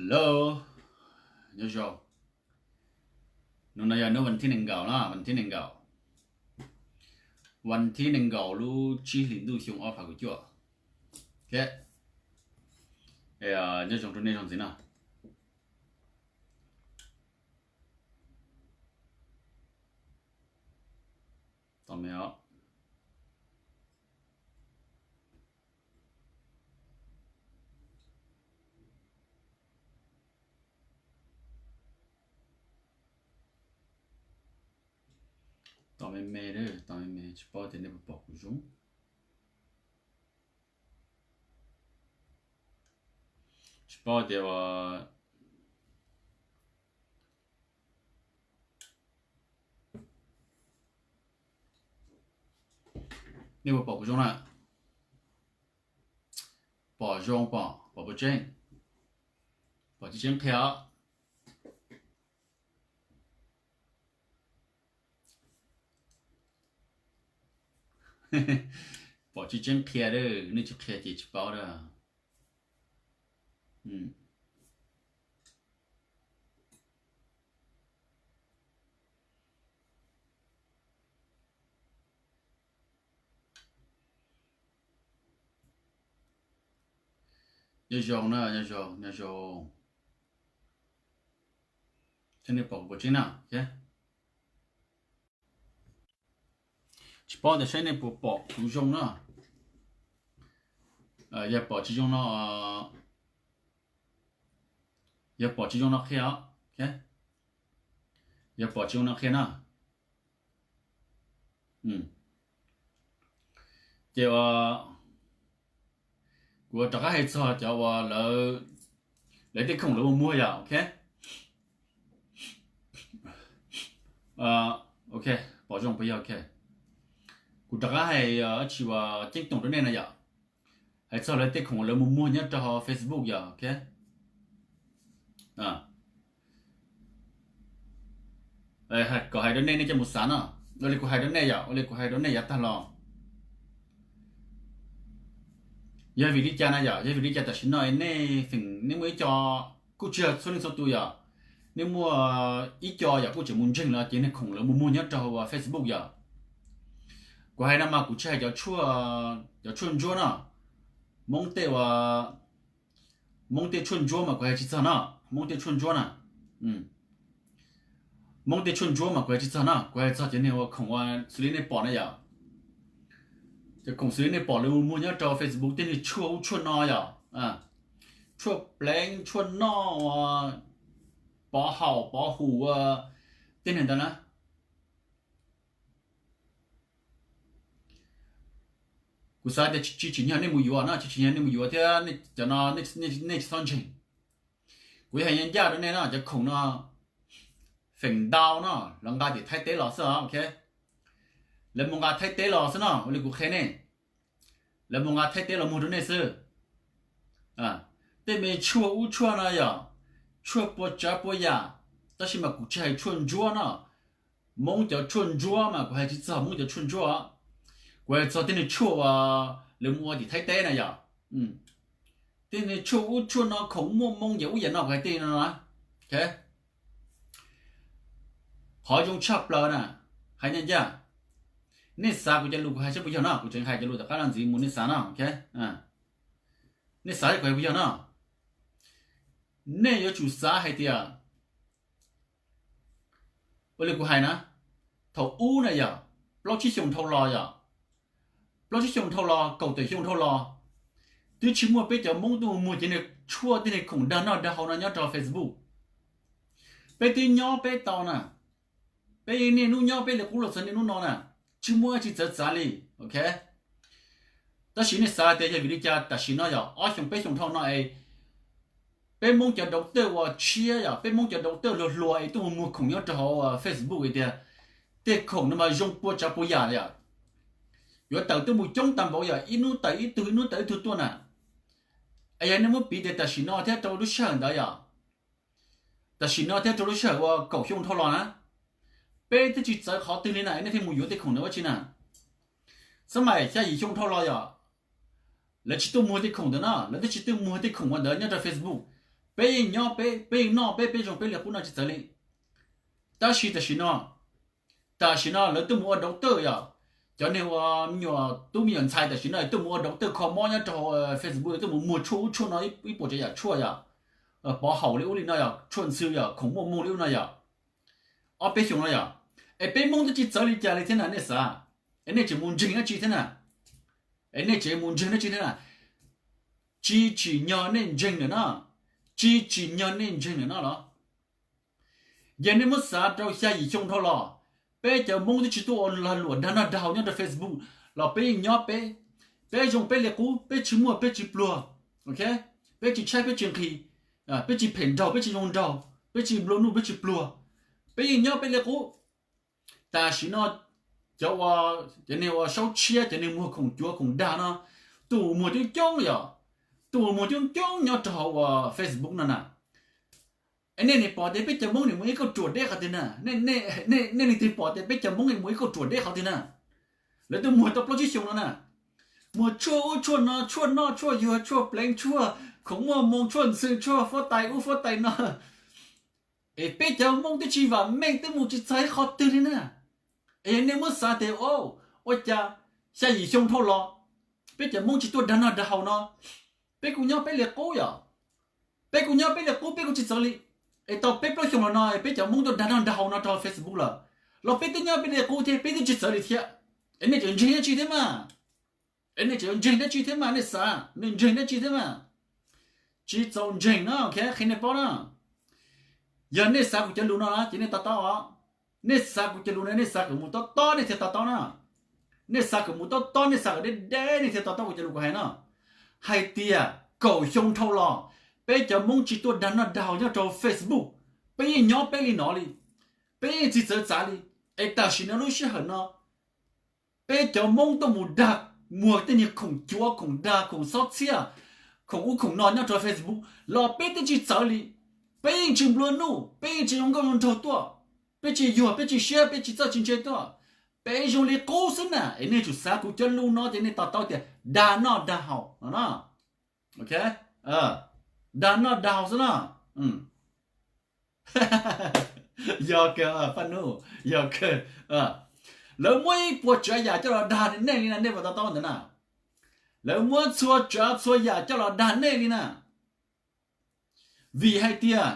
Hello, nyob zoo. Hnub no yog hnub vas thib nees nkaum na, vas thib nees nkaum, vas thib nees nkaum lub tsib hlis ntuj xyoo ob phav kaum cuaj. Ok, nyob zoo rau nej zoo ntxiv na. Tos me os. Tos me me, tos me me, tsis paub tias nej puas pom kuv zoo. Tsis paub tias nej puas pom kuv zoo na. Pom zoo pom, pom puas tseeb? Pom tsis tseeb qhia os. Pom tsis tseeb qhia, nej tsis qhia ces tsis paub a. Nyob zoo na, nyob zoo, nyob zoo. Saib nej pom kuv puas tseeb na. Tsis paub tias saib nej puas pom kuv zoo na. Yog pom tsis zoo no, yog pom tsis zoo no qhia os. Yog pom tsis zoo no qhia na. Ces kuv rov qab hais txog cov uas lawv tej khoom lawv mus muag yom, ok. Ok, pom zoo puas yog ok. Kuv rov qab hais tsis uas ceeb toom rau nej na yom. Hais txog lawv tej khoom lawv mus muag nyob rau Facebook yom, ok. Kom hais rau nej, nej coj mus xav no. Ua li kuv hais rau nej yom, ua li kuv hais rau nej yav tag los. Yog vim li cas na yom, yog vim li cas tam sim no nej feem, nej muaj ib co, kuj tsis yog txhua leej txhua tus yom, nej muaj ib co yom kuj tseem mus ntseeg lawv ces nej khoom lawv mus muag nyob rau Facebook yom. Kuv hais no mas kuv tsis hais cov, cov tshuaj ntsuab no. Hmoob tej uas, Hmoob tej tshuaj ntsuab mas kuv hais tsis txog no. Hmoob tej tshuaj ntsuab na, Hmoob tej tshuaj ntsuab mas kuv hais tsis txog no, kuv hais txog cov niag uas khoom uas xws li nej pom na yom. Cov khoom xws li nej pom lawv mus muag nyob rau Facebook tej niag tshuaj ub tshuaj no yom. Tshuaj pleev tshuaj noj, pov haum pov hum, tej niag ntawd na. Kuv xav tias tsis tsim nyog nej mus yuav no, tsis tsim nyog nej mus yuav thiab cov no nej tsis txhob ntseeg. Kuv hais ncaj ncaj rau nej no, cov khoom no feem ntau no lawv nqa tim Thaib teb los xwb os, ok. Lawv mus nqa Thaib teb los xwb no, ua li kuv qhia nej. Lawv mus nqa Thaib teb los muag rau nej xwb. Tej me tshuaj ub tshuaj no yom, tshuaj pua tsav pua yam, tab sis mas kuv tsis hais tshuaj ntsuab no. Hmoob cov tshuaj ntsuab mas kuv hais tsis txog Hmoob cov tshuaj ntsuab. Kuv hais txog tej niag tshuaj uas lawv mus ua tim Thaib teb na yom. Tej niag tshuaj ub tshuaj no, khoom muaj moo yam ub yam no, kuv hais tej no na. Qhov zoo tshaj plaws na, hais ncaj ncaj, nej xav kuv cov lus kuv hais saib puas yog no, kuv tseem hais cov lus tom qab no ntxiv mus nej xav no, ok. Nej xav saib kuv hais puas yog no. Nej yuav tsum xav hais tias, ua li kuv hais na, thaum ub na yom, plaub tsib xyoos dhau los yom, plaub tsib xyoos dhau los, kaum tawm xyoo dhau los, twb tsis muaj peb cov Hmoob tuaj mus muag cov niag tshuaj tej niag khoom dag noj dag haus no nyob rau Facebook. Peb twb nyob peb tau na, peb niaj hnub nyob peb li qub los txog niaj hnub no na, tsis muaj dab tsi txawv txav li, ok. Tab sis nej xav tias yog vim li cas tam sim no yog ob xyoos peb xyoos dhau no es peb Hmoob cov dauv tawj uas tshiab yom, peb Hmoob cov dauv tawj hluas hluas es tuaj mus muag khoom nyob rau hauv Facebook tias tej khoom no mas zoo pua tsav pua yam yom. Yuav tawm tuaj mus coob tag npaum yom, ib hnub tawm ib tug, ib hnub tawm ib tug tuaj na. Es yog nej muab piv tias tam sim no thiab rau lub sij hawm ntawd yom, tam sim no thiab rau lub sij hawm uas kaum xyoo dhau los na, peb twb tsis txawv qhov twg li na, nej thiaj mus yuav tej khoom ntawd ua tsi na. Xab maim xya yim xyoo dhau los yom, lawv tsis tuaj muag tej khoom ntawd no, lawv twb tsis tuaj muag tej khoom ua ntawd nyob rau Facebook. Peb yeej nyob peb, peb yeej noj peb, peb zoo peb li qub no tsis txawv li. Tab sis tam sim no, tam sim no lawv tuaj mus ua doctor yom, cov neeg ua me nyuam tub me nyuam ntxhais tam sim no tuaj mus ua doctor kho mob nyob rau Facebook, tuaj mus muag tshuaj ub tshuaj no ib puas tsav yam tshuaj yom, pov haum li ub li no yom, tshuaj ntxhw yom, khoom muaj moo li ub no yom, ob peb xyoos no yom. Es peb Hmoob twb tsis txawv li cas li thiab na nej xav? Es nej tseem mus ntseeg dab tsi thiab na? Es nej tseem mus ntseeg dab tsi thiab na? Tsis tsim nyog nej ntseeg lawm na, tsis tsim nyog nej ntseeg lawm no los? Yog nej muab xav rau xya yim xyoo dhau los, peb cov Hmoob twb tsis tuaj ua lag luam dag noj dag haus nyob rau Facebook los peb yeej nyob peb, peb zoo peb li qub, peb tsis muaj peb tsis pluag, peb tsis tshaib peb tsis nqhis, peb tsis phem nraug peb tsis zoo nraug, peb tsis nplua nuj peb tsis pluag, peb yeej nyob peb li qub. Tam sim no cov, cov neeg ua saub tshiab, cov neeg muag khoom cuav khoom dag no, tuaj muag coob coob yom, tuaj muag coob coob nyob rau hauv ua Facebook no na. Es nej nim pom tias peb cov Hmoob nim mus ib kauj ruam deb qhov twg na? Nej leej twg pom tias peb cov Hmoob nim mus ib kauj ruam deb qhov twg na? Lawv twb muag tau plaub tsib xyoo no na, muag tshuaj ub tshuaj no, tshuaj noj tshuaj yuag, tshuaj pleev, tshuaj khoom muaj moo, tshuaj ntxhw, tshuaj fuab tais ub fuab tais no. Es peb cov Hmoob twb tsis vam meej, twb mus tsis txog ib qhov twg li na. Es yog nej muab xav tias, o, ua cas xya yim xyoo dhau los peb cov Hmoob tsis tuaj dag noj dag haus no, peb kuj nyob peb li qub yom, peb kuj nyob peb li qub, peb kuj tsis txawv li. Es tau peb plaub xyoo los no peb cov Hmoob tuaj dag noj dag haus no rau Facebook lawm, los peb twb nyob peb li qub thiab, peb twb tsis txawv li thiab. Es nej tseem ntseeg dab tsi thiab mas? Es nej tseem ntseeg dab tsi thiab mas? Nej xav nej ntseeg dab tsi thiab mas? Tsis txaus ntseeg no, qhia nej paub na. Yog nej xav kuv cov lus no ces nej to taub os. Nej xav kuv cov lus no, nej xav kom mus tob tob nej thiaj to taub na. Nej xav kom mus tob tob, nej xav kom deb deb nej thiaj to taub kuv cov lus kuv hais no. Hais tias kaum xyoo dhau los, peb cov Hmoob tsis tuaj dag noj dag haus nyob rau Facebook, peb yeej nyob peb li no li, peb yeej tsis txawv txav li. Es tam sim no lub sij hawm no peb cov Hmoob tuaj mus dag, muag tej niag khoom cuav khoom dag khoom xob txhiaj, khoom ub khoom no nyob rau Facebook los peb twb tsis txawv li. Peb yeej tsis nplua nuj, peb yeej tsis zoo nkauj zoo nraug tuaj, peb tsis yuag peb tsis siab peb tsis txawj tsis ntse tuaj, peb zoo li qub xwb na. Es nej tsum xav kuv cov lus no ces nej to taub tias dag noj dag haus no na. Dag noj dag haus xwb na. Yog kawg Paj Nub, yog kawg. Lawv muab ib puas tsav yam coj los dag nej li na, nej puas to taub ntawd na? Lawv muab txhua tsav txhua yam coj los dag nej li na. Vim hais tias,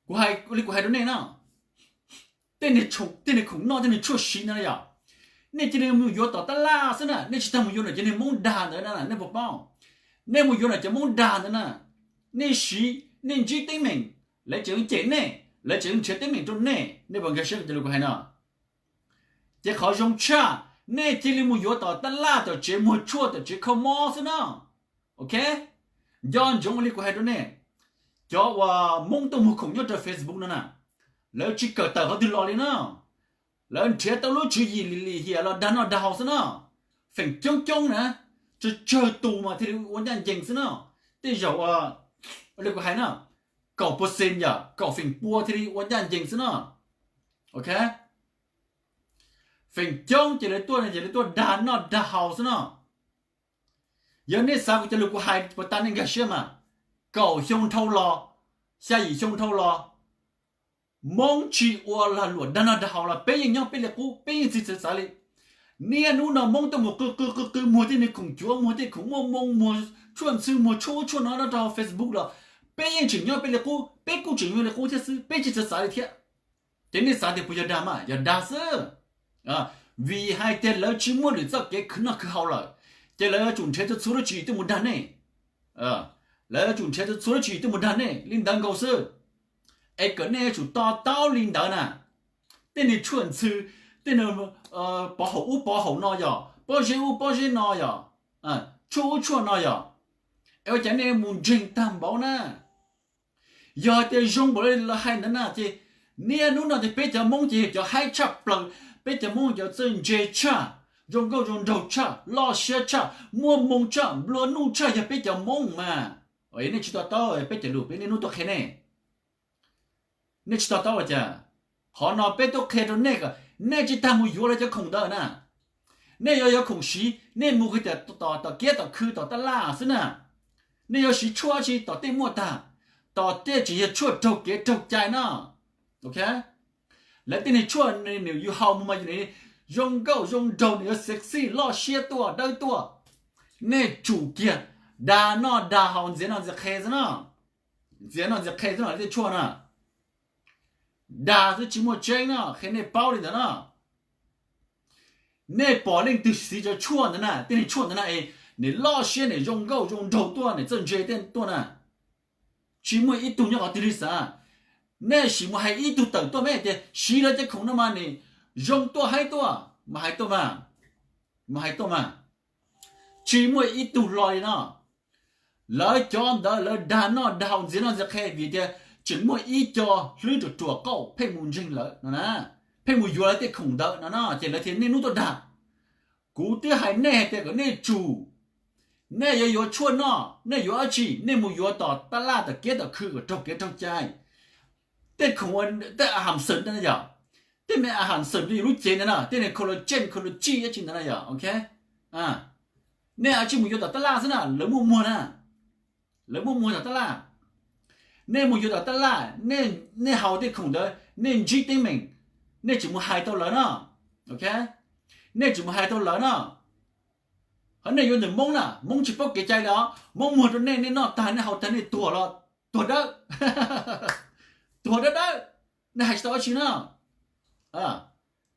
kuv hais li kuv hais rau nej na, tej niag khoom noj tej niag tshuaj siv no yom, nej cia li mus yuav tom tab laj xwb na, nej tsis tau mus yuav ntawm cov niag Hmoob dag ntawd na, nej puas paub? Nej mus yuav ntawm cov Hmoob dag ntawd na, nej siv, nej ntsib teeb meem, lawv tseem cem nej, lawv tseem nrhiav teeb meem rau nej, nej puas nkag siab rau cov lus kuv hais no? Ces qhov zoo tshaj, nej cia li mus yuav tom tab laj, tom tsev muag tshuaj, tom tsev kho mob xwb na. Ok, nco ntsoov li kuv hais rau nej, cov uas Hmoob tuaj muag khoom nyob rau Facebook no na, lawv tsis kawm tawm qhov twg los li na. Lawv nrhiav tau lub tswv yim lim lim hiam los dag noj dag haus xwb na. Feem coob coob na, tsawg tsawg tus mas thiaj li ua ncaj ncees xwb na. Tej zaum li kuv hais na, kaum percent yom, kaum feem pua thiaj li ua ncaj ncees xwb na. Ok, feem coob ces lawv tuaj ces lawv tuaj dag noj dag haus xwb na. Yog nej xav kuv cov lus kuv hais puas tas nej nkag siab mas, kaum xyoo dhau los, xya yim xyoo dhau los, Hmoob tsis ua lag luam dag noj dag haus los peb yeej nyob peb li qub, peb yeej tsis txawv txav li. Niaj hnub no Hmoob tuaj mus qw qw qw qw muag tej niag khoom cuav, muag tej khoom muaj moo, muag tshuaj ntxhw, muag tshuaj ub tshuaj no nyob rau Facebook los peb yeej tseem nyob peb li qub, peb kuj tseem nyob li qub thiab xwb, peb tsis txawv txav li thiab. Ces nej xav tias puas yog dag mas? Yog dag xwb. Vim hais tias lawv tsis muaj lwm txoj kev khwv noj khwv haus lawm, ces lawv yuav tsum nrhiav txhua lub tswv yim tuaj mus dag nej. Lawv yuav tsum nrhiav txhua lub tswv yim tuaj mus dag nej li ntawd nkaus xwb. Es kom nej yuav tsum to taub li ntawd na. Tej niag tshuaj ntxhw, tej niag pov haum ub pov haum no yog, pob zeb ub pob zeb no yog, tshuaj ub tshuaj no yog, es ua cas nej mus ntseeg tag npaum na? Yog tias zoo npaum li lawv hais ntawd na ces niaj hnub no ces peb cov Hmoob ces yog cov haib tshaj plaws, peb cov Hmoob cov txawj ntse tshaj, zoo nkauj zoo nraug tshaj, loj siab tshaj, muaj moo tshaj, nplua nuj tshaj yog peb cov Hmoob mas. Nej tsis to taub peb cov lus peb niaj hnub tuaj qhia nej. Nej tsis to taub ua cas? Qhov no peb tuaj qhia rau nej kom nej tsis tas mus yuav lawv cov khoom ntawd na. Nej yuav yuav khoom siv, nej mus kiag tom kiab tom khw tom tab laj xwb na. Nej yuav siv tshuaj tsi tom tej muaj tag, tos tej tseem yog tshuaj raug kev raug cai no. Ok, lawv tej niag tshuaj nws yuav haus mus mas nws zoo nkauj zoo nraug, nws yuav sexy loj siab tuaj dawb tuaj. Nej tsum kiag dag noj dag haus ntxias noj ntxias qhe xwb no. Ntxias noj ntxias qhe xwb no, tej tshuaj na, dag xwb tsis muaj tseeb no, qhia nej paub li ntawd no. Nej pom leej twg siv cov tshuaj ntawd na, tej niag tshuaj ntawd na es nws loj siab, nws zoo nkauj zoo nraug tuaj, nws txawj ntse tej tuaj na, tsis muaj ib tug nyob qhov twg li xav. Nej sim mus hais ib tug tawm tuaj me tias siv lawv cov khoom no mas nws zoo tuaj haib tuaj, mus hais tuaj mas, mus hais tuaj mas. Tsis muaj ib tug hlo li no. Lawv cov ntawd lawv dag noj dag haus ntxias noj ntxias qhe vim tias tseem muaj ib co hlwb ruam ruam qauj pheej mus ntseeg lawv no na, pheej mus yuav lawv tej khoom ntawd no no ces lawv thiaj niaj hnub tuaj dag. Kuv twb hais nej hais tias kom nej tsum, nej yuav yuav tshuaj noj, nej yuav dab tsi nej mus yuav tom tab laj tom kiab tom khw kom raug kev raug cai. Tej khoom, tej a ham xwm ntawd na yom, tej me a ham xwm rau yus lub cev ntawd na, tej niag collagen collagen dab tsi ntawd na yom, ok. Nej a tsis mus yuav tom tab laj xwb na, lawv muaj muag na, lawv muaj muag tom tab laj. Nej mus yuav tom tab laj, nej haus tej khoom ntawd nej ntsib teeb meem, nej tseem mus hais tau lawv no, ok. Nej tseem mus hais tau lawv no. Ho nej yuav ntawm Hmoob na, Hmoob tsis paub kev cai li os, Hmoob muag rau nej, nej noj tag nej haus tag nej tuag los tuag dawb, tuag dawb dawb, nej hais tsis tau dab tsi no,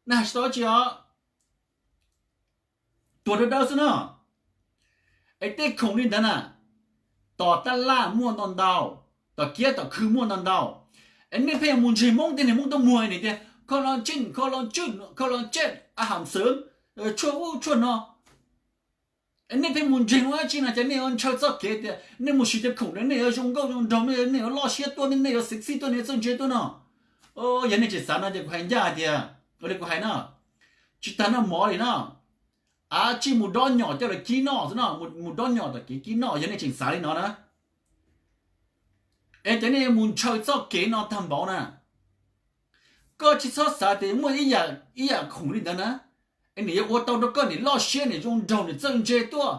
nej hais tsis tau dab tsi os, tuag dawb dawb xwb no. Es tej khoom li ntawd na, tom tab laj muaj ntau ntau, tom kiab tom khw muaj ntau ntau. Es nej pheej mus ntseeg Hmoob, tej niag Hmoob tuaj muag nws tias collagen collagen collagen a ham xwm, tshuaj ub tshuaj no. Nej pheej mus ntseeg ua dab tsi no ces nej yuav ntshaw txoj kev tias nej mus siv tej khoom ntawd nej yuav zoo nkauj zoo nraug, nej yuav loj siab tuaj, nej yuav sexy tuaj, nej yuav txawj ntse tuaj no. Yog nej tseem xav no ces kuv hais ncaj hais tias, ua li kuv hais no, tsis tas noj mov li no, a tsis mus dob nyom coj lawv kib noj xwb no, mus dob nyom tom kev kib noj yog nej tseem xav li no na. Es ces nej yuav mus ntshaw txoj kev no tag npaum na. Koj tsis txhob xav tias muaj ib yam khoom li ntawd na, es nws yuav ua tau rau koj niam loj siab, niam zoo nraug, niam txawj ntse tuaj.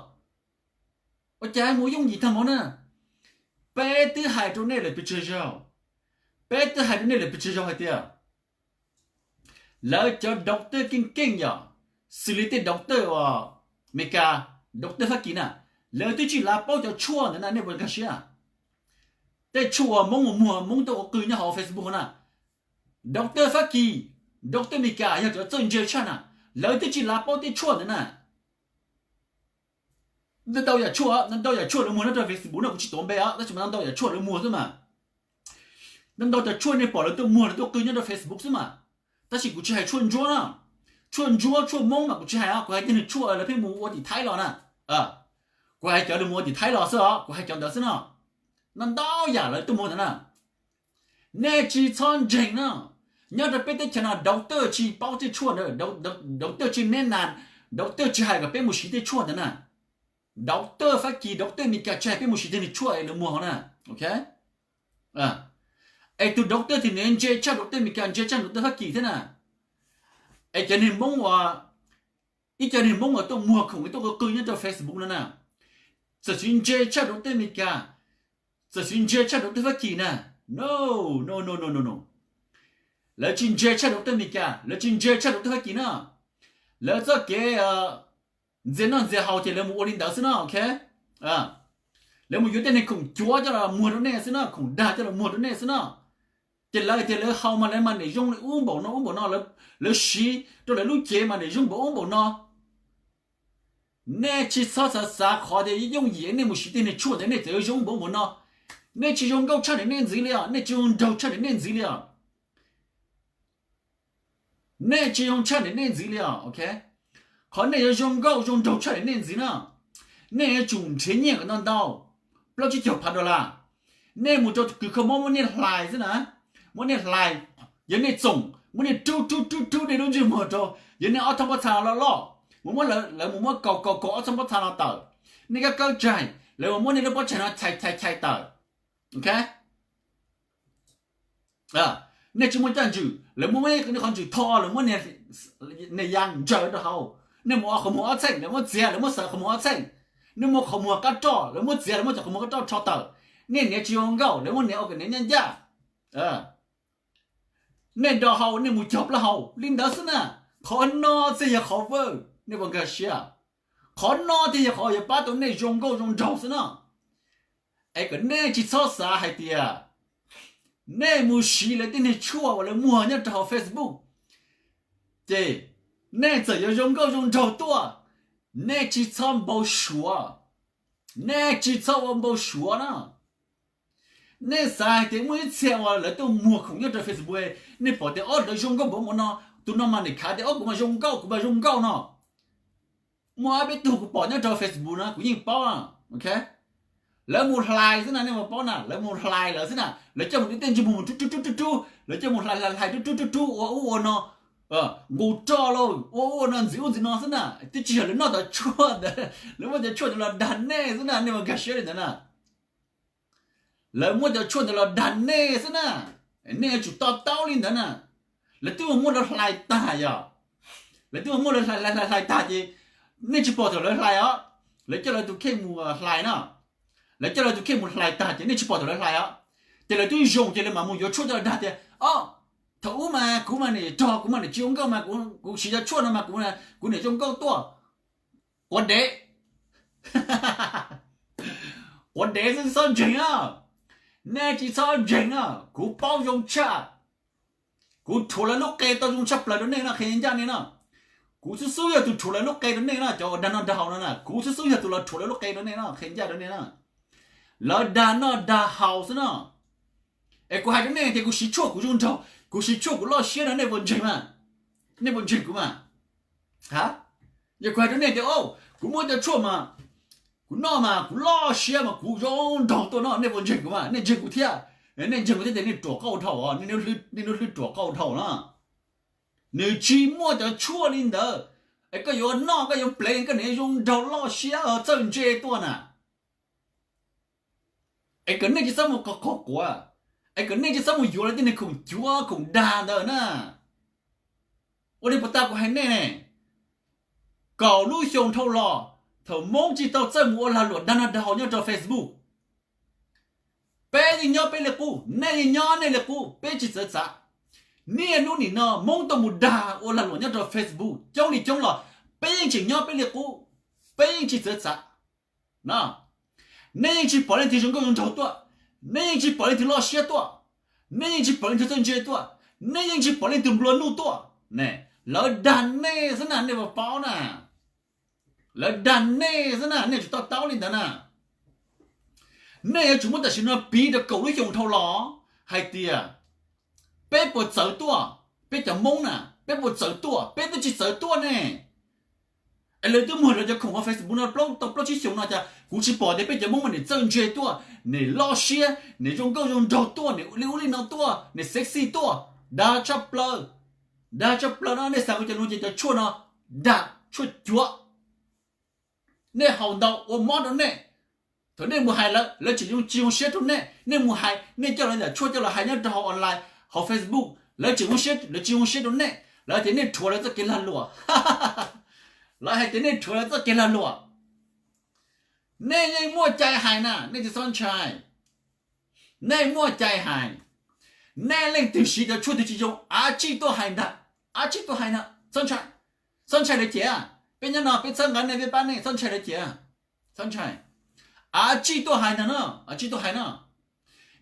Ua cas mus yooj yim tag npaum na? Peb twb hais rau nej lawm pes tsawg zaug, peb twb hais rau nej lawm pes tsawg zaug hais tias lawv cov doctor keej keej yom, xws li tej doctor uas Amelikas, doctor Fab Kis na, lawv twb tsis lav paub cov tshuaj ntawd na, nej puas nkag siab? Tej tshuaj uas Hmoob mus muag, Hmoob tuaj ua qw nyob hauv Facebook na, doctor Fab Kis, doctor Amelikas yog cov txawj ntse tshaj na, lawv twb tsis lav paub tej tshuaj ntawd na. Ntau yam tshuaj, ntau yam tshuaj lawv muag nyob rau Facebook no kuv tsis tuav npe os, tab sis mas ntau yam tshuaj lawv muag xwb mas. Ntau cov tshuaj nej pom lawv tuaj muag lawv tuaj qw nyob rau Facebook xwb mas. Tab sis kuv tsis hais tshuaj ntsuab na, tshuaj ntsuab tshuaj Hmoob mas kuv tsis hais os, kuv hais tej niag tshuaj lawv pheej mus ua tim Thaib los na. Kuv hais cov lawv mus ua tim Thaib los xwb os, kuv hais cov ntawd xwb no. Ntau ntau yam lawv tuaj muag ntawd na. Nej tsis txhob ntseeg na. Nyob rau peb teb chaws no doctor tsis paub tej tshuaj ntawd, doctor tsis neb nas, doctor tsis hais kom peb mus siv tej tshuaj ntawd na. Doctor Fab Kis, doctor Amelikas tsis hais peb mus siv tej niag tshuaj lawv muag hauv na. Ok, es tus doctor twg nws ntse tshaj doctor Amelikas, ntse tshaj doctor Fab Kis thiab na. Es cov niag Hmoob uas, ib co niag Hmoob uas tuaj muag khoom tuaj qw qw nyob rau Facebook no na, txawm tsis ntse tshaj doctor Amelikas, txawm tsis ntse tshaj doctor Fab Kis na. No, no, no, no, no, no. Lawv tsis ntse tshaj doctor Amelikas, lawv tsis ntse tshaj doctor Fab Kis na. Lawv txoj kev ntxias noj ntxias haus ces lawv mus ua li ntawd xwb no, ok. Lawv mus yuav tej niag khoom cuav coj los muag rau nej xwb no, khoom dag coj los muag rau nej xwb no. Ces lawv tias lawv haus mas lawv mas niam zoo li ub npaum no ub npaum no, lawv siv rau lawv lub cev mas niam zoo npaum ub npaum no. Nej tsis txhob xav xav qhov tias yooj yim nej mus siv tej niag tshuaj ntawd nej txawm yuav zoo npaum ub npaum no. Nej tsis zoo nkauj tshaj niam nej ntxiv li os, nej tsis zoo nraug tshaj niam nej ntxiv li os. Nej tsis zoo tshaj niam nej ntxiv li os, ok. Qhov nej yuav zoo nkauj zoo nraug tshaj niam nej ntxiv na, nej yuav tsum nrhiav nyiaj kom ntau ntau, plaub tsib caug phav dollar. Nej mus rau kws kho mob muab nej hlais xwb na, muab nej hlais, yog nej txoom muab nej rub rub rub rub nej lub ntsej muag rau, yog nej ob txhoj pob txha loj loj, mus muab lawv, lawv mus muab kaus kaus kaus ob txhoj pob txha no tawm. Nej kab kawb tsaig, lawv mus muab nej lub pob tsaig no chais chais chais tawm, ok. Nej tsis muaj caj ntswg, lawv muab nej qhov ntswg tho, lawv muab niag ya ntsaws rau hauv. Nej mus qhov muag ob txheej, lawv muab txiav, lawv muab xaws qhov muag ob txheej. Nej muaj qhov muag qab roj, lawv muab txiav, lawv muab cov qhov muag qab roj rho tawm. Nej niam tsis zoo nkauj, lawv muab niam ua kom niam nyob ncaj. Nej nrog haus, nej mus cog plaub hau li ntawd xwb na. Qhov no thiaj yog qhov vwj, nej puas nkag siab? Qhov no thiaj yog qhov yuav pab tau nej zoo nkauj zoo nraug xwb na. Es kom nej tsis txhob xav hais tias nej mus siv lawv tej niag tshuaj uas lawv muag nyob rau hauv Facebook, ces nej txawm yuav zoo nkauj zoo nraug tuaj, nej tsis txhob npau suav, nej tsis txhob ua npau suav na. Nej xav hais tias muaj ib txhia uas lawv tuaj muag khoom nyob rau Facebook, nej pom tias ob lawv zoo nkauj npaum no, tus no mas nim khav tias ob kuv mas zoo nkauj, kuv mas zoo nkauj no. Muaj ob peb tug kuv pom nyob rau Facebook no kuv yeej paub. Lawv mus hlais xwb na, nej mus paub na, lawv mus hlais lawv xwb na, lawv coj mus tej ntsej muag mus rub rub rub rub rub, lawv coj mus hlais hlais hlais rub rub rub rub ua ub ua no, nqus roj lauj, ua ub ua no ntxiv ub ntxiv no xwb na. Twb tsis yog lawv noj cov tshuaj ntawd, lawv muab cov tshuaj ntawd los dag nej xwb na, nej mus nkag siab li ntawd na. Lawv muab cov tshuaj ntawd los dag nej xwb na, nej yuav tsum to taub li ntawd na. Lawv twb mus muab lawv hlais tag yom, lawv twb mus muab lawv hlais hlais hlais hlais tag ces nej tsis pom thaum lawv hlais os, lawv coj lawv tus kheej mus hlais no, lawv coj lawv tus kheej mus hlais tag ces nej tsis pom thaum lawv hlais os, ces lawv twb zoo ces lawv mam mus yuav tshuaj coj los dag tias, o, thaum ub mas kuv mas nim rog kuv mas nim tsis zoo nkauj mas kuv siv cov tshuaj no mas kuv, kuv nim zoo nkauj tuaj. Quav dev, quav dev xwb txhob ntseeg na. Nej tsis txhob ntseeg na, kuv paub zoo tshaj. Kuv rhuav lawv lub qe tau zoo tshaj plaws rau nej no, qhia ncaj nej no. Kuv xub xub yog tus rhuav lawv lub qe rau nej no, cov uas dag noj dag haus no na, kuv xub xub yog tus los rhuav lawv lub qe rau nej no, qhia ncaj rau nej na. Lawv dag noj dag haus xwb no. Es kuv hais rau nej tias kuv siv tshuaj kuv zoo nraug, kuv siv tshuaj kuv loj siab no, nej puas ntseeg mas? Nej puas ntseeg kuv mas? Ha, yog kuv hais rau nej tias, o, kuv muab cov tshuaj mas kuv noj mas kuv loj siab mas kuv zoo nraug tuaj no, nej puas ntseeg kuv mas? Nej ntseeg kuv thiab. Nej ntseeg kuv thiab ces nej ruam qauj dhau, nej lub hlwb ruam qauj dhau na. Nws tsis muaj cov tshuaj li ntawd es koj yuav noj koj yuav pleev koj niam zoo nraug loj siab txawj ntse tuaj na. Es kom nej tsis txhob mus qhov quav, es kom nej tsis txhob mus yuav lawv tej niag khoom cuav khoom dag ntawd na. Ua li puas tas kuv hais nej ne, kaum lub xyoo dhau los, thaum Hmoob tsis tau txawj mus ua lag luam dag noj dag haus nyob rau Facebook, peb yeej nyob peb li qub, nej yeej nyob nej li qub, peb tsis txawv txav. Niaj hnub nim no Hmoob tuaj mus dag ua lag luam nyob rau Facebook coob li coob los peb yeej tseem nyob peb li qub, peb yeej tsis txawv txav. Nej yeej tsis pom leej twg zoo nkauj zoo nraug tuaj, nej yeej tsis pom leej twg loj siab tuaj, nej yeej tsis pom leej twg txawj ntse tuaj, nej yeej tsis pom leej twg nplua nuj tuaj. Lawv dag nej xwb na, nej puas paub na? Lawv dag nej xwb na, nej yuav tsum to taub li ntawd na. Nej yuav tsum muab tam sim no piv rau kaum lub xyoo dhau los hais tias peb puas txawv tuaj, peb cov Hmoob na, peb puas txawv tuaj, peb twb tsis txawv tuaj ne. Es lawv twb muag lawv cov khoom hauv Facebook no plaub, tau plaub tsib xyoos no cas kuv tsis pom tias peb cov Hmoob mas nim txawj ntse tuaj, nim loj siab, nim zoo nkauj zoo nraug tuaj, nim li ub li no tuaj, nim sexy tuaj, dag tshaj plaws. Dag tshaj plaws no nej xav kuv cov lus ces cov tshuaj no dag tshuaj cuav. Nej haus ntau ua mob rau nej. Thaum nej mus hais lawv, lawv tseem tsis zoo siab rau nej. Nej mus hais, nej coj lawv yam tshuaj coj los hais nyob rau hauv online, hauv Facebook, lawv tseem, lawv tsis zoo siab rau nej, lawv tias nej rhuav lawv txoj kev lag luam. Lawv hais tias nej rhuav lawv txoj kev lag luam. Nej yeej muaj cai hais na, nej tsis txhob ntshai. Nej muaj cai hais. Nej leej twg siv cov tshuaj twg tsis zoo, av tsij tuaj hais ntag. Av tsij tuaj hais ntag, txhob ntshai. Txhob ntshai lawv cem. Peb nyob no peb txhawb nqa nej, peb pab nej, txhob ntshai lawv cem. Txhob ntshai. Av tsij tuaj hais ntag no, av tsij tuaj hais no.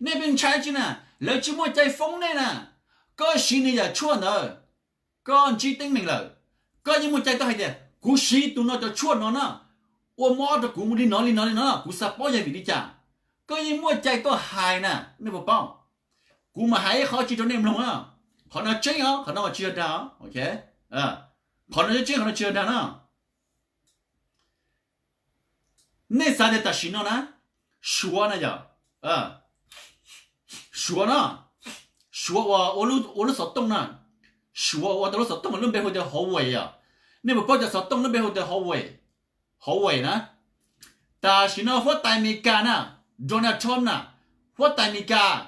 Nej pheej ntshai tsi na, lawv tsis muaj cai foob nej na. Koj siv nws yam tshuaj ntawd, koj ntsib teeb meem lawm, koj yeej muaj cai tuaj hais tias kuv siv tus no cov tshuaj no na, ua mob rau kuv li no li no li no, kuv xav paub yog vim li cas. Koj yeej muaj cai tuaj hais na, nej puas paub? Kuv mam hais ib qho tsi rau nej mloog na. Qhov no tseeb os, qhov no tsis yog dag. Qhov no tseeb, qhov no tsis yog dag na. Nej xav tias tam sim no na, Suav na yom, Suav na, Suav uas ua lub xov tooj na, Suav ua tau lub xov tooj lub npe hu tias Huawei yom. Nej puas paub cov xov tooj lub npe hu tias Huawei, Huawei na? Tam sim no huab tais Amelikas na, Donald Trump na, huab tais Amelikas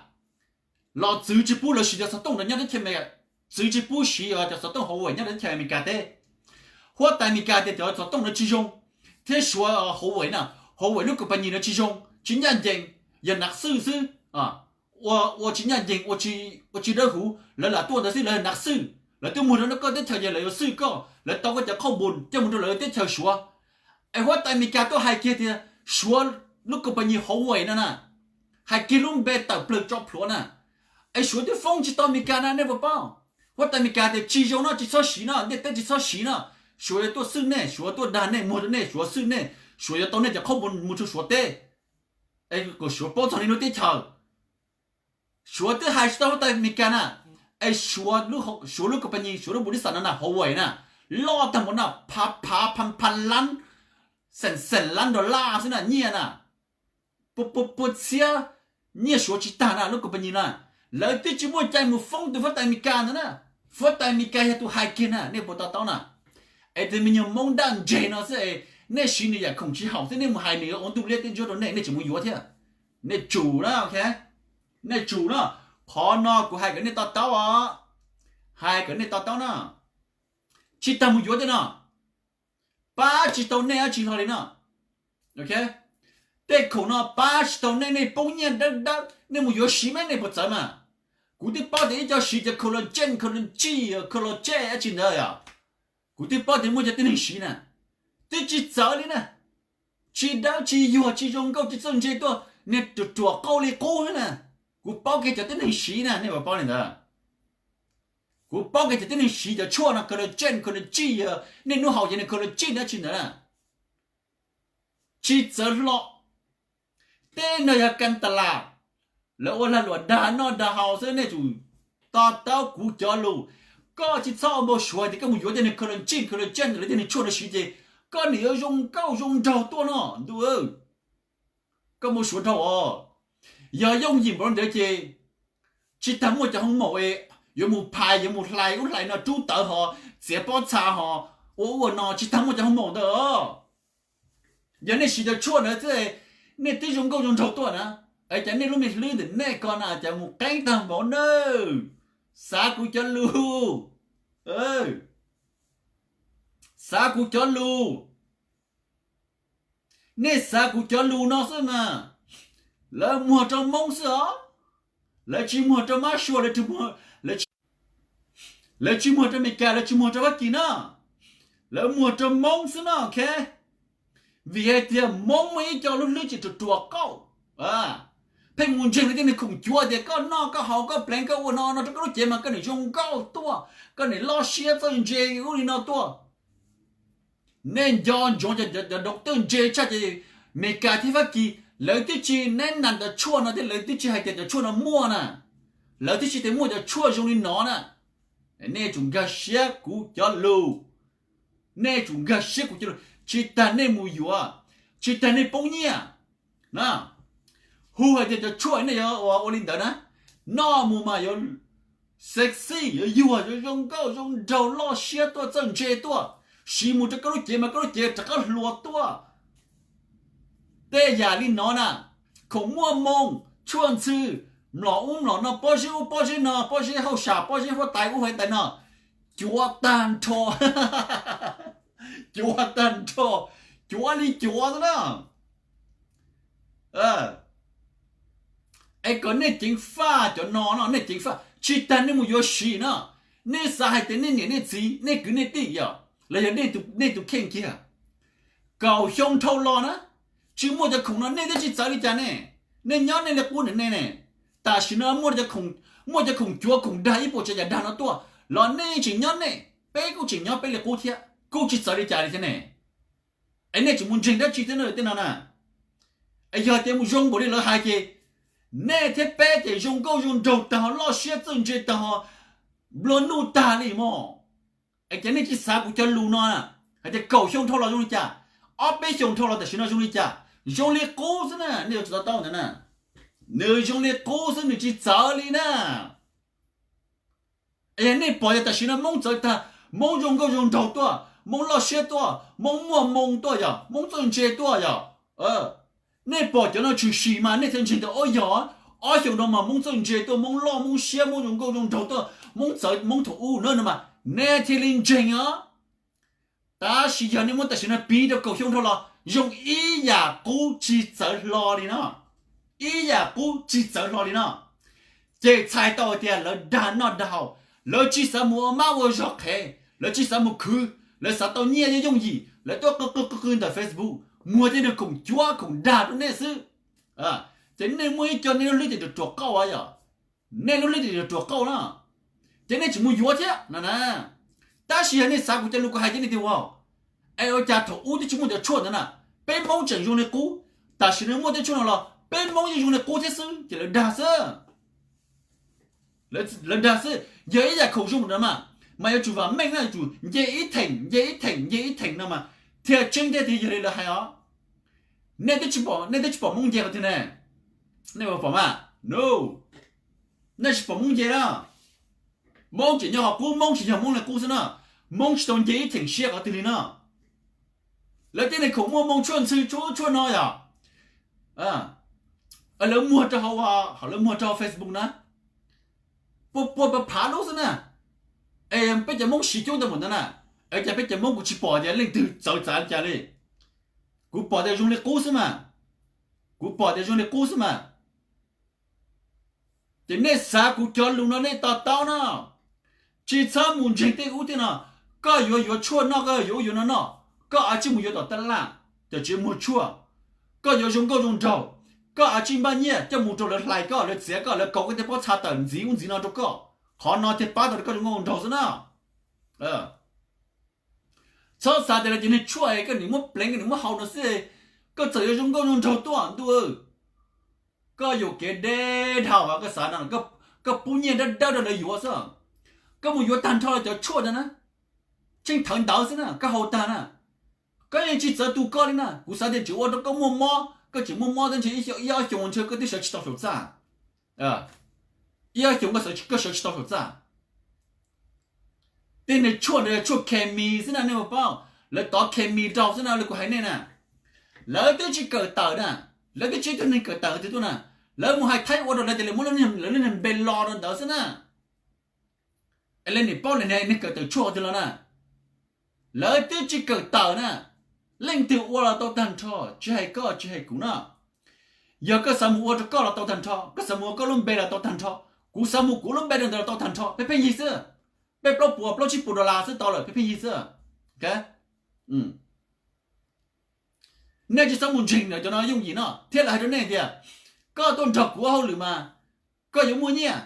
los txwv tsis pub lawv siv cov xov tooj ntawd nyob teb chaws Amelikas, txwv tsis pub siv cov xov tooj Huawei nyob teb chaws Amelikas teb. Huab tais Amelikas tias cov xov tooj ntawd tsis zoo, thiab Suav Huawei na, Huawei lub company ntawd tsis zoo, tsis ncaj ncees, yog nav xwj xwb, ua tsis ncaj ncees, ua tsis dawb huv, lawv lam tuaj ntawd xwb, lawv yog nav xwj. Lawv twb muag rau koj teb chaws ces lawv yuav xwj koj, lawv tau koj cov qhauj npus coj mus rau lawv teb chaws Suav. Es huab tais Amelikas tuaj hais kiag tias Suav lub company Huawei no na, hais kiag lub npe tawm plawg tso plhuav na, es Suav twb foob tsis tau Amelikas na, nej puas paub? Huab tais Amelikas tias tsis zoo no, tsis txhob siv no, ntiaj teb tsis txhob siv no, Suav yuav tuaj xwj nej, Suav tuaj dag nej, muag rau nej, Suav xwj nej, Suav yuav tau nej cov qhauj npus mus rau Suav teb. Es kom Suav paub txog nej lub teb chaws. Suav twb hais tsis tau huab tais Amelikas na, es Suav lub company, Suav lub npus lis xas no na, Huawei na, loj tag npaum no, phav phav phav phav lab, xeem xeem lab dollar xwb na nyiaj na, pua pua pua txhiab nyiaj Suav tsis tag na lub company na. Lawv twb tsis muaj cai mus foob tus huab tais Amelikas ntawd na. Huab tais Amelikas yog tus hais kiag na, nej puas to taub na? Es tus me nyuag Hmoob daj ntseg no xwb es nej siv nws yam khoom tsis haum xwb, nej mus hais nws yuav ua ntuj liab teb ntsuab rau nej, nej tseem mus yuav thiab. Nej tsum na, ok, nej tsum na. Qhov no kuv hais kom nej to taub os, hais kom nej to taub na. Tsis tas mus yuav tej no, pab tsis tau nej dab tsi hlo li no. Tej khoom no pab tsis tau nej, nej poob nyiaj dawb dawb, nej mus yuav siv mas nej puas txawv mas. Kuv twb paub tias ib co siv cov collagen, collagen, collagen dab tsi ntawd os, kuv twb paub tias muaj cov tib neeg siv na, twb tsis txawv li na. Tsis dawb tsis yuag, tsis zoo nkauj, tsis txawj ntse tuaj, niag ruam ruam qauj li qub xwb na. Kuv paub kiag cov tib neeg siv na, nej puas paub li ntawd? Kuv paub kiag cov tib neeg siv cov tshuaj no, collagen, collagen, nej hnub haus ces nws collagen dab tsi ntawd na. Tsis txawv hlo. Tej no yog kan tas las, lawv ua lag luam dag noj dag haus xwb, nej tsum to taub kuv cov lus. Koj tsis txhob ua npau suav tias koj mus yuav tej niag collagen, collagen ntawd, tej niag tshuaj no siv ces koj nim yuav zoo nkauj zoo nraug tuaj no ntuj. Koj mus suav dhau os. Yog yooj yim npaum li ntawd ces tsis tas muaj cov hoo maum yuav mus phais, yuav mus hlais ub hlais no, rub tawv ho, txiav pob txha ho, ua ub ua no, tsis tas muaj cov hoo maum ntawd os. Yog nej siv cov tshuaj ntawd xwb, nej twb zoo nkauj zoo nraug tuaj na, es cas nej lub me hlwb ntawm nej ko na cas mus qeeb tag npaum nawb? Xav kuv cov lus, xav kuv cov lus. Nej xav kuv cov lus no xwb mas, lawv muag rau Hmoob xwb os. Lawv tsis muag rau Mab Suav, lawv tsis muag rau Amelikas, lawv tsis muag rau Fab Kis na. Lawv muag rau Hmoob xwb no, ok. Vim hais tias Hmoob muaj ib co lub hlwb tsis ruam ruam qauj, pheej mus ntseeg li tej niag khoom cuav tias koj noj koj haus koj pleev koj ua no no rau koj lub cev mas koj nim zoo nkauj tuaj, koj nim loj siab txawj ntse ub li no tuaj. Nej nco ntsoov cov doctor ntse tshaj ces Amelikas thiab Fab Kis lawv twb tsis neb nas cov tshuaj no thiab lawv twb tsis hais tias cov tshuaj no muaj na. Lawv twb tsis tias muaj cov tshuaj zoo li no na. Nej tsum nkag siab kuv cov lus. Nej tsum nkag siab kuv cov lus, tsis tas nej mus yuav, tsis tas nej poob nyiaj na. Hu hais tias cov tshuaj nej yuav ua li ntawd na, noj mus mas yuav sexy, yuav yuag, yuav zoo nkauj zoo nraug, loj siab tuaj, txawj ntse tuaj, siv mus rau koj lub cev mas koj lub cev rov qab hluas tuaj. Tej yam li no na, khoom muaj moo, tshuaj ntxhw, mlom ub mlom no, pob zeb ub pob zeb no, pob zeb hauj sam, pob zeb huab tais ub huab tais no, cuav tag nrho. Cuav tag nrho, cuav li cuav xwb na. Es kom nej ceev faj cov no no, nej ceev faj, tsis tas nej mus yuav siv no. Nej xav hais tias nej niam nej txiv, nej kwv nej tij yom, los yog nej tus kheej kiag, kaum xyoo dhau los na, tsis muaj cov khoom no nej twb tsis txawv li cas ne. Nej nyob nej li qub ntawm nej ne. Tam sim no muaj cov khoom cuav khoom dag ib puas tsav yam dag no tuaj los nej tseem nyob nej, peb kuj tseem nyob peb li qub thiab, kuj tsis txawv li cas li thiab ne. Es nej tseem mus ntseeg dab tsi thiab no tej no na? Es yog tias mus zoo npaum li lawv hais ces nej thiab peb ces zoo nkauj zoo nraug tag ho, loj siab txawj ntse tag ho, nplua nuj tag li mog. Es ces nej tsis xav kuv cov lus no na, hais tias kaum xyoo dhau los zoo li cas, ob peb xyoos dhau los tam sim no zoo li cas, zoo li qub xwb na, nej yuav tsum to taub ntawd na. Nws zoo li qub xwb, nws tsis txawv li na. Es yog nej pom tias tam sim no Hmoob txawv tag, Hmoob zoo nkauj zoo nraug tuaj, Hmoob loj siab tuaj, Hmoob muaj moo tuaj yom, Hmoob txawj ntse tuaj yom, nej pom cov no tshwm sim mas nej thiaj ntseeg tias o yog, ob xyoos no mas Hmoob txawj ntse tuaj, Hmoob loj Hmoob siab, Hmoob zoo nkauj zoo nraug tuaj, Hmoob txawv Hmoob thaum ub na no mas nej thiaj li ntseeg os. Tab sis yog nej muab tam sim no piv rau kaum xyoo dhau los zoo ib yam qub, tsis txawv hlo li no. ib yam qub tsis txawv hlo li no. Ces txhais tau hais tias lawv dag noj dag haus, lawv tsis xav mus ua mab ua zog qhev, lawv tsis xav mus khwv, lawv xav tau nyiaj yooj yim, lawv tuaj qw qw qw qw ntawm Facebook, muag tej neeg khoom cuav khoom dag rau nej xwb. Ces nej muaj ib co nej lub hlwb tim ruam ruam qauj yom, nej lub hlwb tim ruam ruam qauj na, ces nej tsis mus yuav thiab no na. Tab sis yog nej xav kuv cov lus kuv hais ces nej tias ua, es ua cas thaum ub twb tsis muaj cov tshuaj ntawd na, peb Hmoob tseem zoo li qub, tam sim no muaj tej tshuaj no los peb Hmoob yeej zoo li qub thiab xwb, ces lawv dag xwb. Lawv dag xwb, yog ib yam khoom zoo ntawd mas, mas yuav tsum vam meej na, yuav tsum nce ib theem nce ib theem nce ib theem no mas thiaj tseeb thiab tias yog li lawv hais os. Nej twb tsis pom, nej twb tsis pom Hmoob nce qhov twg ne. Nej pom mas, no, nej tsis pom Hmoob nce na. Hmoob tseem nyob qhov qub, Hmoob tsis yog Hmoob li qub xwb na. Hmoob tsis tau nce ib theem siab qhov twg li no. Lawv tej neeg khoom muaj moo tshuaj ntxhw tshuaj no yom, lawv muag rau hauv, lawv muag rau hauv Facebook na, puag puag phav phav lub xwb na. Es peb cov Hmoob siv coob tau npaum ntawd na, es cas peb cov Hmoob kuv tsis pom tias leej twg txawv txav li cas li. Kuv pom tias zoo li qub xwb mas, kuv pom tias zoo li qub xwb mas. Ces nej xav kuv cov lus no nej to taub no, tsis txhob mus ntseeg tej ub tej no. Koj yuav yuav tshuaj noj, koj yuav ub yuav no noj, koj a tsij mus yuav tom tab laj, tom tsev muag tshuaj. Koj yuav zoo nkauj zoo nraug, koj a tsij npaj nyiaj coj mus rau lawv hlais koj, lawv txiav koj, lawv kaus koj tej pob txha tawm ntxiv ub ntxiv no rau koj. Qhov no thiaj pab tau koj zoo nkauj zoo nraug xwb na. Txhob xav tias lawv cov niag tshuaj es koj nim muab pleev koj nim muab haus no xwb, koj txawm yuav zoo nkauj zoo nraug tuaj ntuj, koj yuam kev deb dhau, koj xav no, koj pub nyiaj dawb dawb rau lawv yuav xwb. Koj mus yuav tag nrho cov tshuaj ntawd na, tsheej thawv ntawd xwb na koj haus tag na. Koj yeej tsis txawv tus koj li na, kuv xav tias tseem ua rau koj muaj mob, koj tseem muaj mob xwb ntshe ib ob xyoos ntshe koj twb sawv tsis tau saum txaj. Ib ob xyoos koj sawv tsis tau saum txaj. Tej niag tshuaj ntawd yog tshuaj khes mis xwb na nej puas paub, lawv tov khes mis rau xwb na li kuv hais nej na. Lawv twb tsis kawm tawm na, lawv twb tsis ib tug neeg kawm tawm twg tuaj na, lawv mus hais Thaib ua rau lawv tias lawv muab lawv lub niag npe lo rau ntawd xwb na. Es lawv nim paub lawv niag kawm tawm tshuaj qhov twg los na. Lawv twb tsis kawm tawm na, leej twg ua los tau tag nrho, tsis hais koj tsis hais kuv na. Yog koj xav mus ua rau koj los tau tag nrho, koj xav mus ua koj lub npe los tau tag nrho, kuv xav mus kuv lub npe rau ntawd los tau tag nrho, pheej pheej yig xwb. Peb plaub puas plaub tsib puas dollar xwb tau lawm, pheej pheej yig xwb. Nej tsis txhob mus ntseeg ntawm cov no yooj yim no thiab lawv hais rau nej tias koj tuaj nrog kuv ua hauj lwm mas koj yuav muaj nyiaj,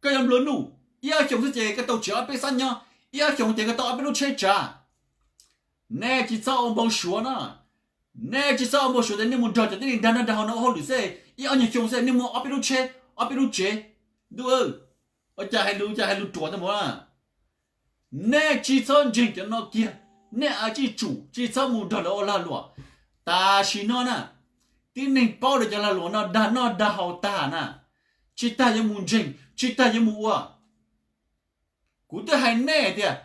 koj yuav nplua nuj, ib ob xyoos xwb ces koj tau tsev ob peb xab nyob, ib ob xyoos ces koj tau ob peb lub tsheb tsav. Nej tsis txhob ua npau suav no. Nej tsis txhob ua npau suav tias nej mus nrog cov tib neeg dag noj dag haus no ua hauj lwm xwb, ib ob nyuag xyoo xwb nej muaj ob peb lub tsheb, ob peb lub tsev. Ntuj, ua cas hais lus, cas hais lus ruam ntag mog. Nej tsis txhob ntseeg cov no kiag, nej a tsij tsum tsis txhob mus nrog lawv ua lag luam. Tam sim no na, tib neeg paub lawv cov lag luam no dag noj dag haus tag na, tsis tas yuav mus ntseeg, tsis tas yuav mus ua. Kuv twb hais nej tias,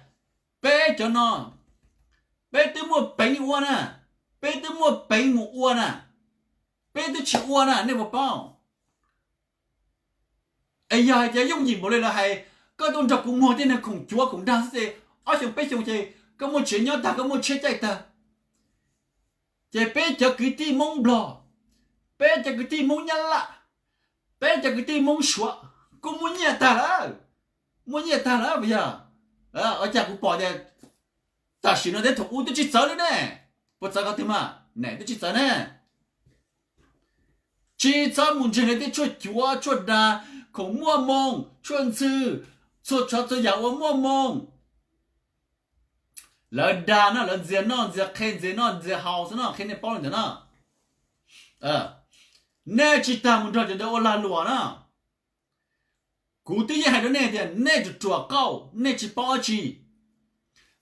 peb cov no, peb twb muaj peev ua na, peb twb muaj peev mus ua na, peb twb tsis ua na, nej puas paub? Es yog hais tias yooj yim npaum li lawv hais, koj tuaj nrog kuv muag tej niag khoom cuav khoom dag xwb ces ob xyoo peb xyoo ces koj muaj tsev nyob tag, koj muaj tsheb caij tag, ces peb cov kwv tij Hmoob Nplog, peb cov kwv tij Hmoob Nyab Laj, peb cov kwv tij Hmoob Suav kuj muaj nyiaj tag lawm, muaj nyiaj tag lawm puas yog? Ua cas kuv pom tias tam sim no thiab thaum ub twb tsis txawv li ne, puas txawv qhov twg mas ne, twb tsis txawv ne. Tsis txhob mus ntseeg lawv tej tshuaj cuav tshuaj dag, khoom muaj moo, tshuaj ntxhw, txhua tsav txhua yam uas muaj moo. Lawv dag no lawv ntxias noj ntxias qhe, ntxias noj ntxias haus xwb no, qhia nej paub li ntawd no. Nej tsis tas mus nrog cov ntawd ua lag luam na. Kuv twb yeej hais rau nej tias nej ruam ruam qauj, nej tsis paub dab tsi.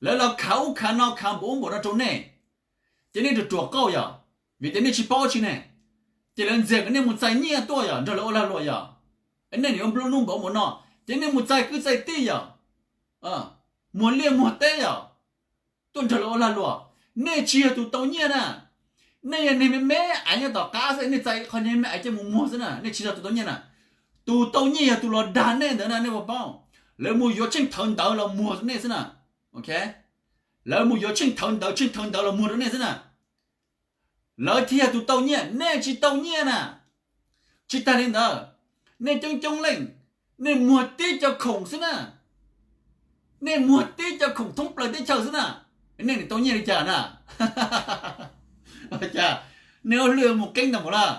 Lawv los khav ub khav no khav npaum ub npaum no rau nej, ces nej ruam ruam qauj yom, vim tias nej tsis paub dab tsi ne. Ces lawv ntxias kom nej mus txais nyiaj tuaj yom, nrog lawv ua lag luam yom. Nej nim ua nplua nuj npaum ub npaum no, ces nej mus txais kwv txais tij yom, muag liaj muag teb yom, tuaj nrog lawv ua lag luam. Nej tsis yog tus tau nyiaj na. Nej yog neeg me me aiv nyob tom qab xwb, nej txais qhov me me aiv coj mus muag xwb na, nej tsis yog tus tau nyiaj na. Tus tau nyiaj yog tus los dag nej ntawd na, nej puas paub? Lawv mus yuav tsheej thawv ntawv los muag rau nej xwb na. Lawv mus yuav tsheej thawv ntawv, tsheej thawv ntawv los muag rau nej xwb na. Lawv thiaj yog tus tau nyiaj, nej tsis tau nyiaj na. Tsis tas li ntawd, nej coob coob leej, nej muag tib cov khoom xwb na, nej muag tib cov khoom thoob plaws teb chaws xwb na, nej niam tau nyiaj li cas na? Cas nej ua lwj mus qeeb ntag mus lawm?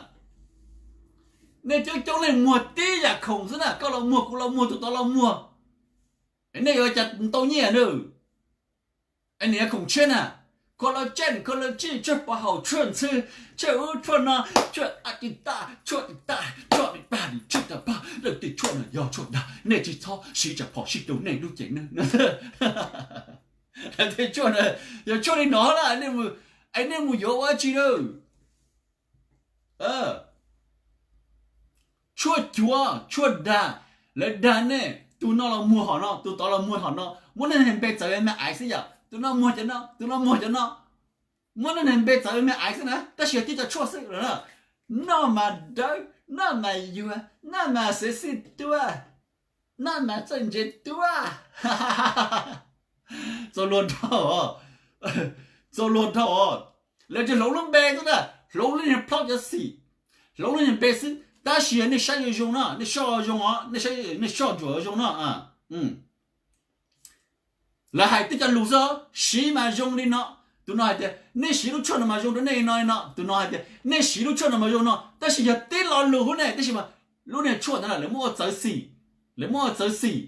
Nej coob coob leej muag tib yam khoom xwb na, koj los muag, kuv los muag, tus tod los muag, nej yuav cas tau nyiaj na? Es niam khoom tshiab na, koj los tsej, koj los tsij, tshuaj pov haum, tshuaj ntxhw, tshuaj ub tshuaj no, tshuaj a ti taj, tshuaj ti taj, tshuaj li pag li tshuaj tas pag, lawv tej tshuaj no yog tshuaj dag, nej tsis txhob siv tsam phom sib rau nej lub cev na. Tej tshuaj na yog tshuaj li no na, es nej mus yuav ua dab tsi lawm? Tshuaj cuav, tshuaj dag, lawv dag nej, tus no los muag hom no, tus tod los muag hom no, muab nej neeg npe txawv me aiv xwb yom, tus no muag cov no, tus no muag cov no, muab nej neeg npe txawv me aiv xwb na, tab sis yog tib co tshuaj xwb. Noj mas dawb, noj mas yuag, noj mas xev xij tuaj, noj mas txawj ntse tuaj. Txaus luag dhau, txaus luag dhau. Lawv tsis hloov lub npe xwb na, hloov lub niag plaub cov xim, hloov lub niag npe xwb, tab sis yog nej saib zoo zoo no, nej soj zoo os, nej soj ntsuam zoo no, lawv hais tib co lus xwb, siv mas zoo li no. Tus no hais tias nej siv lub tshuaj no mas zoo rau nej li no li no, tus no hais tias nej siv lub tshuaj no mas zoo no, tab sis yog tib lo lus hub ne, tab sis mas lub niag tshuaj ntawd lawv muab ua txawv xim, lawv muab ua txawv xim,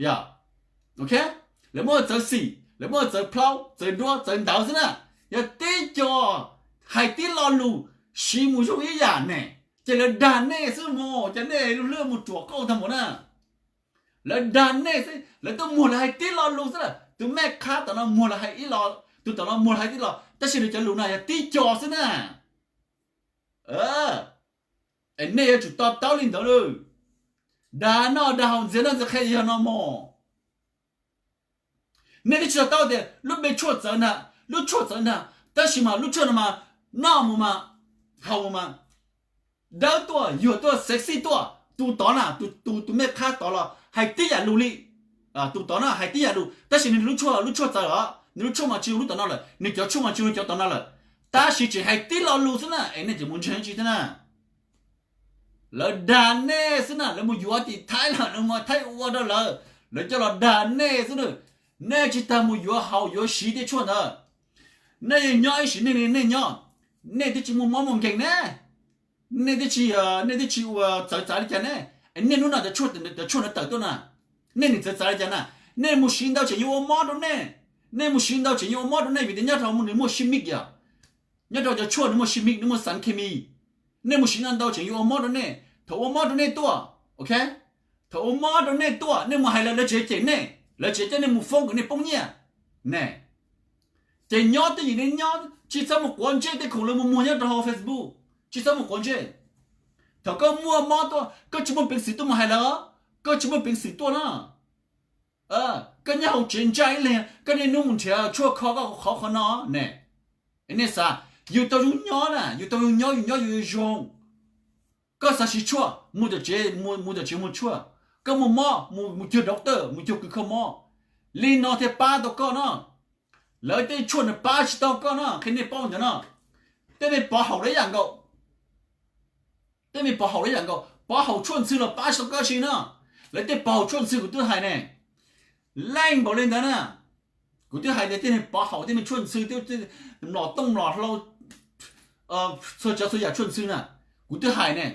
yog, ok, lawv muab ua txawv xim, lawv muab ua txawv plaub, txawv duab, txawv ntawv xwb na. Yog tib co hais tib lo lus siv mus zoo ib yam ne, ces lawv dag nej xwb mus, ces nej lub hlwb mus ruam qauj tag mus na. Lawv dag nej xwb, lawv tuaj muag lawv hais tib lo lus xwb na. Tus mej qhab tom no muag lawv hais ib lo, tus tom no muag lawv hais tib lo, tab sis nws cov lus no yog tib co xwb na. Es nej yuav tsum to taub li ntawd lawm. Dag noj dag haus ntxias noj ntxias qhe yog no mog. Nej twb tsis to taub tias lub npe tshuaj txawv ntag, lub tshuaj txawv ntag, tab sis mas lub tshuaj no mas noj mus mas, haus mus mas, dawb tuaj, yuag tuaj, sexy tuaj. Tus tod na, tus, tus mej qhab tod los hais tib yam lus li. Tus tod na hais tib yam lus, tab sis nws lub tshuaj, lub tshuaj txawv os, nws lub tshuaj mas tsis zoo lub tom no lawm, nws cov tshuaj mas tsis zoo cov tom no lawm, tab sis tseem hais tib lo lus xwb na, es nej tseem mus ntseeg tsis thiab na. Lawv dag nej xwb na, lawv mus yuav tim Thaib lawm, lawv mus Thaib ua rau lawv, lawv coj los dag nej xwb na. Nej tsis tas mus yuav haus yuav siv tej tshuaj ntawd. Nej yeej nyob ib sim neej li nej nyob, nej twb tsis muaj mob muaj nkeeg ne, nej twb tsis, nej twb tsis ua txawv txav li cas ne, es nej hnub no cov tshuaj, cov tshuaj no tawm tuaj na, nej nim txawv txav li cas na? Nej mus siv ntau tseem yuav ua mob rau nej, nej mus siv ntau tseem yuav ua mob rau nej vim tias nyob rau nws muaj sib mik yom, nyob rau cov tshuaj nws muaj sib mik, nws muaj xav khe mis, nej mus siv ntau tseem yuav ua mob rau nej. Thaum ua mob rau nej tuaj, ok, thaum ua mob rau nej tuaj nej mus hais lawv, lawv tseem cem nej, lawv tseem coj nej mus foob kom nej poob nyiaj ne. Ces nyob twj ywm nej nyob, tsis txhob mus quav ntsej tej khoom lawv mus muag nyob rau hauv Facebook, tsis txhob mus quav ntsej. Thaum koj muaj mob tuaj koj tsis muaj peev xwm tuaj mus hais lawv, koj tsis muaj peev xwm tuaj na. Koj nyob hauv tsev ntsaj ib leeg, koj niaj hnub mus nrhiav tshuaj kho koj qhov qhov no ne. Nej xav, yus tau zoo nyob na, yus tau zoo nyob, yus nyob yus zoo. Koj xav siv tshuaj, mus tom tsev, mus tom tsev muag tshuaj. Koj muaj mob, mus cuag doctor, mus cuag kws kho mob. Li no thiaj pab tau koj no. Lawv tej tshuaj nws pab tsis tau koj no, qhia nej paub ntawd no. Tej me pov haum lawv yam nkaus, tej me pov haum lawv yam nkaus, pov haum tshuaj ntxhw los pab tsis tau koj tsi no. Lawv tej pov haum tshuaj ntxhw kuv twb hais ne, leej npaum li ntawd na. Kuv twb hais tias tej me pov haum, tej me tshuaj ntxhw, mlom tooj mlom hlau, txhua tsav txhua yam tshuaj ntxhw na, kuv twb hais ne,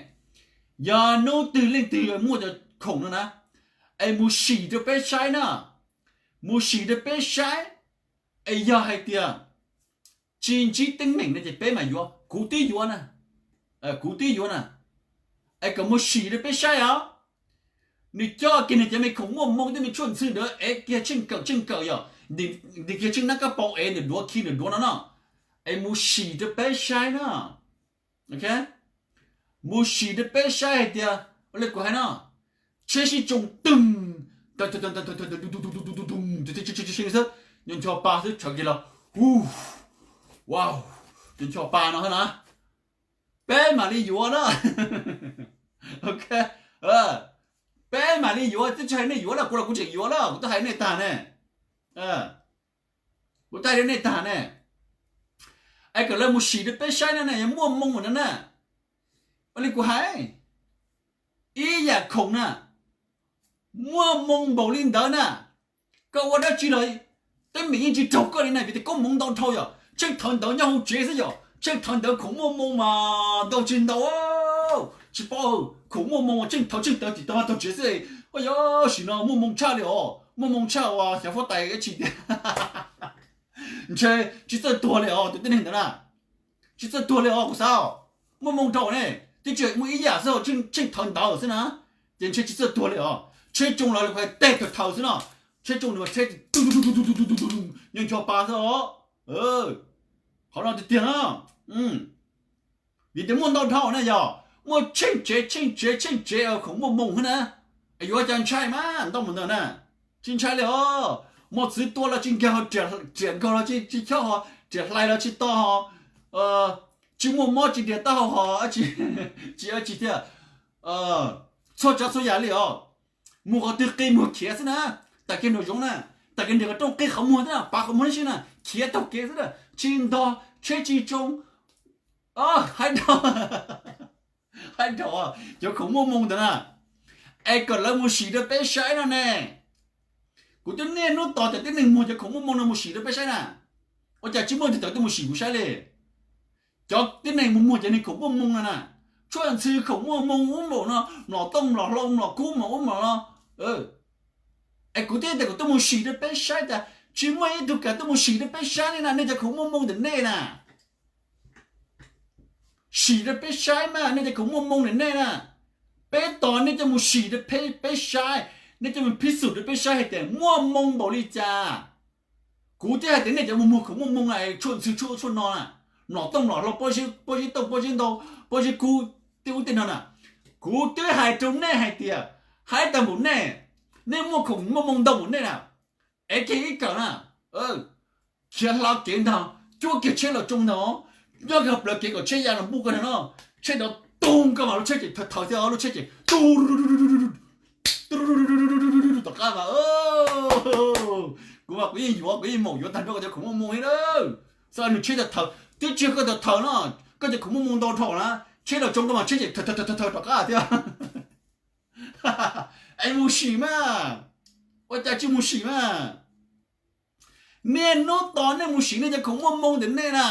yog hnub twg leej twg muaj cov khoom no na, es mus sim rau peb saib na, mus sim rau peb saib. Es yog hais tias tsis ntsib teeb meem no ces peb mam yuav, kuv twb yuav na, kuv twb yuav na. Es kom mus sim rau peb saib os. Nws coj kiag nws cov me khoom muaj moo tej me tshuaj ntxhw ntawd ev kiag tsheej kawm tsheej kawm yom, ntim kiag tsheej nab kab pau ev ntawm duav khi ntawm duav no no. Es mus sim rau peb saib na. Mus sim rau peb saib hais tias, ua li kuv hais no, tsheb sib tsoo twg, xwb, ncho ncho pa xwb tshawv kiag los, wow, ncho pa no na, peb mam li yuav na. Ok, peb mam li yuav, twb tsis hais nej yuav na, kuv los kuv tseem yuav na, kuv twb hais nej tag ne. Kuv twb hais nej tag ne. Es kom lawv mus sim rau peb saib na, yog muaj moo no na. Ua li kuv hais, khoom na, muaj moo npaum li ntawd na, koj ua dab tsi los teeb meem yeej tsis raug koj li na, vim tias koob hmoov ntau dhau yom. Tsheej thaum ntawd nyob hauv tsev xwb yom, tsheej thaum ntawd khoom muaj moo mas ntau tsis ntau, tsis paub, khoom muaj moo tsheej thaum tsheej thaum tim tau tau tsev xwb. Ua yog sim no muaj moo tshaj li os, muaj moo tshaj uas xyov huab tais dab tsi tiag. Ntshe tsis txawj tuag li os tus tib neeg ntawd na, tsis txawj tuag li os kuv xav. Muaj moo dhau ne, twb tsis muaj ib yam xwb, tsheej thaum ntawd xwb na, ces ntshe tsis txawj tuag li os. Tsheb tsoo los lawv tej thaum thaum xwb no, tsheb tsoo nws tsheb nyo ncho pa xwb os. Qhov no tiag tiag na, vim tias muaj ntau dhau na yog, muaj tsheej tsev tsheej tsev tsheej tsev khoom muaj moo xwb na. Yuav cas ntshai mas ntau mus ntawd na, tsis ntshai li os. Mos txwv tua los tsis nkag ho, riam nkaug los tsis chob ho, riam hlais los tsis to ho, tsis muaj mob tsis dias taub hau ho, tsis, tsis tiag, txhua tsav txhua yam li os. Mus qhov twg qi muag khiav xwb na, tag kiag nraum zoov na, tag kiag nraum qhov rooj qi qhov muag xwb na, pav qhov muag tib si na, khiav taug kev xwb na, tsis ntog tsheb tsis tsoo. Haib dhau, haib dhau cov khoom muaj moo ntawd na, es kom lawv mus sim rau peb saib no ne. Kuv twb niaj hnub tos cov tib neeg muag cov khoom muaj moo no mus sim rau peb saib na, ua cas tsis muaj tug twg tuaj mus sim kuv saib li. Cov tib neeg mus muag cov niag khoom muaj moo no na, tshuaj ntxhw khoom muaj moo ub npaum no, mlom tooj mlom hlau mlom kub mlom ub mlom no. Es kuv thiaj tias kuv tuaj mus sim rau peb saib, cas tsis muaj ib tug kam tuaj mus sim rau peb saib li na, nej cov khoom muaj moo ntawm nej na. Sim rau peb saib mas, nej cov khoom muaj moo ntawm nej na. Peb tos nej coj mus sim rau peb saib, nej coj mus phij xum rau peb saib hais tias muaj moo npaum li cas. Kuv twb hais tias nej cov mus muag khoom muaj moo na, tshuaj ntxhw tshuaj ub tshuaj no na, mlom tooj mlom hlau, pob zeb tooj pob zeb ntau, pob zeb kub, tej ub tej no na. Kuv twb hais rau nej hais tias, haib tag npaum nej, nej muaj khoom muaj moo ntau npaum nej na, es kiag ib kawm na, khiav hla kev ntag, cuab kiag tsheb los tsoo ntag, nyob kiag plawv kev kom tsheb ya los npuj koj ntag no, tsheb nrov tus koj mas lub tsheb ces thawv thawv thiab, lub tsheb ces tu tom qab mas, kuv mas kuv yeej yuav, kuv yeej maum yuav tag nrho koj cov khoom muaj moo li lawm. Xav nws tsheb thawv, twb tsis yog koj thawv thawv no, koj cov khoom muaj moo ntau dhau na, tsheb los tsoo koj mas tsheb ces thawv thawv thawv rov qab thiab. Es mus sim mas, ua cas tsis mus sim mas? Niaj hnub tos nej mus sim nej cov khoom muaj moo ntawm nej na.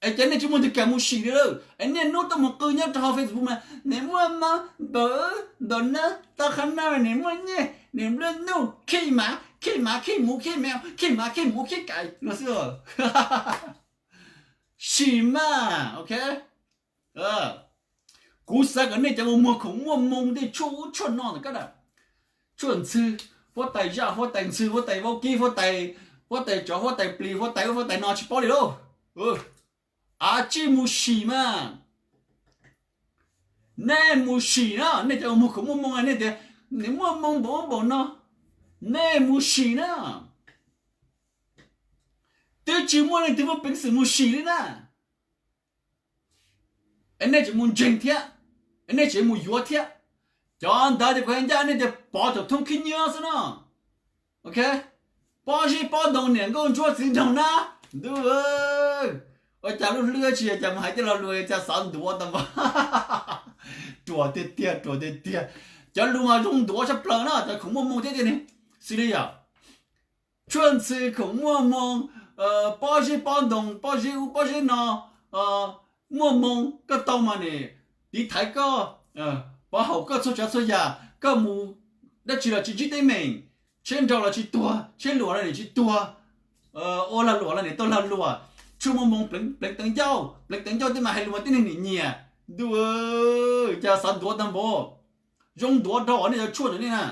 Es cas nej tsis muaj tug kam mus sim li lawm, es niaj hnub tuaj mus qw nyob rau hauv Facebook mas nws muaj mob npaum ub npaum no, tau qhov no nws muaj nyiaj, nws nplua nuj, khij mav khij mav khij muv khij mev khij mav khij muv khij kais no xwb. Sim mas, ok. Kuv xav kom nej cov mus muag khoom muaj moo tej tshuaj ub tshuaj no ntawm koj na, tshuaj ntxhw, huab tais zaj, huab tais ntxhw, huab tais vaub kib, huab tais, huab tais tsov, huab tais plis, huab tais ub huab tais no tsis paub li lauj. Av tsij mus sim mas. Nej mus sim na, nej cov mus khoom muaj moo nej tias nws muaj moo npaum ub npaum no, nej mus sim na. Twb tsis muaj leej twg muaj peev xwm mus sim li na. Es nej tseem mus ntseeg thiab, es nej tseem mus yuav thiab. Cov ntawd ces kuv hais ncaj nej tias pov thaum thoob khib nyiab xwb no. Ok, pob zeb pob ntoo niam nkauj ntsuab txiv nraug na, ntuj, ua cas lub hlwb tsis yog cas mus hais tej lo lus cas xav ntuav tau mas. Ruam tiag tiag, ruam tiag tiag. Cov lus mas zoo ntuav tshaj plaws na, cov khoom muaj moo thiab tiag ne. Xws li yom, tshuaj ntxhw khoom muaj moo, pob zeb pob ntoo, pob zeb ub pob zeb no, muaj moo koj tau mas nim tiv thaiv koj, pov haum koj txhua tsav txhua yam, koj mus dab tsi los tsis ntsib teeb meem, tsheb nrau los tsis tuag, tsheb luam los nim tsis tuag, ua lag luam los nim tau lag luam, tshuaj muaj moo pleev teev ncauj, pleev teev ncauj tej mas hais lus mas tib neeg nim nyiam. Ntuj, cas xav ntuav tag npaum, zoo ntuav rau nej cov tshuaj ntawm nej na.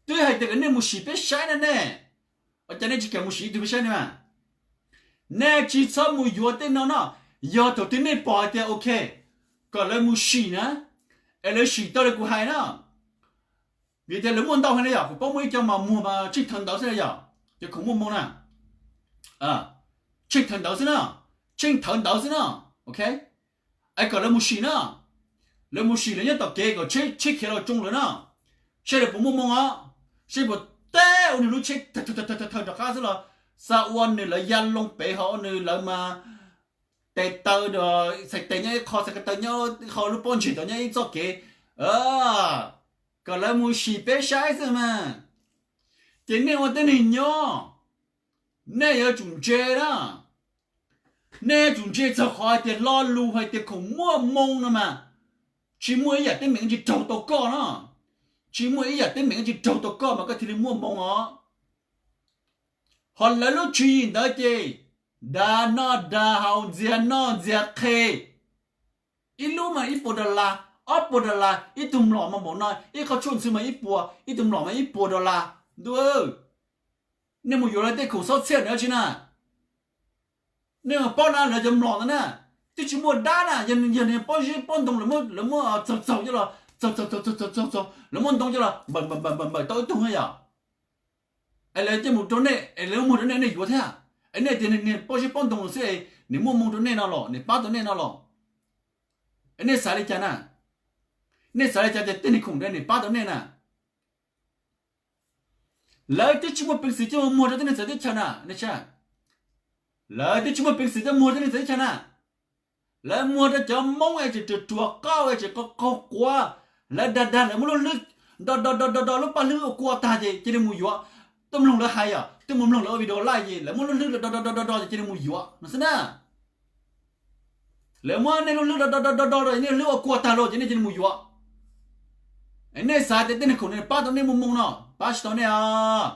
Twb hais tias kom nej mus sim peb saib na ne, ua cas nej tsis kam mus sim ib tug peb saib ne mas? Nej tsis txhob mus yuav tej no no, yog thaum twg nej pom hais tias ok, kom lawv mus sim na, es lawv sim tau li kuv hais na. Vim tias lawv muaj ntau heev na yom, kuv paub muaj ib co mas muag mas tsheej thawv ntawd xwb na yom, cov khoom muaj moo na, tsheej thawv ntawd xwb na, tsheej thawv ntawd xwb na, ok. Es kom lawv mus sim na, lawv mus sim lawv nyob tom kev kom tsheb khiav los tsoo lawv na, saib lawv puas muaj moo os, saib puas teb ua nws lub tsheb thawv thawv rov qab xwb los, xav ua nws lawv ya loo pem ho ua nws lawv mas tes taw, txhais tes nyob ib qho, txhais ko taw nyob ib qho, lub pob ntseg tod nyob ib txoj kev, kom lawv mus sim peb saib xwb mas. Ces nej ua tej neeg nyob, nej yuav tsum ntse na. Nej yuav tsum ntse txog qhov hais tias lo lus hais tias khoom muaj moo no mas tsis muaj ib yam teeb meem tsis raug tau koj no. Tsis muaj ib yam teeb meem tsis raug tau koj mas koj thiaj li muaj moo os. Ho lawv lub tswv yim ntawd ces dag noj dag haus, ntxias noj ntxias qhe. Ib lub mas ib puas dollar, ob puas dollar, ib tug mlom mas npaum no, ib qho tshuaj ntxhw mas ib puas, ib tug mlom mas ib puas dollar. Ntuj, nej mus yuav lawv tej khoom xob txhiaj ntawd tsi na. Nej paub na, lawv cov mlom ntawd na, twb tsis muaj dab na, yog niag pob zeb pob ntoo lawv muab txaug txaug coj los, txaug txaug txaug txaug txaug txaug, lawv muab ntoo coj los npawm npawm npawm npawm tau ib tug no yom. Es lawv coj mus rau nej es lawv muag rau nej, nej yuav thiab. Es nej tias niag pob zeb pob ntoo xwb es nws muaj moo rau nej no los, nws pab tau nej no los? Es nej xav li cas na? Nej xav li cas tias tej niag khoom ntawd nws pab tau nej na? Lawv twb tsis muaj peev xwm coj mus muag rau tej neeg txawv teb chaws na, nej saib. Lawv twb tsis muaj peev xwm coj muag tej neeg txawv teb chaws na. Lawv muag rau cov Hmoob es tseem ruam ruam qauj es tseem qaug qaug quav, lawv dag dag lawv muab lub hlwb do do do do do lub paj hlwb ua kua tag ces cia li mus yuav. Tuaj mloog lawv hais yom, tuaj mus mloog lawv ua video live ces lawv muab lub hlwb do do do do do ces cia li mus yuav no xwb na. Lawv muab nej lub hlwb do do do do do, nej hlwb ua kua tag los ces nej cia li mus yuav. Nej xav tias tej neeg khoom no pab tau nej muaj moo no? Pab tsis tau nej os.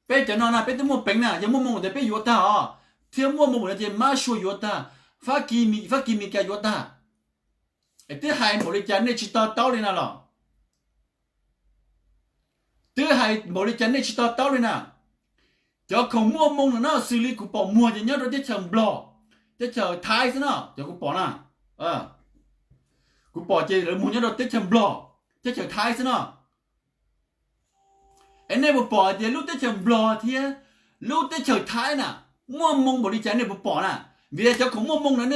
Peb cov no na peb twb muaj peev na, yog muaj moo ntawd peb yuav tag os, thiab muaj moo ntawd ces Mab Suav yuav tag, Fab Kis, Fab Kis Mes Kas yuav tag. Es twb hais npaum li cas nej tsis to taub li na los? Twb hais npaum li cas nej tsis to taub li na? Cov khoom muaj moo no no xws li kuv pom muag ces nyob rau teb chaws Nplog, teb chaws Thaib xwb no, cov kuv pom na. Kuv pom ces lawv muag nyob rau teb chaws Nplog, teb chaws Thaib xwb no. Es nej puas pom tias lub teb chaws Nplog thiab lub teb chaws Thaib na muaj moo npaum li cas nej puas pom na? Vim cov khoom muaj moo ntawd,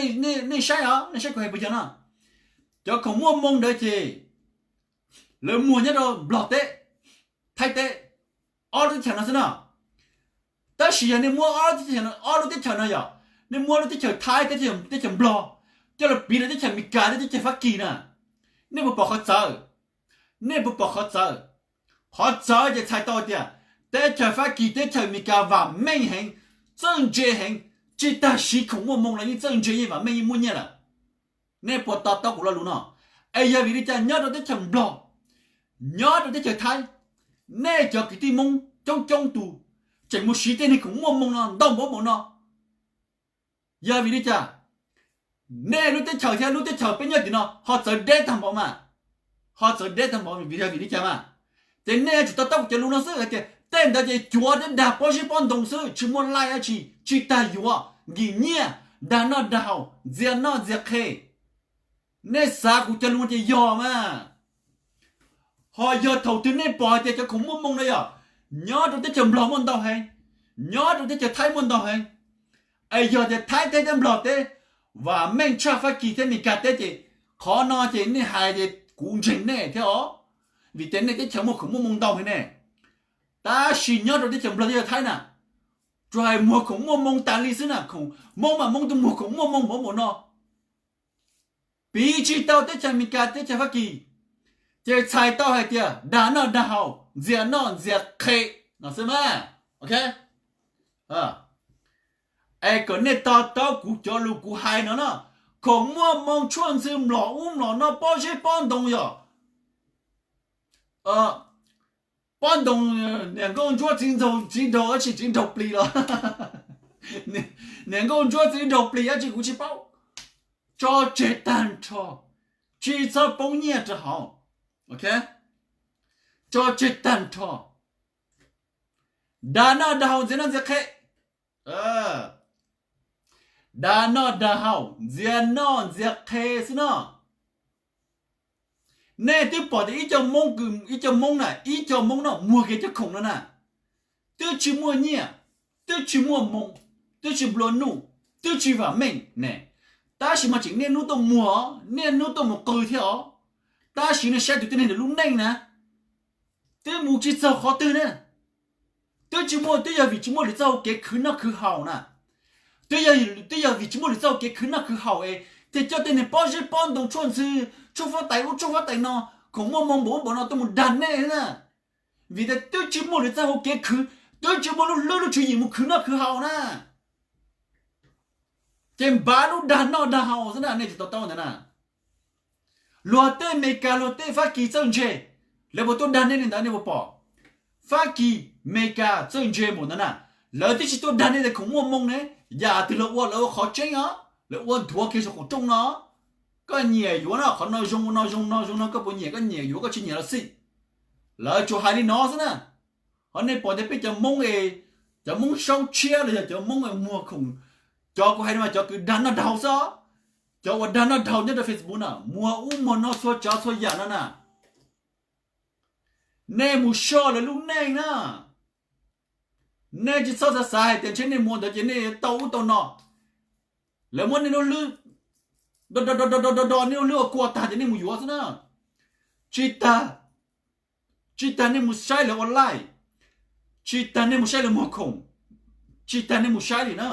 nej saib os, nej saib kuv hais puas yog no. Cov khoom muaj moo ntawd ces lawv muag nyob rau Nplog teb, Thaib teb, ob lub teb chaws no xwb no. Tab sis yog nej muab ob lub teb chaws no yom, nej muab lub teb chaws Thaib, teb chaws Nplog coj los piv rau teb chaws Amelikas thiab teb chaws Fab Kis na, nej puas pom qhov txawv? Nej puas pom qhov txawv? Qhov txawv ces txhais tau tias teb chaws Fab Kis, teb chaws Amelikas vam meej heev, txawj ntse heev, tsis tag siv khoom muaj moo los yeej txawj ntse, yeej vam meej, yeej muaj nyiaj lawm. Nej puas to taub kuv lo lus no? Es yog vim li cas nyob rau teb chaws Nplog, nyob rau teb chaws Thaib, nej cov kwv tij Hmoob coob coob tus tseem mus siv tej neeg khoom muaj moo no ntau npaum no? Yog vim li cas nej lub teb chaws thiab lub teb chaws peb nyob tim no ho txawv deb tag npaum mas? Ho txawv deb tag npaum vim yog vim li cas mas? Ces nej yuav tsum to taub kuv cov lus no xwb hais tias tej ntawd ces cuav thiab dag pob zeb pob ntoo xwb, tsis muaj laij dab tsi, tsis tag yuav, nkim nyiaj, dag noj dag haus, ntxias noj ntxias qhe. Nej xav kuv cov lus no ces yog mas. Ho yog thaum twg nej pom hais tias cov khoom muaj moo no yog nyob rau teb chaws Nplog muaj ntau heev, nyob rau teb chaws Thaib muaj ntau heev, es yog tias Thaib teb thiab Nplog teb vam meej tshaj Fab Kis thiab Amelikas teb ces qhov no ces nej hais ces kuv ntseeg nej thiab os, vim tias nej teb chaws muaj khoom muaj moo ntau heev ne. Tab sis nyob rau teb chaws Nplog thiab Thaib na, tsuas hais muag khoom muaj moo tas li xwb na, khoom Hmoob mas Hmoob twb muag khoom muaj moo npaum npaum no, piv tsis tau teb chaws Amelikas teb chaws Fab Kis, ces txhais tau hais tias dag noj dag haus, ntxias noj ntxias qhe no xwb mas. Ok, es kom nej to taub kuv cov lus kuv hais no na, khoom muaj moo tshuaj ntxhw mlom ub mlom no pob zeb pob ntoo yog pob ntoo, niam nkauj ntsuab txiv nraug, txiv nraug dab tsi, txiv nraug plis los, niam nkauj ntsuab txiv nraug plis dab tsi kuv tsis paub. Tso tseg tag nrho, tsis txhob poob nyiaj rau hauv. Ok, tso tseg tag nrho. Dag noj dag haus, ntxias noj ntxias qhe. Dag noj dag haus, ntxias noj ntxias qhe xwb no. Nej twb pom tias ib co Hmoob, ib co Hmoob na, ib co Hmoob no muag kiag cov khoom no na, twb tsis muaj nyiaj, twb tsis muaj moo, twb tsis nplua nuj, twb tsis vam meej ne. Tab sis mas tseem niaj hnub tuaj muag, niaj hnub tuaj mus qw thiab os. Tab sis nej saib tus tib neeg ntawd lub neej na, twb mus tsis txog qhov twg na. Twb tsis muaj, twb yog vim tsis muaj lwm txoj hau kev khwv noj khwv haus na. Twb yog, twb yog vim tsis muaj lwm txoj hau kev khwv noj khwv haus es thiaj coj tej niag pob zeb pob ntoo tshuaj ntxhw, tshuaj fab tais ub tshuaj fab tais no, khoom muaj moo npaum ub npaum no tuaj mus dag nej na. Vim tias twb tsis muaj lwm txoj hau kev khwv, twb tsis muaj lub hlwb lub tswv yim mus khwv noj khwv haus na, ces npav lub dag noj dag haus xwb na, nej tsis to taub ntawd na. Luag tej Amelikas luag tej Fab Kis txawj ntse, lawv puas tuaj dag nej li ntawd nej puas pom? Fab Kis, Amelikas txawj ntse npaum ntawd na, lawv twb tsis tuaj dag nej tias khoom muaj moo ne, yam twg lawv ua lawv ua qhov tseeb os, lawv ua nthuav kiag saum qaum rooj no. Koj nyiam yuav no, qhov no zoo no zoo no zoo no, koj puas nyiam? Koj nyiam yuav koj tsis nyiam los xij, lawv tsuas hais li no xwb na. Ho nej pom tias peb cov Hmoob es, cov Hmoob saub tshiab los yog cov Hmoob es muag khoom, cov kuv hais no mas cov kws dag noj dag haus xwb os. Cov uas dag noj dag haus nyob rau Facebook na, muag ub muag no txhua tsav txhua yam no na. Nej mus soj lawv lub neej na. Nej tsis txhob xav xav hais tias ntshe nej mus ntawd ces nej tau ub tau no. Lawv muab nej lub hlwb, do do do do do do nej lub hlwb ua kua tag ces nej mus yuav xwb na. Tsis tag, tsis tag nej mus saib lawv online, tsis tag nej mus saib lawv muag khoom, tsis tag nej mus saib li na.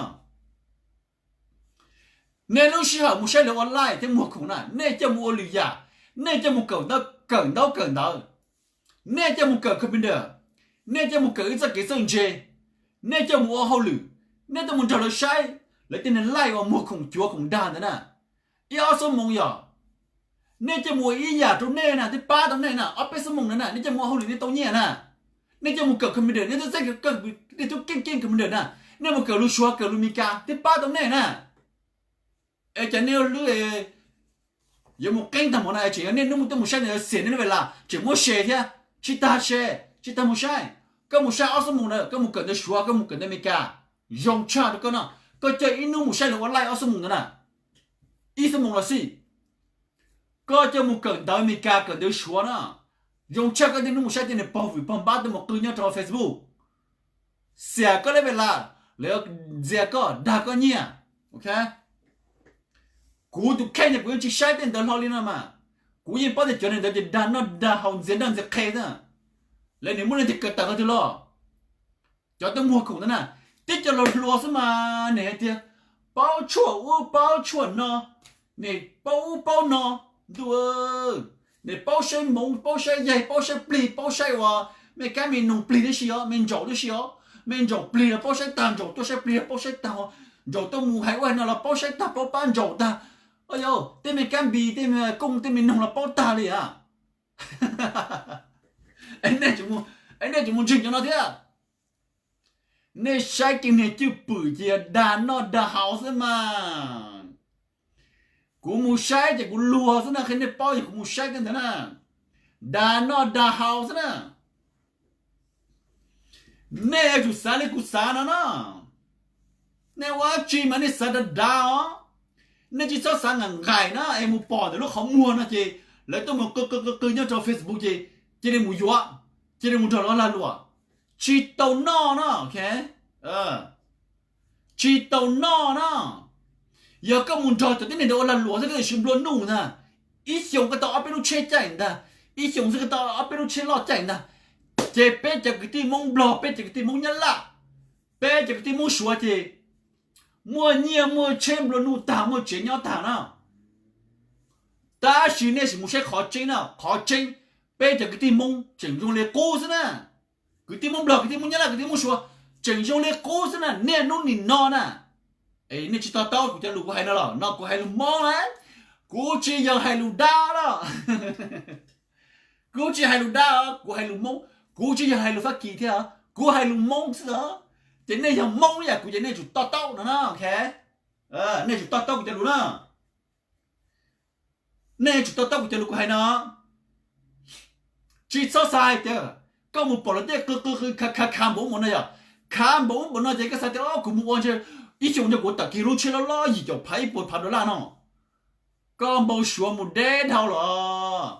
Nej lub sij hawm mus saib lawv online thiab muag khoom na, nej coj mus ua lwm yam, nej coj mus kawm ntaub kawm ntawv, nej coj mus kawm computer, nej coj mus kawm ib txoj kev txawj ntse, nej coj mus ua hauj lwm, nej tuaj mus nrog lawv saib lawv tej niag live uas muag khoom cuav khoom dag ntawd na. Ib ob xuab moos yog, nej coj mus ua ib yam rau nej na thiaj pab tau nej na, ob peb xuab moos ntawd na nej coj mus ua hauj lwm nej tau nyiaj na. Nej coj mus kawm computer, nej tub txeeb, nej tub keej keej computer na, nej mus kawm lus Suav kawm lus Meskas thiaj pab tau nej na. Es cas nej ua hlwb yuav mus qeeb tag npaum no es tseem yog nej hnub tuaj mus saib ntawd xiam nej lub ves las tseem muab share thiab. Tsis tag share, tsis tag mus saib. Koj mus saib ob xuab moos ntawd, koj mus kawm ntawv Suav, koj mus kawm ntawv Meskas, zoo tshaj rau koj no. Koj coj ib hnub mus saib lawv ua live ob xuab moos ntawd na, ib xuab moos los xij. Koj coj mus kawm ntawv Meskas kawm ntawv Suav na, zoo tshaj koj tej hnub mus saib tej niag pog vwm pog npab tuaj mus qw nyob rau Facebook, xiam koj lub ves las, lawv ntxias koj dag koj nyiaj. Kuv tus kheej ces kuv yeej tsis saib tej ntawd hlo li no mas, kuv yeej paub tias cov niag ntawd ces dag noj dag haus ntxias nroj ntxias qhe xwb. Lawv nim muaj leej twg kawm tawm qhov twg los? Cov tuaj muag khoom ntawd na, tib cov laus hluas xwb mas nim hais tias paub tshuaj ub paub tshuaj no, nim paub ub paub no, ntuj, nim paub saib hmoov paub saib yaig paub saib plig paub saib uas me kab me noog plig tib si os, me ntsaum tib si os, me ntsaum plig los paub saib tag, ntsaum tuaj saib plig los paub saib tag, ntsaum tuaj mus hais ua no los paub saib tag paub pab ntsaum tag. Yog tej me kab npis tej me kooj tej me noog los paub tag li a. Nej tseem mus ntseeg cov no thiab. Nej saib kiag niag cwj pwm ces yog dag noj dag haus xwb mas. Kuv mus saib ces kuv luag xwb na, qhia nej paub yog kuv mus saib tej ntawd na, dag noj dag haus xwb na. Nej yuav tsum xav li kuv xav no na. Nej ua dab tsi mas nej xav dav dav os. Nej tsis txhob xav nqaim nqaim na es mus pom ntawm lub qhov muag no ces lawv tuaj mus qw qw qw qw nyob rau Facebook ces cia li mus yuav, cia li mus nrog lawv lag luam. Tsis tau noj na, tsis tau noj na. Yog koj mus nrog cov tib neeg ntawd ua lag luam xwb koj tsis nplua nuj ntag, ib xyoos koj tau ob peb lub tsheb caij ntag, ib xyoos xwb koj tau ob peb lub tsheb loj caij ntag, ces peb cov kwv tij Hmoob Nplog, peb cov kwv tij Hmoob Nyab Laj, peb cov kwv tij Hmoob Suav ces muaj nyiaj muaj tsheb nplua nuj tag, muaj tsev nyob tag na. Tab sis nej sim mus saib qhov tseeb na, qhov tseeb peb cov kwv tij Hmoob tseem zoo li qub xwb na. Kwv tij Hmoob Nplog, kwv tij Hmoob Nyab Laj, kwv tij Hmoob Suav tseem zoo li qub xwb na, niaj hnub nim no na. Es nej tsis to taub kuv cov lus kuv hais no los? No kuv hais lus Hmoob na, kuv tsis yog hais lus dab los. Kuv tsis hais lus dab, kuv hais lus Hmoob, kuv tsis yog hais lus Fab Kis thiab, kuv hais lus Hmoob xwb os. Ces nej yog Hmoob ib yam kuv ces nej tsum to taub no na. Nej tsum to taub kuv cov lus na. Nej tsum to taub kuv cov lus kuv hais no. Tsis txhob xav hais tias koj mus pom lawv tej qw qw qw khav khav khav npaum ub npaum no yog, khav npaum ub npaum no ces koj xav tias o kuv mus ua ntshe ib xyoos ntshe kuv tawm kiag lub tsheb loj loj yim caum phav ib puas phav dollar no. Koj npau suav mus deb dhau los.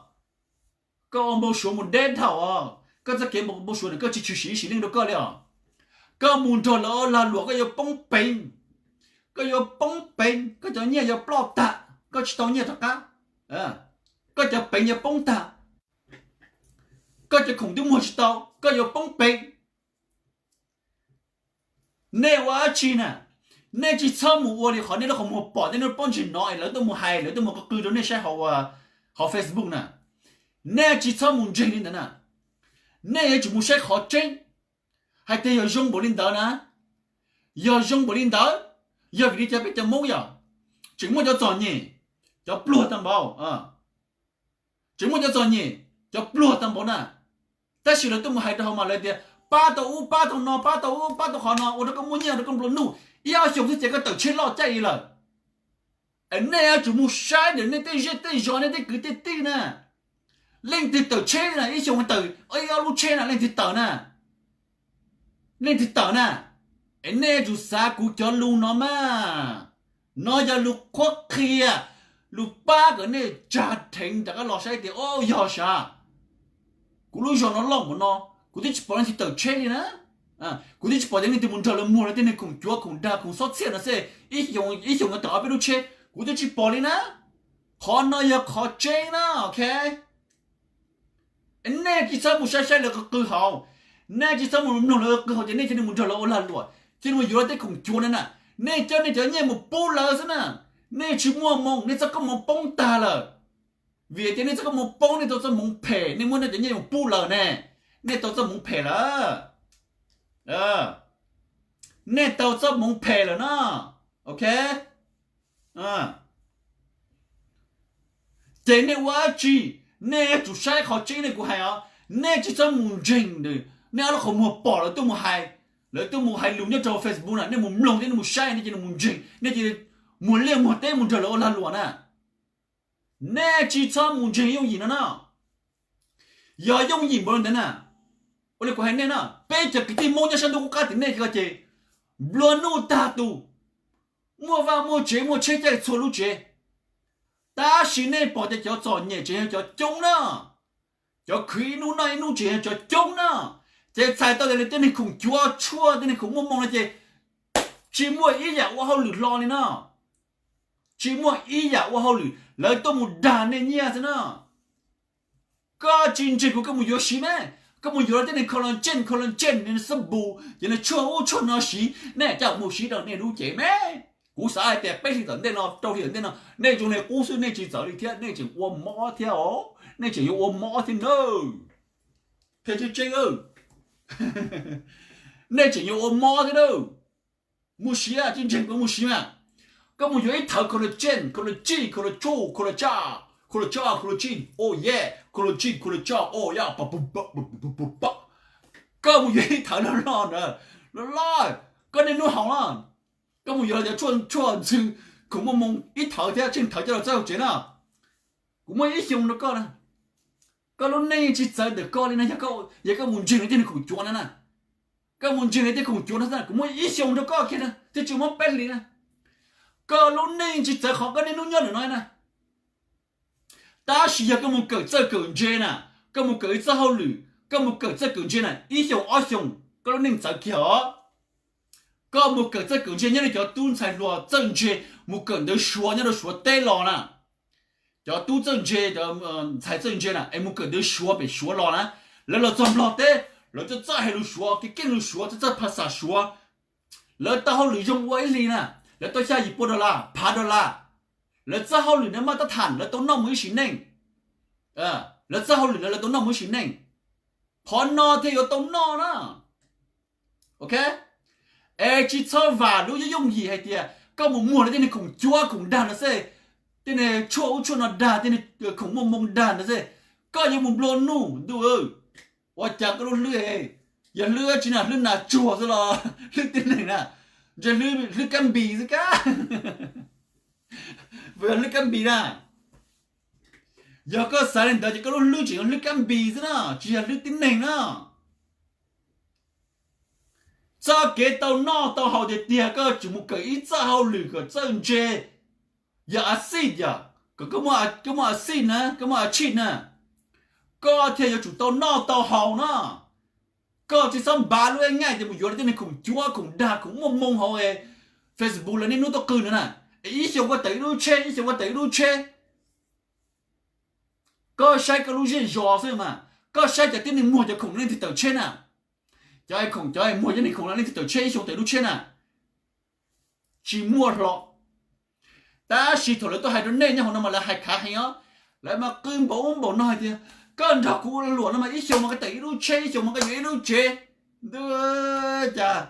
Koj ua npau suav mus deb dhau os. Koj txoj kev npau suav ntawd koj tsis tshwm sim ib sim neej rau koj li os. Koj mus nrog lawv ua lag luam koj yuav poob peev. Koj yuav poob peev, koj cov nyiaj yuav ploj tag, koj tsis tau nyiaj rov qab. Koj cov peev yuav poob tag. Koj cov khoom twb muag tsis tau, koj yuav poob peev. Nej ua dab tsi na? Nej tsis txhob mus ua li qhov nej lub qhov muag pom tej nej lub pob ntseg no es lawv tuaj mus hais, lawv tuaj mus qw qw rau nej saib hauv, hauv Facebook na. Nej tsis txhob mus ntseeg li ntawd na. Nej yuav tsum mus saib qhov tseeb, hais tias yog zoo npaum li ntawd na. Yog zoo npaum li ntawd, yog vim li cas peb cov Hmoob yog tseem muaj cov txom nyem, cov pluag tag npaum, tseem muaj cov txom nyem, cov pluag tag npaum na. Tab sis lawv tuaj mus hais rau hauv mas lawv tias pab tau ub pab tau no, pab tau ub pab tau qhov no, ua rau koj muaj nyiaj, ua rau koj nplua nuj, ib ob xyoos xwb ces koj tawm tsheb loj caij li lawm. Nej yuav tsum mus saib ntawm nej tej zej tej zos, nej tej kwv tej tij na. Leej twg tawm tsheb na, ib xyoos tawm ib ob lub tsheb na, leej twg tawm na? Leej twg tawm na? Es nej yuav tsum xav kuv cov lus no mas. No yog lus qhuab qhia, lus pab kom nej tsag rheev rov qab los saib tias, o, yog sav, kuv lub zos no loj npaum no, kuv twb tsis pom leej twg tawm tsheb li na. Kuv twb tsis pom tias leej twg mus nrog lawv muag, lawv tej niag khoom cuav khoom dag khoom xob txhiaj no xwb, ib xyoos tawm ob peb lub tsheb, kuv twb tsis pom li na. Qhov no yog qhov tseeb na, ok. Nej tsis txhob mus saib saib lawv qw qw hauv, nej tsis txhob mus mloog lawv qw hauv ces nej cia li mus nrog lawv ua lag luam, cia li mus yuav lawv tej khoom cuav na na. Nej coj nej cov nyiaj mus pub lawv xwb na. Nej tsis muaj moo, nej txoj koob hmoov poob tag lawm. Vim tias nej txoj koob hmoov poob, nej tau txoj hmoov phem, nej muab nej cov nyiaj mus pub lawm ne, nej tau txoj hmoov phem lawm. Nej tau txoj hmoov phem lawm no, ok. Ces nej ua dab tsi? Nej yuav tsum saib qhov tseeb nej kuv hais os. Nej tsis txhob mus ntseeg, nej ob lub qhov muag pom lawv tuaj mus hais, lawv tuaj mus hais lus nyob rau Facebook na, nej mus mloog thiab nej mus saib, nej cia li mus ntseeg, nej cia li muag liaj muag teb mus nrog lawv ua lag luam na. Nej tsis txhob mus ntseeg yooj yim no na. Yog yooj yim npaum li ntawd na, ua li kuv hais nej na, peb cov kwv tij Hmoob nyob sab ntuj qub qab tim nej ko ces nplua nuj tag tus, muaj vaj muaj tsev muaj tsheb caij txhua lub tsev. Tab sis nej pom tias cov txom nyem tseem yog cov coob na, cov khwv ib hnub noj ib hnub tseem yog cov coob na. Ces txhais tau tias lawv tej niag khoom cuav tshuaj, tej niag khoom muaj moo no ces tsis muaj ib yam ua hauj lwm hlo li na. Tsis muaj ib yam ua hauj lwm, lawv tuaj mus dag nej nyiaj xwb na. Koj tsis ntseeg kuv koj mus yuav siv me, koj mus yuav tej niag collagen, collagen, niag xab npum, ces niag tshuaj ub tshuaj no siv, nej coj mus siv rau nej lub cev me. Kuv xav hais tias peb hlis tom ntej no, rau hli tom ntej no nej zoo li qub xwb, nej tsis txawv li thiab, nej tseem ua mob thiab os, nej tseem yuav ua mob thiab nawb. Qhia tseeb tseeb, nej tseem yuav ua mob thiab nawb. Mus siv, tsis ntseeg kuv mus siv mas. Koj mus yuav ib thawv collagen, collagen, collagen, collagen, collagen, collagen, oh yeah, collagen, collagen, oh yeah, pa pa pa pa pa pa. Koj mus yuav ib thawv loj loj ntawd, loj loj, koj niaj hnub haus na. Koj mus yuav los cov tshuaj ntxhw, khoom muaj moo ib thawv thiab tsheej thawv coj los txawb hauv tsev na. Kuv muaj ib xyoo rau koj na. Koj lub neej tsis txawv ntawm koj li no, yog koj mus ntseeg li tej niag khoom cuav no na. Koj mus ntseeg li tej khoom cuav no xwb, kuv muaj ib xyoo rau koj kiag na, twb tsis muab peb hlis na. Koj lub neej tsis txawv qhov koj niaj hnub nyob ntawm no na. Tab sis yog koj mus kawm txawj kawm ntse na, koj mus kawm ib txoj hauj lwm, koj mus kawm txawj kawm ntse na, ib xyoos ob xyoos koj lub neej txawv kiag os. Koj mus kawm txawj kawm ntse nyob li cov tub ntxhais hluas txawj ntse mus kawm ntawv Suav nyob rau Suav teb los na. Cov tub txawj ntse, cov ntxhais txawj ntse na es mus kawm ntawv Suav pem Suav los na, lawv los txog Nplog teb, lawv txawj txawj hais lus Suav, kev keej lus Suav, txawj txawj phas xas Suav. Lawv tau hauj lwm zoo ua ib hlis na, lawv tau xya yim pua dollar, phav dollar. Lawv txoj hauj lwm na maj tab tham, lawv tau noj mus ib sim neej. Lawv txoj hauj lwm na lawv tau noj mus ib sim neej. Qhov no thiaj yuav tau noj na. Ok, es tsis txhob vam lub yooj yooj yim hais tias koj mus muag lawv tej niag khoom cuav khoom dag ntawd xwb, tej niag tshuaj ub tshuaj no dag, tej niag khoom muaj moo dag ntawd xwb, koj yuav mus nplua nuj ntuj. Ua cas koj lub hlwb, yog hlwb tsi na, hlwb nas tsuag xwb los hlwb tib neeg na? Ntshe hlwb kab npis xwb kab. Puas yog hlwb kab npis na? Yog koj xav li ntawd ces koj lub hlwb tseem yog hlwb kab npis xwb na, tsis yog hlwb tib neeg na. Txoj kev tau noj tau haus tiag tiag koj tseem mus kawm ib txoj hauj lwm kom txawj ntse, yog a xij yom, kom koj muaj a xij na, koj muaj a tshij na, koj thiaj yuav tsum tau noj tau haus na. Koj tsis txhob npav lub ej nyaij tias mus yuav tej niag khoom cuav khoom dag khoom muaj moo hauv Facebook lawv niaj hnub tuaj qw no na. Es ib xyoos koj tawm ib lub tsheb, ib xyoos koj tawm ib lub tsheb. Koj saib koj lub zej zos xwb mas, koj saib cov tib neeg muag cov khoom leej twg tawm tsheb na. Cov khoom, cov muag cov niag khoom no leej twg tawm tsheb, ib xyoos tawm ib lub tsheb na. tsis muaj hlo. Tab sis thaum lawv tuaj hais rau nej nyob hauv no mas lawv hais khav heev os. Lawv mas qw npaum ub npaum no hais tias, koj nrog kuv ua luam no mas ib xyoos mas koj tawm ib lub tsheb, ib xyoos mas koj yuav ib lub tsev. Ntuj, cas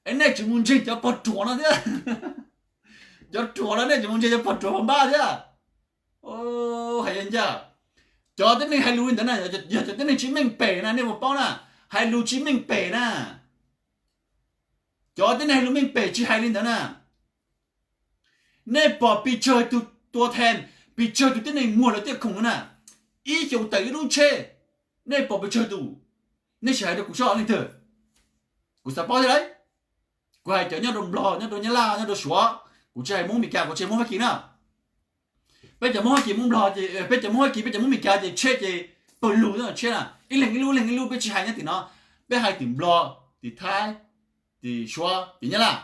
es nej tsis mus ntseeg cov pog ruam no thiab? Cov ruam los nej tsis mus ntseeg cov pog ruam pog npab thiab. Hais ncaj, cov tib neeg hais lus li ntawd na yog cov tib neeg tsis meej pem na, nej puas paub na? Hais lus tsis meej pem na. Cov tib neeg hais lus meej pem tsis hais li ntawd na. Nej pom pes tsawg tus tua thees, pes tsawg tus tib neeg muag lawv tiaj khoom na, ib xyoos tawm ib lub tsheb. Nej pom pes tsawg tus? Nej sim hais rau kuv saib leej twg, kuv xav paub thiab lauj. Kuv hais cov nyob rau Nplog, nyob rau Nyab Laj, nyob rau Suav, kuv tsis hais Hmoob Meskas, kuv tsis hais Hmoob Fab Kis na. Peb cov Hmoob Fab Kis Hmoob Nplog ces, peb cov Hmoob Fab Kis, peb cov Hmoob Meskas ces tsheb ces pawg lug tsheb na, ib leeg ib lub, ib leeg ib lub, peb tsis hais nyob tim no. Peb hais tim Nplog, tim Thaib, tim Suav, tim Nyab Laj.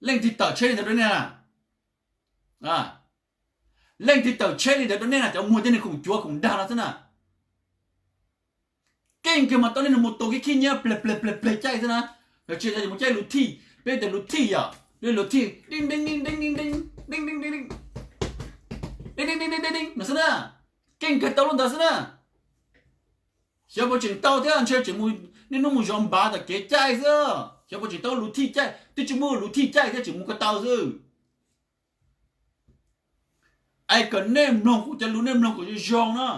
Leej twg tawm tsheb li ntawd rau nej na? Leej twg tawm tsheb li ntawd rau nej na? Cov muag tej neeg khoom cuav khoom dag no xwb na. Keej kiag mas tau nej mus tua kev khib nyiab pleg pleg pleg pleg caij xwb na. Yog tsis yog mus caij luv thij, peb tias luv thij yom, luv thij deej deej deej deej deej deej deej deej deej deej deej no xwb na. Keej kiag tau lub ntawd xwb na. Xyov puas tseem tau thiab, ntshe tseem mus niaj hnub mus zov npav tom kev caij xwb. Xyov puas tseem tau luv thij caij, twb tsis muaj luv thij caij thiab tseem mus ko taw xwb. Es kom nej mloog kuv cov lus, nej mloog kom zoo zoo na.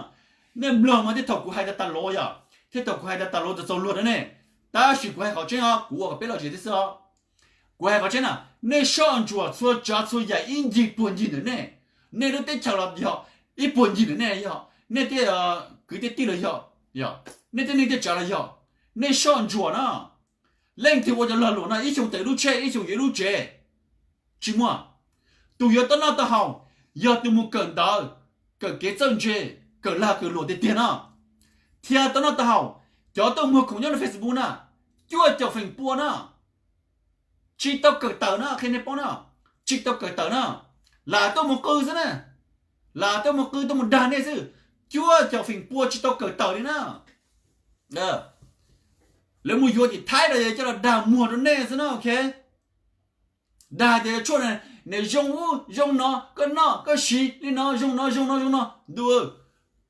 Nej mloog mas thiaj thaum kuv hais tas tas los yom, thiaj thaum kuv hais tas tas los txaus txaus luag rau nej. Tab sis kuv hais qhov tseeb os, kuv ua kom peb lom zem thiab xwb os. Kuv hais qhov tseeb na, nej soj ntsuam txhua tsav txhua yam ib ncig puag ncig ntawm nej, nej lub teb chaws los yog ib puag ncig ntawm nej yog, nej tej kwv tej tij los yog, nej tej neej tej tsav los yog, nej soj ntsuam na. Leej twg ua cov lag luam no ib xyoos tawm lub tsheb, ib xyoos yuav ib lub tsev, tsis muaj. Tus yuav tau noj tau haus yog tus mus kawm ntawv, kawm kev txawj ntse, kawm lag kawm luam tiag tiag no, thiaj tau noj tau haus. Cov tuaj muag khoom nyob rau Facebook na, cuaj caum feem pua na, tsis tau kawm tawm na, qhia nej paub na, tsis tau kawm tawm na, lam tuaj mus qw xwb na, lam tuaj mus qw tuaj mus dag nej xwb, cuaj caum feem pua tsis tau kawm tawm li na. Lawv mus yuav tim Thaib los coj los dag muag rau nej xwb na, ok. Dag tias tshuaj no zoo ub zoo no, koj noj koj siv li no zoo no zoo no zoo no. Ntuj,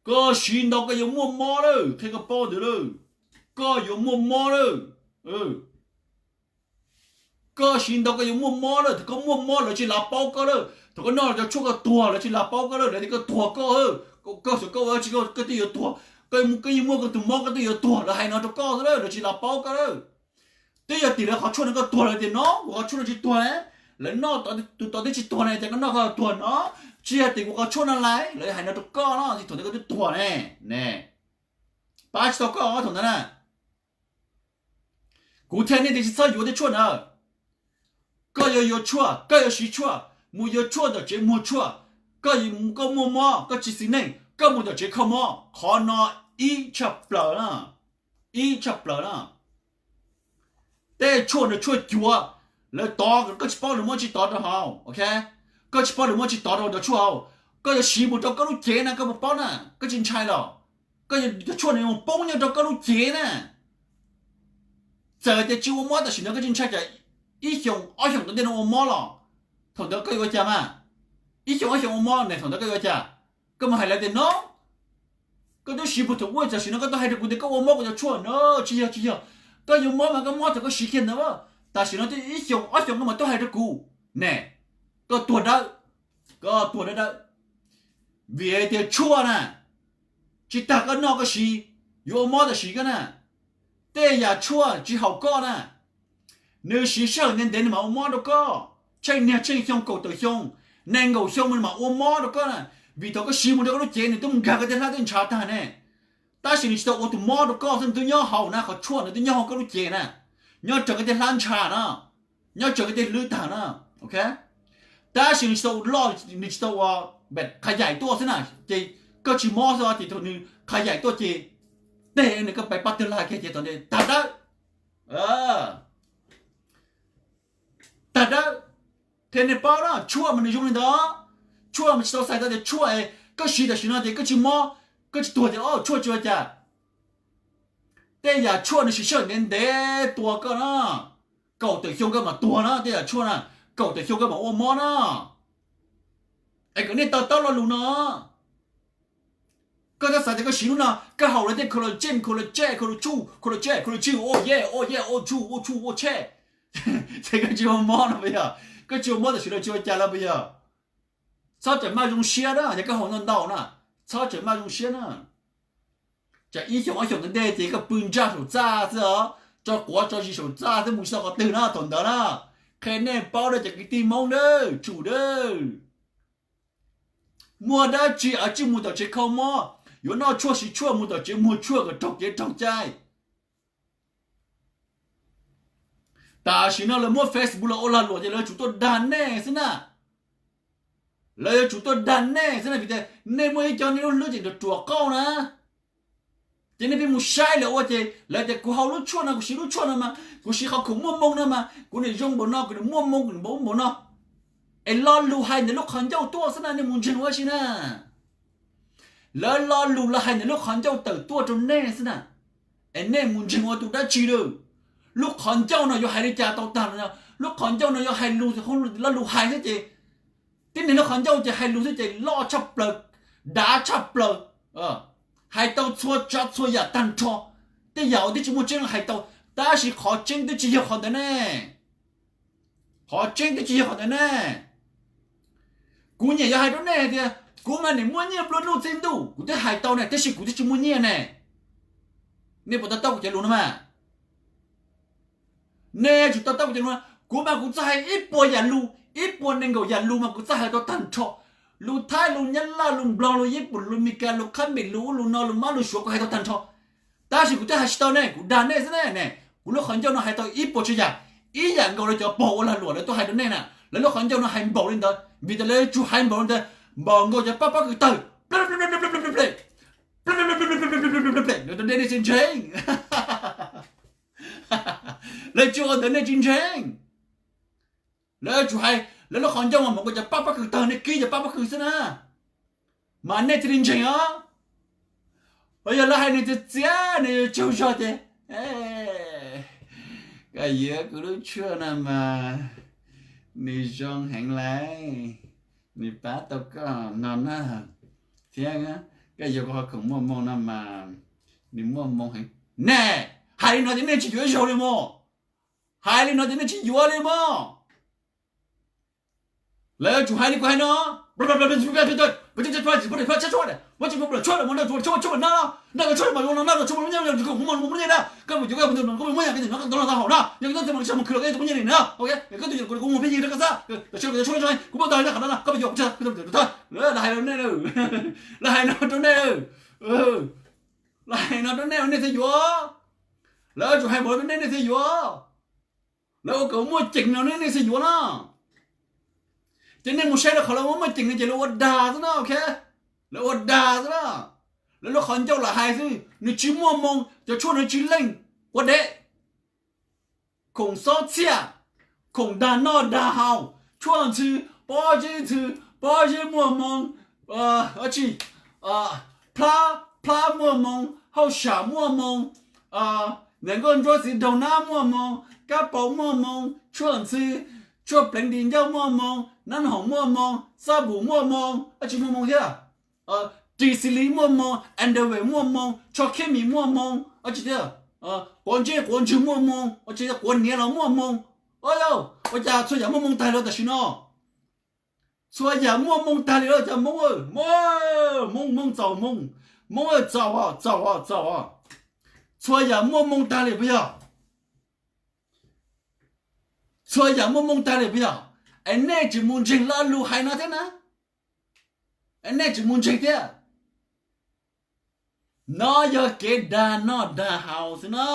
koj siv ntau koj yuav muaj mob lawm, qhia koj paub ntawd lawm. Koj yuav muaj mob lawm. Koj siv ntau koj yuav muaj mob lawm, thaum koj muaj mob lawv tsis lav paub koj lawm, thaum koj noj cov tshuaj koj tuag lawv tsis lav paub koj lawm, lawv tias koj tuag koj, koj xyov koj ua dab tsi koj twb yuav tuag, koj yeej muaj koj tus mob koj twb yuav tuag, lawv hais no rau koj xwb lawm, lawv tsis lav paub koj lawm. Twb yog tim lawv qhov tshuaj no koj tuag, lawv tias no kuv qhov tshuaj no tsis tuag, lawv noj tus tod twb tsis tuag ne, cas koj noj koj tuag no, tsis yog tim kuv qhov tshuaj no lawm, lawv hais no rau koj no, thaum ntawd koj twb tuag ne, ne. Pab tsis tau koj thaum ntawd na. Kuv thiaj nej tias tsis txhob yuav tej tshuaj ntawd. Koj yuav yuav tshuaj, koj yuav siv tshuaj, mus yuav tshuaj ntawm tsev muag tshuaj. Koj, koj muaj mob, koj tsis xis neej, koj mus ntawm tsev kho mob. Qhov no ib tshaj plaws na, ib tshaj plaws na. Tej tshuaj no tshuaj cuav, lawv tov koj tsis paub lawv muab tsis tov rau hauv, ok. Koj tsis paub lawv muab tsis tov rau cov tshuaj hauv, koj yuav siv mus rau koj lub cev na, koj puas paub na? Koj tsis ntshai los? Koj yuav cov tshuaj no yuav mus poob nyob rau koj lub cev na. Txawm tias tsis ua mob tam sim no koj tsis ntshai, cas ib xyoos ob xyoos tom ntej no ua mob los, thaum ntawd koj yuav ua cas mas? Ib xyoos ob xyoos ua mob ne, thaum ntawd koj yuav ua cas? Koj mus hais lawv tias no, koj twb siv puag thaum ub, tam sim no koj tuaj hais rau kuv tias koj ua mob kuv cov tshuaj no. Tsis yog, tsis yog. Koj yuav mob mas koj mob thaum koj siv kiag ntawd. Tam sim no twb ib xyoos ob xyoos koj mam tuaj hais rau kuv ne. Koj tuag dawb, koj tuag dawb dawb. Vim hais tias tshuaj na, tsis tas koj noj koj siv, yuav ua mob tam sim koj na. Tej yam tshuaj tsis haum koj na, nws siv sij hawm ntev ntev nws mam ua mob rau koj. Tsheej niag tsheej xyoo kaum tawm xyoo, nees nkaum xyoo nws mam ua mob rau koj na. Vim thaum koj siv mus rau koj lub cev nws twb mus nkag koj tej hlab tej ntshav tag ne. Tab sis nws tsis tau ua tus mob rau koj xwb, nws twb nyob hauv na, qhov tshuaj nws twb nyob hauv koj lub cev na, nyob raws koj tej hlab ntshav na, nyob raws koj tej hlwb tag na. Ok, tab sis nws tsis tau loj, nws tsis tau ua qha yaim tuaj xwb na, ces koj tsis mob xwb ces thaum nws qha yaim tuaj ces tej nws koj pais pab twg lag kiag ces thaum ntawd tag dawb. Tag dawb. Qhia nej paub na, tshuaj mas nws zoo li ntawd. Tshuaj mas tsis tau xaiv tau tias tshuaj es koj siv tam sim no ces koj tsis mob, koj tsis tuag ces tshuaj tsis ua cas. Tej yam tshuaj nws siv sij hawm ntev ntev tua koj na, kaum tawm xyoo koj mam tuag na. Tej yam tshuaj na, kaum tawm xyoo koj mam ua mob na. Es kom nej to taub lo lus no. Koj twb xav tias koj siv lub no koj haus lawv tej collagen, collagen, collagen, collagen, collagen, ua ye, ua ye, ua tsu, ua tsu, ua che. Ces koj tsis ua mob no puas yog? Koj tsis ua mob tam sim no tsis ua cas lawm puas yog? Txhob tseem maj zoo siab na, yog koj haus ntau ntau na, txhob tseem maj zoo siab na. Tsam ib xyoos ob xyoos ntawd ntej ces koj pw ntsaj saum txaj xwb os, tso quav tso zis saum txaj xwb, mus tsis tau qhov twg na thaum ntawd na. Qhia nej paub dawb cov kwv tij Hmoob dawb tsum dawb. Muaj dab tsi es tsij mus tom tsev kho mob, yuav noj tshuaj siv tshuaj mus tom tsev muag tshuaj kom raug kev raug cai. Tam sim no lawv muab Facebook los ua lag luam ces lawv yuav tsum tuaj dag nej xwb na. Lawv yuav tsum tuaj dag nej xwb na, vim tias nej muaj ib co nej lub hlwb ces ruam ruam qauj na. Ces nej pheej mus saib lawv ua ces lawv tias kuv haus lub tshuaj no, kuv siv lub tshuaj no mas, kuv siv qhov khoom muaj moo no mas kuv niam zoo npaum no, kuv niam muaj moo, kuv niam npaum npaum no. Es lo lus hais ntawm lub qhov ncauj tuaj xwb na, nej mus ntseeg ua si na. Lawv lo lus los hais ntawm lub qhov ncauj tawm tuaj rau nej xwb na. Es nej mus ntseeg ua tus dab tsi lawm? Lub qhov ncauj no yuav hais li cas tau tag no? Lub qhov ncauj no yuav hais lus, lo lus hais xwb ces, tib neeg lub qhov ncauj ces hais lus xwb ces loj tshaj plaws, dav tshaj plaws, hais tau txhua tsav txhua yam tag nrho. Tej yam uas twb tsis muaj tseeb los hais tau, tab sis qhov tseeb twb tsis yog qhov ntawd ne. Qhov tseeb twb tsis yog qhov ntawd ne. Kuv nyiam yuav hais rau nej tias kuv mas nim muaj nyiaj nplua nuj txij ntuj, kuv twb hais tau ne, tab sis kuv twb tsis muaj nyiaj ne. Nej puas to taub kuv cov lus no mas? Nej yuav tsum to taub kuv cov lus no. Kuv mas kuv txawj hais ib puas yam lus, ib puas nees nkaum yam lus mas kuv txawj hais tau tag nrho. Lus Thaib, lus Nyab Laj, lus Nplog, lus Yij Pum, lus Meskas, lus Qhab Mem, lus ub lus no, lus Mab lus Suav kuv hais tau tag nrho. Tab sis kuv twb hais tsis tau ne, kuv dag nej xwb ne. Kuv lub qhov ncauj no hais tau ib puas tsav yam, ib yam nkaus li cov pog ua lag luam lawv tuaj hais rau nej na. Lawv lub qhov ncauj no hais npaum li ntawd vim tias lawv yuav tsum hais npaum li ntawd, npaum nkaus cov pab pob kws tawg. Lawv rau nej tsis ntseeg. Lawv tsis ua ntawd nej tsis ntseeg. Lawv yuav tsum hais, lawv lub qhov ncauj mas npaum nkaus cov pab pob kws tawg, nej kib cov pab pob kws xwb na, mas nej thiaj li ntseeg os. Ho yog lawv hais nws txias txias, nws yuav tsaug zog ces, koj yuav kuv lub tshuaj no mas nws zoo heev lawm, nws pab tau koj no na, thiab koj yuav kuv qhov khoom muaj moo no mas nws muaj moo heev ne. Hais li no ces nej tsis yuav ib zaug li mog. Hais li no ces nej tsis yuav li mog. Lawv yuav tsum hais li kuv hais no. Lawv hais no rau nej, lawv hais no rau nej, nej thiaj yuav. Lawv yuav tsum hais npaum li nej, nej thiaj yuav. Lawv ua kom muaj ceem no nej thiaj yuav na. Ces nej mus saib lawv qhov lawv muaj muaj ceem no ces lawv ua dag xwb na, ok. Lawv ua dag xwb na. Lawv lub qhov ncauj lam hais xwb, nws tsis muaj moo, cov tshuaj nws tsis leej, ua deb. Khoom xob txhiaj, khoom dag noj dag haus, tshuaj ntxhw, pob zeb ntxhw, pob zeb muaj moo, tsi, plab, plab muaj moo, hauj sam muaj moo, niam nkauj ntsuab txiv daug nab muaj moo, kab paus muaj moo, tshuaj ntxhw, tshuaj pleev dis ncauj muaj moo, nab hoom muaj moo, xab npum muaj moo, tsi muaj moo thiab. Ris xis lis muaj moo, underwear muaj moo, tsho khiab mis muaj moo, tsi thiab. Quav ntsej quav ntswg muaj moo, tsi thiab, quav niav los muaj moo. Ua cas txhua yam muaj moo tag li tam sim no? Txhua yam muaj moo tag li lawm cov Hmoob, Hmoob, Hmoob txaus Hmoob, Hmoob txaus txaus txaus. Txhua yam muaj moo tag li puas yog? Txhua yam muaj moo tag li puas yog? Es nej tsis mus ntseeg lo lus hais no thiab na? Es nej tsis mus ntseeg thiab? No yog kev dag noj dag haus xwb no.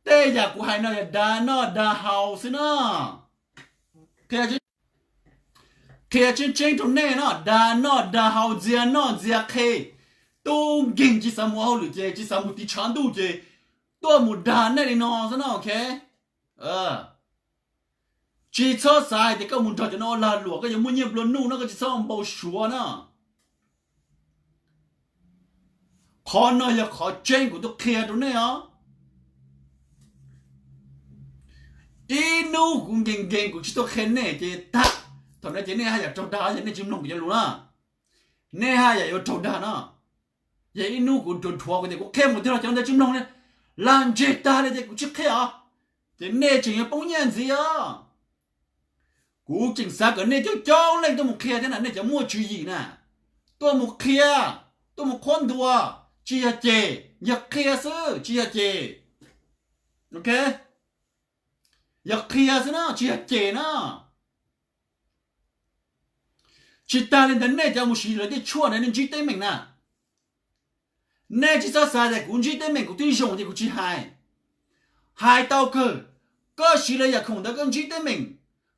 Tej yam kuv hais no yog dag noj dag haus xwb no. Qhia tseeb tseeb rau nej no, dag noj dag haus, ntxias noj ntxias qhe, tub nkeeg tsis xav mus ua hauj lwm ces tsis xav mus tiv tshav ntuj ces tuaj mus dag nej li no xwb no, ok. Tsis txhob xav hais tias koj mus nrog cov no ua lag luam koj yuav muaj nyiaj nplua nuj no, koj tsis txhob npau suav na. Qhov no yog qhov tseeb kuv twb qhia rau nej os. Ib hnub kuv nkees nkees kuv tsis tuaj qhia nej ces tag. Thaum no ces nej haj yam raug dag, yog nej tsis mloog kuv cov lus na, nej haj yam yuav raug dag no. Yog ib hnub kuv dhuav dhuav kuv tias kuv qhia mus twg los cov ntawd tsis mloog ne, lag ntseg tag li ces kuv tsis qhia os, ces nej tseem yuav poob nyiaj ntxiv os. Kuv tseem xav kom nej coob coob leej tuaj mus qhia thiab na, nej cov muaj tswv yim na, tuaj mus qhia, tuaj mus qhuab ntuas, tsis yog cem, yog qhia xwb tsis yog cem. Ok, yog qhia xwb na tsis yog cem na. Tsis tas li ntawd nej cov mus siv lawv tej tshuaj ntawd nej ntsib teeb meem na. Nej tsis txhob xav tias kuv ntsib teeb meem kuv twb zoo ces kuv tsis hais. Hais tau kawg. Koj siv lawv yam khoom ntawd koj ntsib teeb meem,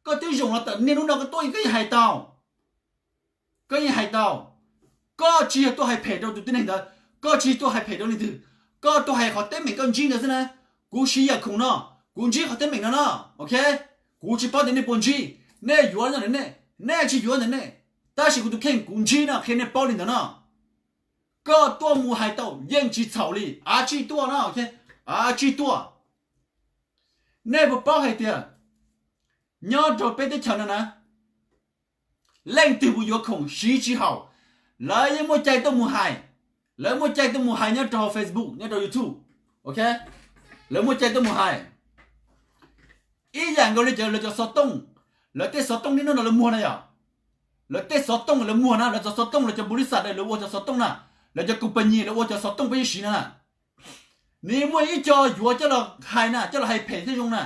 koj twb zoo los tam niaj hnub no koj tuaj koj yeej hais tau. Koj yeej hais tau. Koj tsis yog tuaj hais phem rau tus tib neeg ntawd, koj tsis tuaj hais phem rau leej twg, koj tuaj hais qhov teeb meem koj ntsib ntawd xwb na. Kuv siv yam khoom no, kuv ntsib qhov teeb meem no no, ok. Kuv tsis paub tias nej puas ntsib, nej yuav ntawm nej, nej tsis yuav ntawm nej, tab sis kuv tus kheej kuv ntsib no qhia nej paub li ntawd no. Koj tuaj mus hais tau yeej tsis txhaum li, av tsij tuaj no, av tsij tuaj. Nej puas paub hais tias nyob rau peb teb chaws no na, leej twg mus yuav khoom siv tsis haum, lawv yeej muaj cai tuaj mus hais. Lawv muaj cai tuaj mus hais nyob rau Facebook, nyob rau YouTube, ok. Lawv muaj cai tuaj mus hais. Ib yam nkaus li cov, lawv cov xov tooj, lawv tej xov tooj niaj hnub no lawv muag na yom. Lawv tej xov tooj lawv muag na, lawv cov xov tooj, lawv cov npau li xam lawv ua cov xov tooj na, lawv cov company lawv ua cov xov tooj peb yeej siv na. Nws muaj ib co yuav coj los hais na, coj los hais phem thiab zoo na.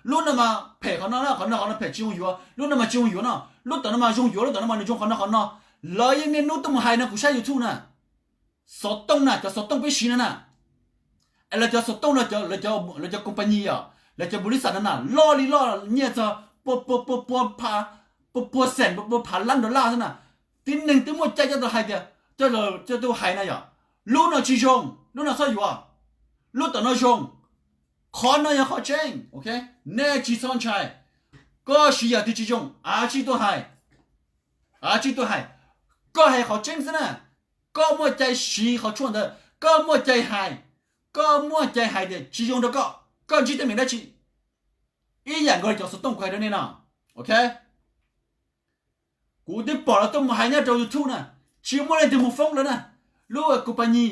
Lub no mas phem qhov no na, qhov no qhov no phem tsis zoo yuav, lub no mas tsis zoo yuav no, lub tom no mas zoo yuav, lub tom no mas nws zoo qhov no qhov no. Lawv yeej niaj hnub tuaj mus hais no kuv saib YouTube na. Xov tooj na, cov xov tooj peb siv no na. Es lawv cov xov tooj no, lawv cov company os, lawv cov npau li xam no na, loj li loj nyiaj txog pua pua pua pua phav xees, pua pua phav lab dollar xwb na. Tib neeg twb muaj cai coj tau hais tias, coj tau hais na yom, lub no tsis zoo, lub no txhob yuav, lub tom no zoo, qhov no yog qhov tseeb, ok. Nej tsis txhob ntshai. Koj siv yam twg tsis zoo av tsij tuaj hais, av tsij tuaj hais. Koj hais qhov tseeb xwb na. Koj muaj cai siv qhov tshuaj ntawd, koj muaj cai hais, koj muaj cai hais tias tsis zoo rau koj, koj ntsib teeb meem dab tsi. Ib yam nkaus li cov xov tooj kuv hais rau nej no, ok. Kuv twb pom lawv tuaj mus hais nyob rau YouTube na, tsis muaj leej twg mus foob lawv na. Lub company,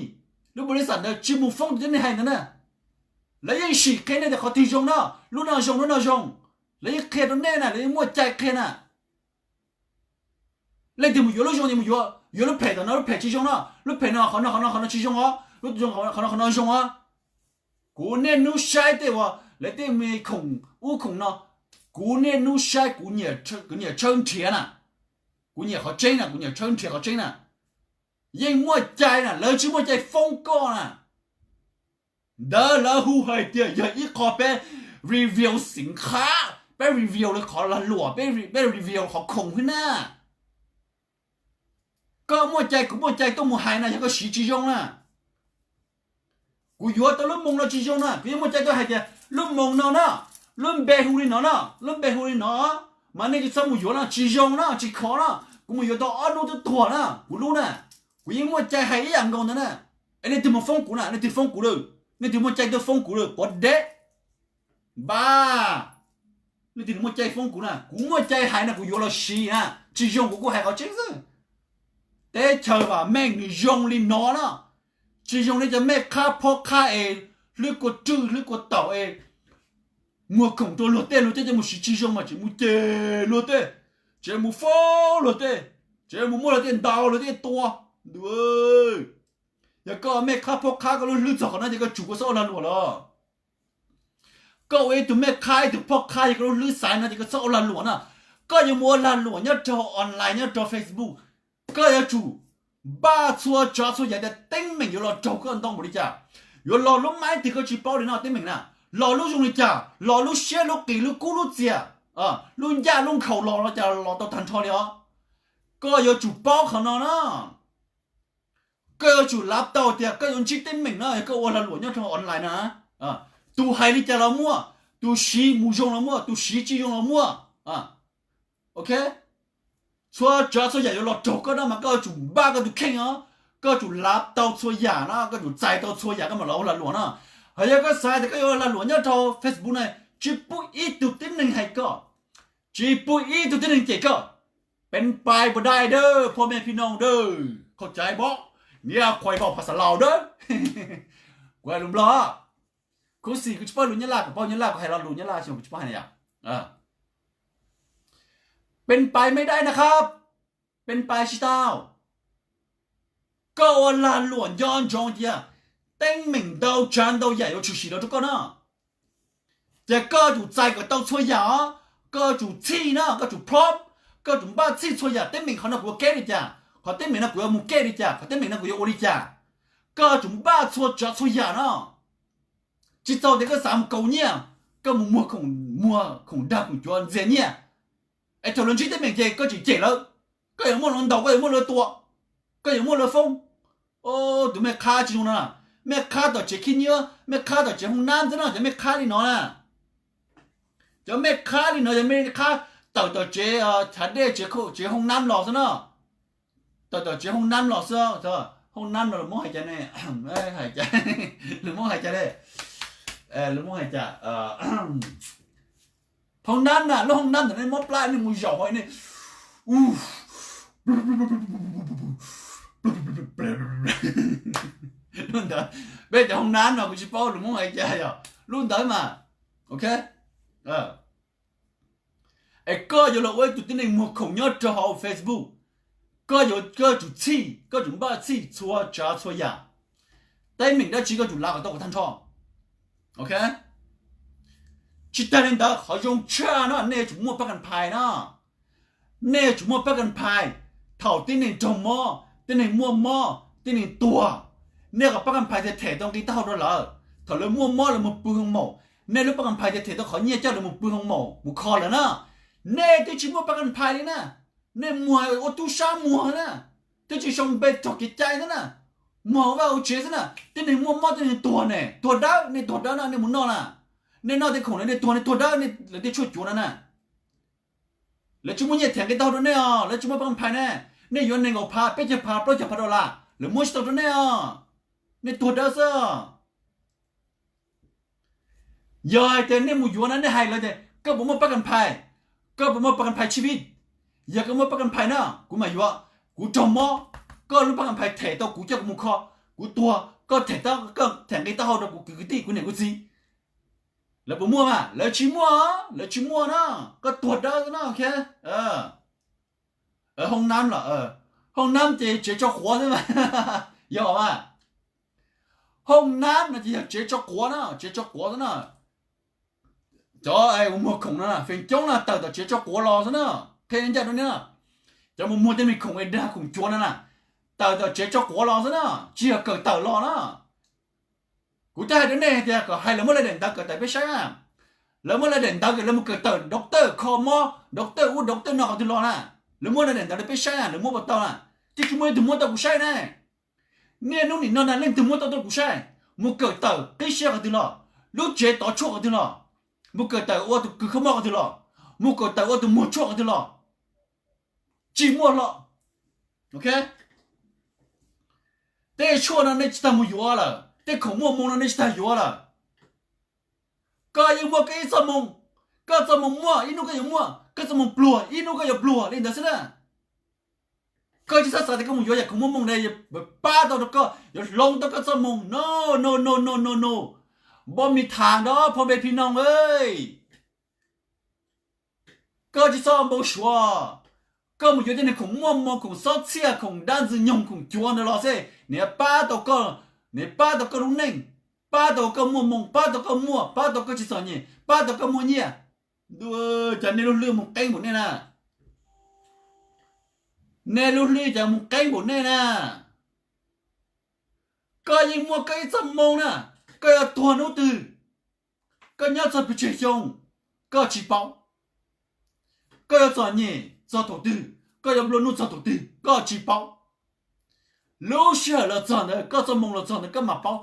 lub npau li xam ntawd tsis mus foob tus tib neeg hais ntawd na. Lawv yeej sim qhia nej tias qhov twg zoo no, lub no zoo, lub no zoo. Lawv yeej qhia rau nej na, lawv yeej muaj cai qhia na. Leej twg mus yuav lub zoo ces mus yuav, yuav lub phem tom no, lub phem tsis zoo no, lub phem no qhov no qhov no qhov no tsis zoo os, lub zoo qhov no qhov no zoo os. Kuv niaj hnub saib tej uas lawv tej me khoom ub khoom no, kuv niaj hnub saib, kuv nyiam tshawb nrhiav na, kuv nyiam qhov tseeb na, kuv nyiam tshawb nrhiav qhov tseeb na. Yeej muaj cai na, lawv tsis muaj cai foob koj na. Ntawd lawv hu hais tias yog ib qho peb review xim qhab, peb review lawv qhov lag luam, peb review qhov khoom xwb na. Koj muaj cai kuv muaj cai tuaj mus hais na, yog koj siv tsis zoo na. Kuv yuav tau lub moos no tsis zoo na, kuv yeej muaj cai tuaj hais tias lub moos no na, lub npe hu li no na, lub npe hu li no, mas nej tsis txhob mus yuav na, tsis zoo na, tsis khov na. Kuv mus yuav tau ob hnub twb tuag na, kuv lub na. Kuv yeej muaj cai hais ib yam nkaus ntawd na. Es leej twg mus foob kuv na, leej twg foob kuv lawm, leej twg muaj cai tuaj foob kuv lawm, pov deb. Npaj, leej twg muaj cai foob kuv na, kuv muaj cai hais na, kuv yuav los siv na, tsis zoo kuv kuj hais qhov tseeb xwb. Teb chaws vam meej nws zoo li no na, tsis zoo li cov mej qhab phob qhab es hlwb kua rwj hlwb kua taum es muag khoom rau luag tej, luag tej coj mus siv tsis zoo mas tseem mus cem luag tej, tseem mus foob luag tej, tseem mus muab luag tej ntaus luag tej tua. Ntuj, yog koj mej qhab phob qhab koj lub hlwb txog qhov no ces koj tsum koj txhob ua lag luam los. Koj ua ib tug mej qhab ib tug phob qhab yog koj lub hlwb xaiv no ces koj txhob ua lag luam na. Koj yuav mus ua lag luam nyob rau online nyob rau Facebook, koj yuav tsum npaj txhua tsav txhua yam tias teeb meem yuav los raug koj ntau npaum li cas, yuav los lub maib twg koj tsis paub li no teeb meem na, los lub zoo li cas, los lub siab lub qis lub kub lub txias, lub ncaj lub nkhaus los los cas los tau tag nrho li os. Koj yuav tsum paub qhov no na. Koj yuav tsum lav tau tias koj yuav ntsib teeb meem no yog koj ua lag luam nyob rau online na. Tus hais li cas los muaj, tus siv mus zoo los muaj, tus siv tsis zoo los muaj. Ok, txhua tsav txhua yam yuav los raug koj no mas koj yuav tsum npaj koj tus kheej os. Koj yuav tsum lav tau txhua yam na, koj yuav tsum txais tau txhua yam koj mam los ua lag luam na. Hos yog koj xav tias koj yuav ua lag luam nyob rau Facebook na, Tsis pub ib tug tib neeg hais koj, tsis pub ib tug tib neeg cem koj. Peev pais puas dai dawb, phoj mej phi noog dawb, khaub cai bob, niab khuais vaus phas xas laus dawb. Kuv hais lus Nplog, khuv xim kuv tsis paub lus Nyab Laj, kuv paub Nyab Laj kuv hais lo lus Nyab Laj xyoo kuv tsis paub hais na yom. Peev pais mej dai na khab, peev pais tsis tau. Koj ua lag luam nco ntsoov tias teeb meem ntau tsav ntau yam yuav tshwm sim los rau koj no. Ces koj tsum txais kom tau txhua yam os, koj tsum txhij na, koj tsum plob, koj tsum npaj txhij txhua yam. Teeb meem qhov no kuv yuav keb li cas, qhov teeb meem no kuv yuav mus keb li cas, qhov teeb meem no kuv yuav ua li cas. Koj tsum npaj txhua tsav txhua yam no. Tsis txaus tias koj xav mus kaus nyiaj, koj mus muag khoom, muag khoom dag khoom cuav ntxias nyiaj, es thaum lawv ntsib teeb meem ces koj tseem cem lawv, koj yuav muab lawv ntaus, koj yuav muab lawv tua, koj yuav muab lawv foob. Tus mej qhab tsis zoo no, mej qhab tom tsev khib nyiab, mej qhab tom tsev hoob nab xwb no, cov mej qhab li no na. Cov mej qhab li no yog mej qhab tawm tom tsev chav dej, tsev hoob nab los xwb no. Tawm tom tsev hoob nab los xwb, hoob nab no lawv muab hais cas ne, hais cas, lawv muab hais cas ne, lawv muab hais cas. Hoob nab na, lub hoob nab ntawm nej mob plab nej mus zaum hauv nej, lub ntawd, peb cov hoob nab no kuv tsis paub lawv muab hais cas yog lub ntawd mas, ok. Es koj yuav los ua ib tug tib neeg muag khoom nyob rau hauv Facebook, koj yuav, koj tsum txhij, koj tsum npaj txhij txhua tsav txhua yam. Teeb meem dab tsi koj tsum lav kom tau kom tag nrho, ok. Tsis tag li ntawd, qhov zoo tshaj no nej yuav tsum muaj pab kas phais na. Nej yuav tsum muaj pab kas phais. Thaum tib neeg raug mob, tib neeg muaj mob, tib neeg tuag, nej kom pab kas phais thiaj them tau nqi taub hau rau lawv. Thaum lawv muaj mob lawv mus pw hoo maum, nej lub pab kas phais thiaj them tau qhov nyiaj coj lawv mus pw hoo maum mus kho lawv na. Nej twb tsis muaj pab kas phais li na. Nej muag ua tub sab muag na, twb tsis sau npe txog kev cai xwb na, muag ua vaj ua tsev xwb na. Tib neeg muaj mob tib neeg tuag ne, tuag dawb, nej tuag dawb no nej mus noj na. Nej noj tej khoom lawv nej tuag, nej tuag dawb, lawv tej tshuaj cuav no na. Lawv tsis muaj nyiaj them nqi taub hau rau nej os, lawv tsis muaj pab kas phais ne. Nej yuav nees nkaum phav, peb caug phav, plaub caug phav dollar, lawv muab tsis tau rau nej os. Nej tuag dawb xwb. Yog hais tias nej mus yuav na, nej hais lawv tias koj puas muaj pab kas phais, koj puas muaj pab kas phais tshib vij. Yog koj muaj pab kas phais na kuv mam yuav, kuv raug mob, koj lub pab kas phais them tau kuv coj kuv mus kho, kuv tuag koj them, koj them nqi taub hau rau kuv kwv tij kuv niam kuv txiv. Lawv puas muaj mas? Lawv tsis muaj, lawv tsis muaj na. Koj tuag dawb no, ok. Hoob nab los, hoob nab ces tsev tso quav xwb mas, yog mas. Hoob nab no ces yog tsev tso quav na, tsev tso quav xwb na. Cov uas muag khoom no feem coob na tawm tom tsev tso quav los xwb na. Qhia ncaj rau nej, cov mus muag tej me khoom es dag khoom cuav no na, tawm tom tsev tso quav los xwb na, tsis yog kawm tawm los na. Kuv twb hais rau nej hais tias kom hais lawv muab laj daim ntawv kawm tawm peb saib na. Lawv muab laj daim ntawv, lawv mus kawm tawm doctor kho mob, doctor ub doctor no qhov twg los na? Lawv muab laj daim ntawv rau peb saib na, lawv muab puas tau na? Twb tsis muaj leej twg muab tau kuv saib ne. Niaj hnub nim no na leej twg muab tau rau kuv saib? Mus kawm tawm qib siab qhov twg los? Lub tsev tov tshuaj qhov twg los? Mus kawm tawm ua tus kws kho mob qhov twg los? Mus kawm tawm ua tus muag tshuaj qhov twg los? Tsis muaj hlo. Ok, tej tshuaj no nej tsis tas mus yuav lawm, tej khoom muaj moo no nej tsis tas yuav lawm. Koj yeej muaj koj ib txoj moo, koj txoj moo muaj ib hnub koj yuav muaj, koj txoj moo pluag ib hnub koj yuav pluag li ntawd xwb na. Koj tsis txhob xav tias koj mus yuav yam khoom muaj moo ne yuav pab tau rau koj, yuav hloov tau koj txoj moo. No, no, no, no, no, no. Npau me tham nrov phom npe phi noog. Koj tsis txhob npau suav. Koj mus yuav tej niag khoom muaj moo, khoom xob txhiaj, khoom dab ntxwg nyoog, khoom cuav ntawd los xwb, nws pab tau koj, nws pab tau koj lub neej, pab tau koj muaj moo, pab tau koj muaj, pab tau koj tsis txom nyem, pab tau koj muaj nyiaj. Ntuj, cas nej lub hlwb mus qeeb npaum nej na. Nej lub hlwb cas mus qeeb npaum nej na. Koj yeej muaj koj ib txoj moo na. Koj yuav tuag hnub twg, koj nyob txog pes tsawg xyoo, koj tsis paub. Koj yuav txom nyem txog thaum twg, koj yuav nplua nuj txog thaum twg, koj tsis paub. Lub sij hawm los txog ntawd, koj txoj moo los txog ntawd koj mam paub.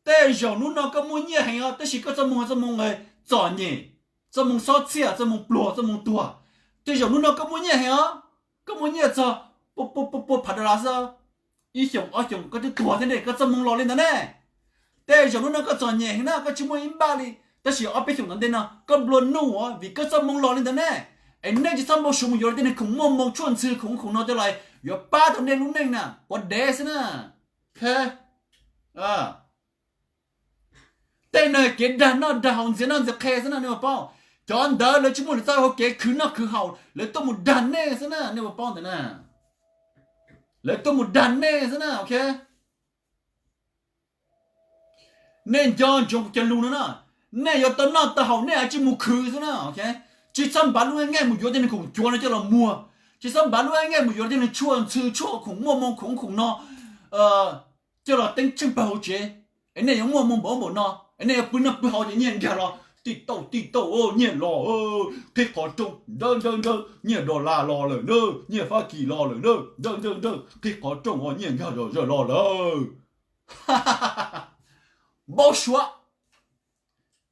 Tej zaum hnub no koj muaj nyiaj heev os, tab sis koj txoj moo, txoj moo txom nyem, txoj moo xob txhiaj, txoj moo pluag, txoj moo tuag. Tej zaum hnub no koj muaj nyiaj heev os, koj muaj nyiaj txog pua phav dollar xwb, ib xyoos ob xyoos koj twb tuag thiab ne, koj txoj moo los li ntawd ne. Tej zaum hnub no koj txom nyem heev na, koj tsis muaj ib npaj li, Tab sis ob peb xyoos tom ntej no koj nplua nuj vim koj txoj hmoo los li ntawd ne. Es nej tsis txhob npau suav mus yuav tej neeg khoom muaj hmoo tshuaj ntxhw khoom ub khoom no coj los yuav pab tau nej lub neej na, quav dev xwb na. Tej no kev dag noj dag haus ntxias noj ntxias qhe xwb na nej puas paub. Cov ntawd lawv tsis muaj lwm txoj hau kev khwv noj khwv haus, lawv tuaj mus dag nej xwb na nej puas paub ntawd na. Lawv tuaj mus dag nej xwb na, ok. Nej nco ntsoov kuv cov lus no na, nej yuav tau noj tau haus nej cia li mus khwv xwb na, ok. Tsis txhob npav lub nyiaj mus yuav tej neeg khoom cuav no coj los muag, tsis txhob npav lub nyiaj mus yuav tej neeg tshuaj ntxhw tshuaj khoom muaj hmoo khoom ub khoom no coj los teeb tsheej pawg hauv tsev, es nej yuav muaj hmoo npaum npaum no, es nej yuav pw noj pw haus ces nyiaj nkag los tij tauj tij tauj, nyiaj los qhib qhov rooj nrawv nrawv nrawv, nyiaj dollar los lawm na, nyiaj Fab Kis los lawm na, nrawv nrawv nrawv qhib qhov rooj os, nyiaj nkag zom zaws los lawm. Npau suav,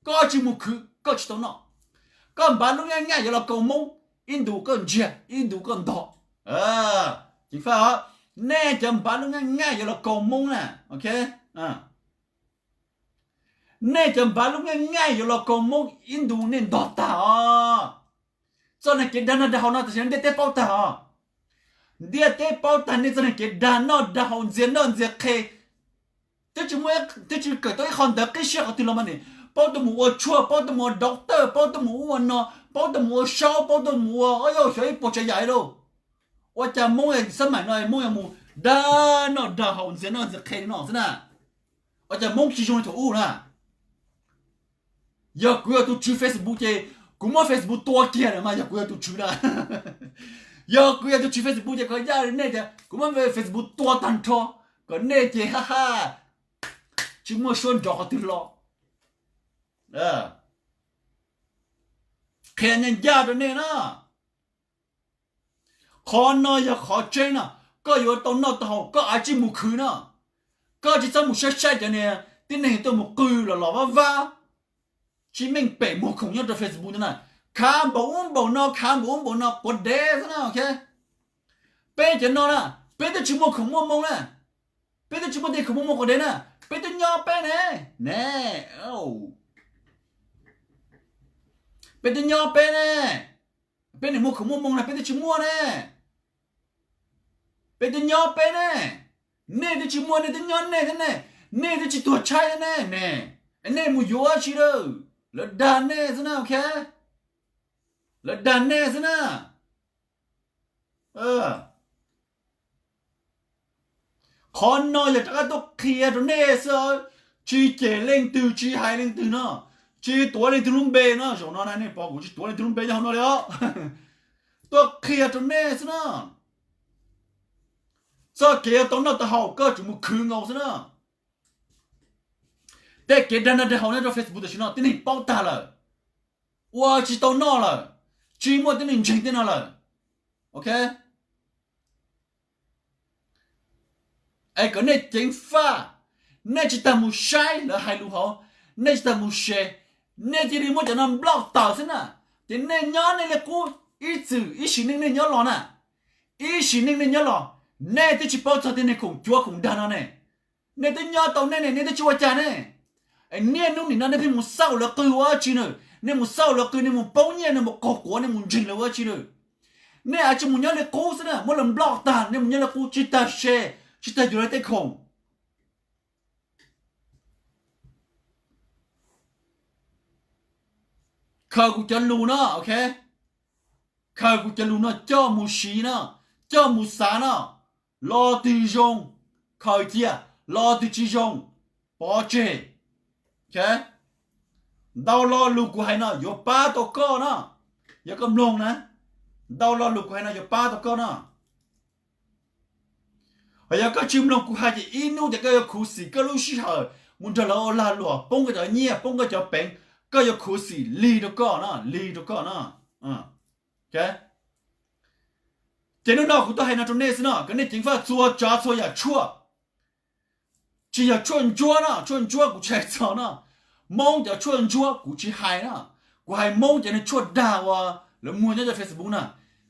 koj tsis mus khwv koj tsis tau noj. Koj npav lub nyiaj yuav los kaus Hmoob, ib ntus koj ntsiag ib ntus koj ntog. Ceev faj, nej cov npav lub nyiaj yuav los kaus Hmoob na, ok. Nej cov npav lub nyiaj yuav los kaus Hmoob ib ntus nej ntog tag os. Txoj niag kev dag noj dag haus no tam sim no ntiaj teb paub tag os. Ntiaj teb paub tag nej txoj niag kev dag noj dag haus ntxias noj ntxias qhe. Twb tsis muaj, twb tsis kawm tau ib qho ntawv qib siab qhov twg los mas ne, paub tuaj mus ua tshuaj, paub tuaj mus ua doctor, paub tuaj mus ua no, paub tuaj mus ua saub, paub tuaj mus ua, o yauj, xyov ib puas tsav yam lauj. Ua cas Hmoob xab maim no Hmoob yuav mus dag noj dag haus ntxias noj ntxias qhe li no xwb na? Ua cas Hmoob tsis zoo li thaum ub na? Yog kuv yog tus tswv Facebook ces kuv muab Facebook tua kiag lawm mas yog kuv yog tus tswv na. Yog kuv yog tus tswv Facebook ces kov yaj li nej tias kuv muab Facebook tua tag nrho, kom nej ces ha ha tsis muaj suab nrov qhov twg los. Qhia ncaj ncaj rau nej na. Qhov no yog qhov tseeb no, koj yuav tau noj tau haus koj cia li mus khwv no. Koj tsis txhob mus saib saib cov niag tib neeg tuaj mus qw los los vaj vab, tsis meej pem muag khoom nyob rau Facebook ntawd na. Khav npaum ub npaum no, khav npaum ub npaum no, quav dev xwb na, ok. Peb cov no na, peb twb tsis muaj khoom muaj hmoo na, peb twb tsis muaj tej khoom muaj hmoo quav dev na, peb twb nyob peb ne, ne, peb twb nyob peb ne, peb niam muaj khoom muaj hmoo na peb twb tsis muaj ne. Peb twb nyob peb ne, nej twb tsis muaj nej twb nyob nej thiab ne, nej twb tsis tuag tshaib thiab ne, ne, nej mus yuav dab tsi lawm, lawv dag nej xwb na, ok. Lawv dag nej xwb na. Qhov no yog rov qab tuaj qhia rau nej xwb, tsis cem leej twg tsis hais leej twg no, tsis tuav leej twg lub npe no, zaum no na nej pom kuv tsis tuav leej twg lub npe nyob hauv no li os. Tuaj qhia rau nej xwb na. Txoj kev yuav tau noj tau haus koj tsuas mus khwv nkaus xwb na. Tej kev dag noj dag haus nyob rau Facebook tam sim no tib neeg paub tag lawm, ua tsis tau noj lawm, tsis muaj tib neeg ntseeg tej no lawm, ok. Es kom nej ceev faj, nej tsis tas mus saib lawv hais lus hauv, nej tsis tas mus share, nej cia li muab cov no block tawm xwb na. Ces nej nyob nej li qub, ib txwm ib sim neej nej nyob los na, ib sim neej nej nyob los, nej twb tsis paub txog tej neeg khoom cuav khoom dag no ne. Nej twb nyob tau nej ne, nej twb tsis ua cas ne. Es niaj hnub nim no nej pheej mus xauj lawv qw ua dab tsi na? Nej mus xauj lawv qw, nej mus poob nyiaj, nej mus qaug quav, nej mus ntseeg lawv ua dab tsi na? Nej cia li mus nyob li qub xwb na, muab lawv block tag, nej mus nyob li qub, tsis tas share, tsis tas yuav lawv tej khoom. Khaws kuv cov lus no, ok, khaws kuv cov lus no coj mus siv no, coj mus xav no. Lo twg zoo, khaws cia, lo twg tsis zoo, pov tseg. Ntau lo lus kuv hais no yuav pab tau koj no, yog koj mloog na, ntau lo lus kuv hais no yuav pab tau koj no. Hos yog koj tsis mloog kuv hais ces ib hnub ces koj yuav khuv xim koj lub sij hawm mus nrog lawv ua lag luam, poob koj cov nyiaj, poob koj cov peev, koj yuav khuv xim lig rau koj no, lig rau koj no. Ces hnub no kuv tuaj hais no rau nej xwb no, kom nej ceev faj txhua tsav txhua yam tshuaj. Tsis yog tshuaj ntsuab no, tshuaj ntsuab kuv tsis hais txog no. Hmoob cov tshuaj ntsuab kuv tsis hais no. Kuv hais Hmoob cov niag tshuaj dag uas lawv muag nyob rau Facebook na.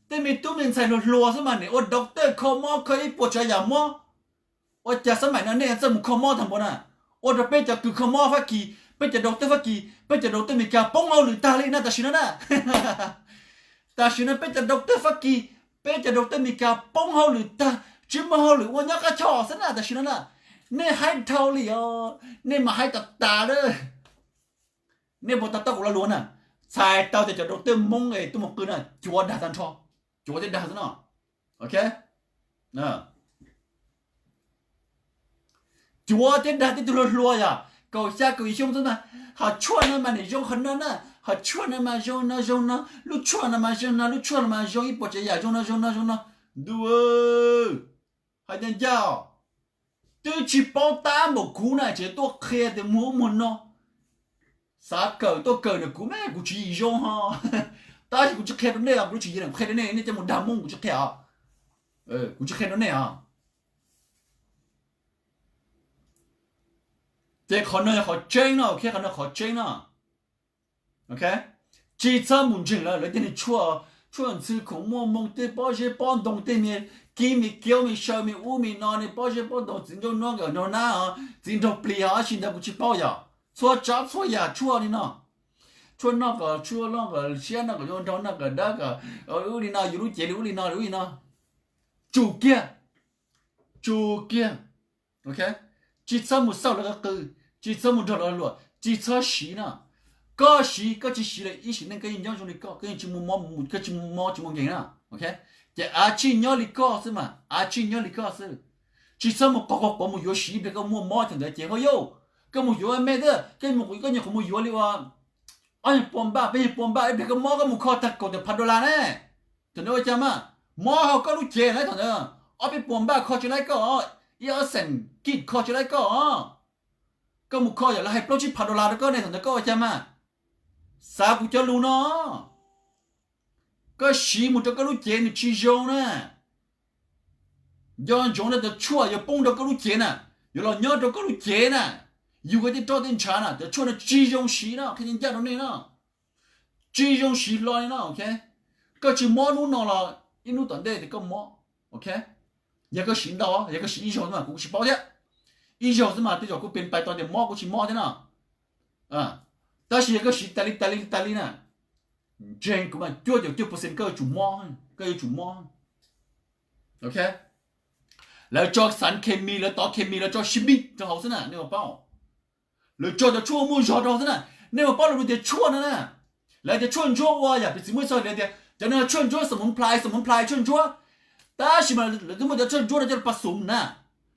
Tej me tub me ntxhais hluas hluas xwb mas nim ua doctor kho mob kho ib puas tsav yam mob. Ua cas xab maim no nej txawj mus kho mob tag npaum na? Ua rau peb cov kws kho mob Fab Kis Peb cov daus tej Fab Kis, peb cov daus tej Amelikas poob hauj lwm tag li na tam sim no na. Tam sim no peb cov daus tej Fab Kis, peb cov daus tej Amelikas poob hauj lwm tag, tsis muaj hauj lwm ua nyob qab choj xwb na tam sim no na. Nej haib dhau li os, nej mas haib tas tas lawm. Nej puas to taub kuv lo lus na? Txhais tau tias cov daus tej Hmoob es tuaj mus qw na, cuav dag tag nrho, cuav thiab dag xwb no. Cuav thiab dag tej tug hluas hluas yom, kaum xya kaum yim xyoo xwb na, hom tshuaj no mas nim zoo qhov no na, hom tshuaj no mas zoo no zoo no, lub tshuaj no mas zoo no, lub tshuaj no mas zoo ib puas tsav yam zoo no zoo no zoo no. Ntuj, hais tias ncaj os, twb tsis paub tab npaum kuv na tseem tuaj qhia tias muag ub muag no. Xav kawm tuaj kawm ntawm kuv mas kuv tsis yim zoo ho. Tab sis kuv tsis qhia rau nej os, kuv tsis yim, qhia rau nej, nej coj mus dag Hmoob, kuv tsis qhia os. Kuv tsis qhia rau nej os. Ces qhov no yog qhov tseeb no, qhov no qhov tseeb no. Tsis txhob mus ntseeg lawv, lawv tej niag tshuaj, tshuaj ntxhw khoom muaj hmoo tej pob zeb pob ntoo tej me kib me kiaub me saw me ub me no ne, pob zeb pob ntoo txiv nraug no nkawd nraug nab, txiv nraug plis os, dab tsi ntawd kuv tsis paub yom. Txhua tsav txhua yam tshuaj li no. Tshuaj noj kom tshuaj loj kom siab, noj kom zoo nraug, noj kom dawb kom ub li no, yus lub cev li ub li no li ub li no. Tsum kiag, tsum kiag. Tsis txhob mus xauj lawv qw, tsis txhob mus nrog lawv luam, tsis txhob siv no. Koj siv, koj tsis siv lawm ib sim neej koj yeej nyob zoo li koj, koj yeej tsis muaj mob, koj tsis muaj mob tsis muaj nkeeg na. Ces av tsij nyob li koj xwb mas, av tsij nyob li koj xwb. Tsis txhob mus qhov qhov quav mus yuav siv ib pliag koj muaj mob thaum ntawd ces ho yau, koj mus yuav me thiab, koj nyuam qhuav mus yuav li ua ob nyuag pua npaj peb nyuag pua npaj ib pliag koj mob koj mus kho tag kaum tawm phav dollar ne. Thaum ntawd ua cas mas mob hauv koj lub cev na, thaum ntawd ob peb puas npaj kho tsis laib koj, ib ob xees kij kho tsis laib koj. Koj mus kho yog lawv hais plaub tsib phav dollar rau koj ne, thaum ntawd koj ua cas mas? Xav kuv cov lus no, koj siv mus rau koj lub cev nws tsis zoo na. Nco ntsoov na, cov tshuaj yuav poob rau koj lub cev na, yuav los nyob rau koj lub cev na, yug koj tej roj tej ntshav na, cov tshuaj no tsis zoo siv no, qhia ncaj rau nej no. Tsis zoo siv hlo li no, ok. Koj tsis mob hnub no los ib hnub tom ntej ces koj mob, ok. Yog koj siv ntau, yog koj siv ib zaug xwb mas kuv tsis paub thiab. Ib zaug xwb mas tej zaum kuj pes pais tau tias mob kuv tsis mob thiab no. Tab sis yog koj siv tas li tas li tas li na, ntseeg kuv mas cuaj caum cuaj percent koj yuav tsum mob, koj yuav tsum mob. Ok. Lawv tso xav khes mis, lawv tov khes mis, lawv tso sib mij rau hauv xwb na, nej puas paub? Lawv tso cov tshuaj muaj zog rau hauv xwb na. Nej puas paub lawv tias tshuaj no na, lawv tias tshuaj ntsuab ua yam piv txwv muaj ib txoj lawv tias cov no tshuaj ntsuab, xav muv nplhais, xav muv nplhais tshuaj ntsuab. Tab sis mas lawv twb muab cov tshuaj ntsuab no coj los pas xum na.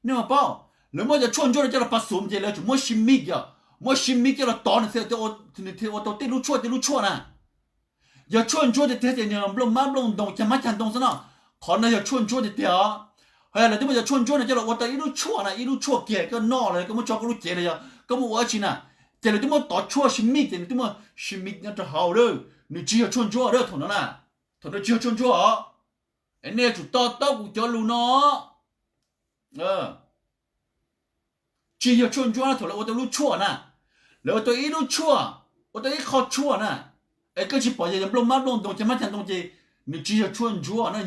Nej puas paub? Lawv muab cov tshuaj ntsuab no coj los pas xum ces lawv tsum muab sib mij yom, muab sib mij coj los tov nws thiaj ua tau tej lub tshuaj tej lub tshuaj na. Yog tshuaj ntsuab tiag tiag ces nws nplooj mab nplooj ntoo cag mab cag ntoo xwb no. Qhov no yog tshuaj ntsuab tiag tiag os. Ho yog lawv twb muab cov tshuaj ntsuab no coj los ua tau ib lub tshuaj na, ib lub tshuaj kiag koj noj los yog koj muab tso koj lub cev los yog koj muab ua dab tsi na, ces lawv twb muab tov tshuaj sib mij ces nws twb muaj sib mij nyob rau hauv lawm, nws tsis yog tshuaj ntsuab lawm thaum no na. Thaum no tsis yog tshuaj ntsuab os. Es nej yuav tsum to taub kuv cov lus no. Tsis yog tshuaj ntsuab na, thaum lawv ua tau lub tshuaj na, lawv ua tau ib lub tshuaj, ua tau ib qho tshuaj na, es koj tsis pom yog nplooj mab nplooj ntoo cag mab cag ntoo ces nws tsis yog tshuaj ntsuab na,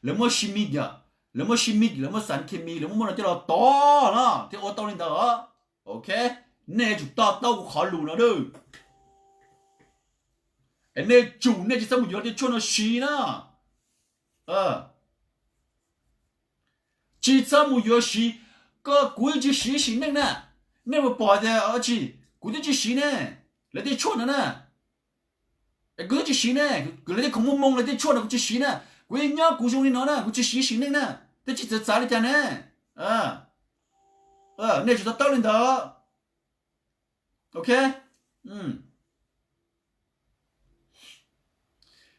lawv muab sib mij yom, lawv muab sib mij, lawv muab xav khes mis, lawv muab muab no coj los tov no thiaj ua tau li ntawd. Ok, nej yuav tsum to taub kuv qhov lus no nawb. Es nej tsum, nej tsis txhob mus yuav tej tshuaj no siv na. Tsis txhob mus yuav siv, koj kuv yeej tsis siv ib sim neej na. Nej puas pom tias tsis, kuv twb tsis siv ne, lawv tej tshuaj no na. Es kuv twb tsis siv ne, lawv tej khoom muaj hmoo, lawv tej tshuaj no kuv tsis siv na. Kuv yeej nyob kuv zoo li no na, kuv tsis siv ib sim neej na, twb tsis txawv txav li cas ne. Nej tsis to taub li ntawd. Ok,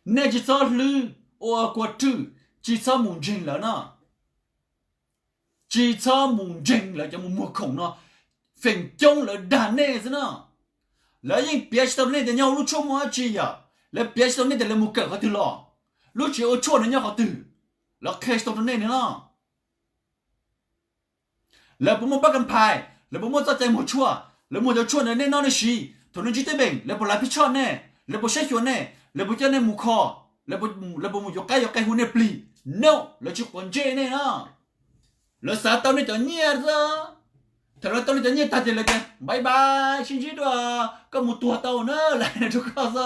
nej tsis txhob hlwb ua kua rwj, tsis txhob mus ntseeg lawv no. Tsis txhob mus ntseeg lawv cov mus muag khoom no, feem coob lawv dag nej xwb no. Lawv yeej piav tsis tau rau nej tias nyob hauv lub tshuaj muaj dab tsi yom, lawv piav tsis tau nej tias lawv mus kawm qhov twg los, lub tsev ua tshuaj no nyob qhov twg, lawv qhia tsis tau rau nej li no. Lawv puas muaj pab kam phais, lawv puas muaj txoj cai muag tshuaj, lawv muag cov tshuaj ntawd nej noj nej siv, thaum nej ntsib teeb meem lawv puas lav pij tshoj nej, lawv puas saib xyuas nej, lawv puas coj nej mus kho, lawv puas mus yuav qaib yuav qe hu nej plig? No, lawv tsis quav ntsej nej no. Lawv xav tau nej cov nyiaj xwb. Thaum lawv tau lawv cov nyiaj tag ces lawv tias bye bye, sib ntsib dua, koj mus tuag tau na, lawv hais no rau koj xwb.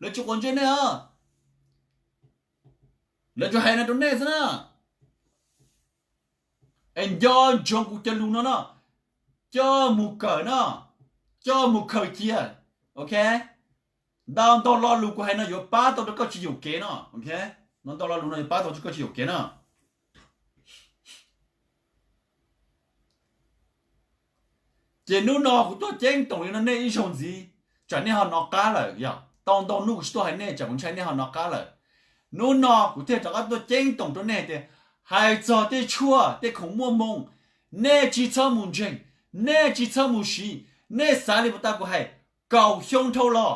Lawv tsis quav ntsej nej os. Lawv tsuas hais no rau nej xwb na. Es nco ntsoov kuv cov lus no no, coj mus kawm no, coj mus khaws cia, ok. Ntau ntau lo lus kuv hais no yuav pab tau rau koj tsis yuam kev no, ok. Ntau ntau lo lus no yuav pab tau rau koj tsis yuam kev no. Ces hnub no kuv tuaj ceeb toom li no nej ib zaug ntxiv, tsam nej ho hnov qab lawm yog tau ntau hnub kuv tsis tuaj hais nej, tsam kuv ntshai nej ho hnov qab lawm. Hnub no kuv thiaj rov qab tuaj ceeb toom rau nej tias, hais txog tej tshuaj tej khoom muaj moo, nej tsis txhob mus ntseeg, nej tsis txhob mus siv. Nej xav li puas tas kuv hais, kaum xyoo dhau los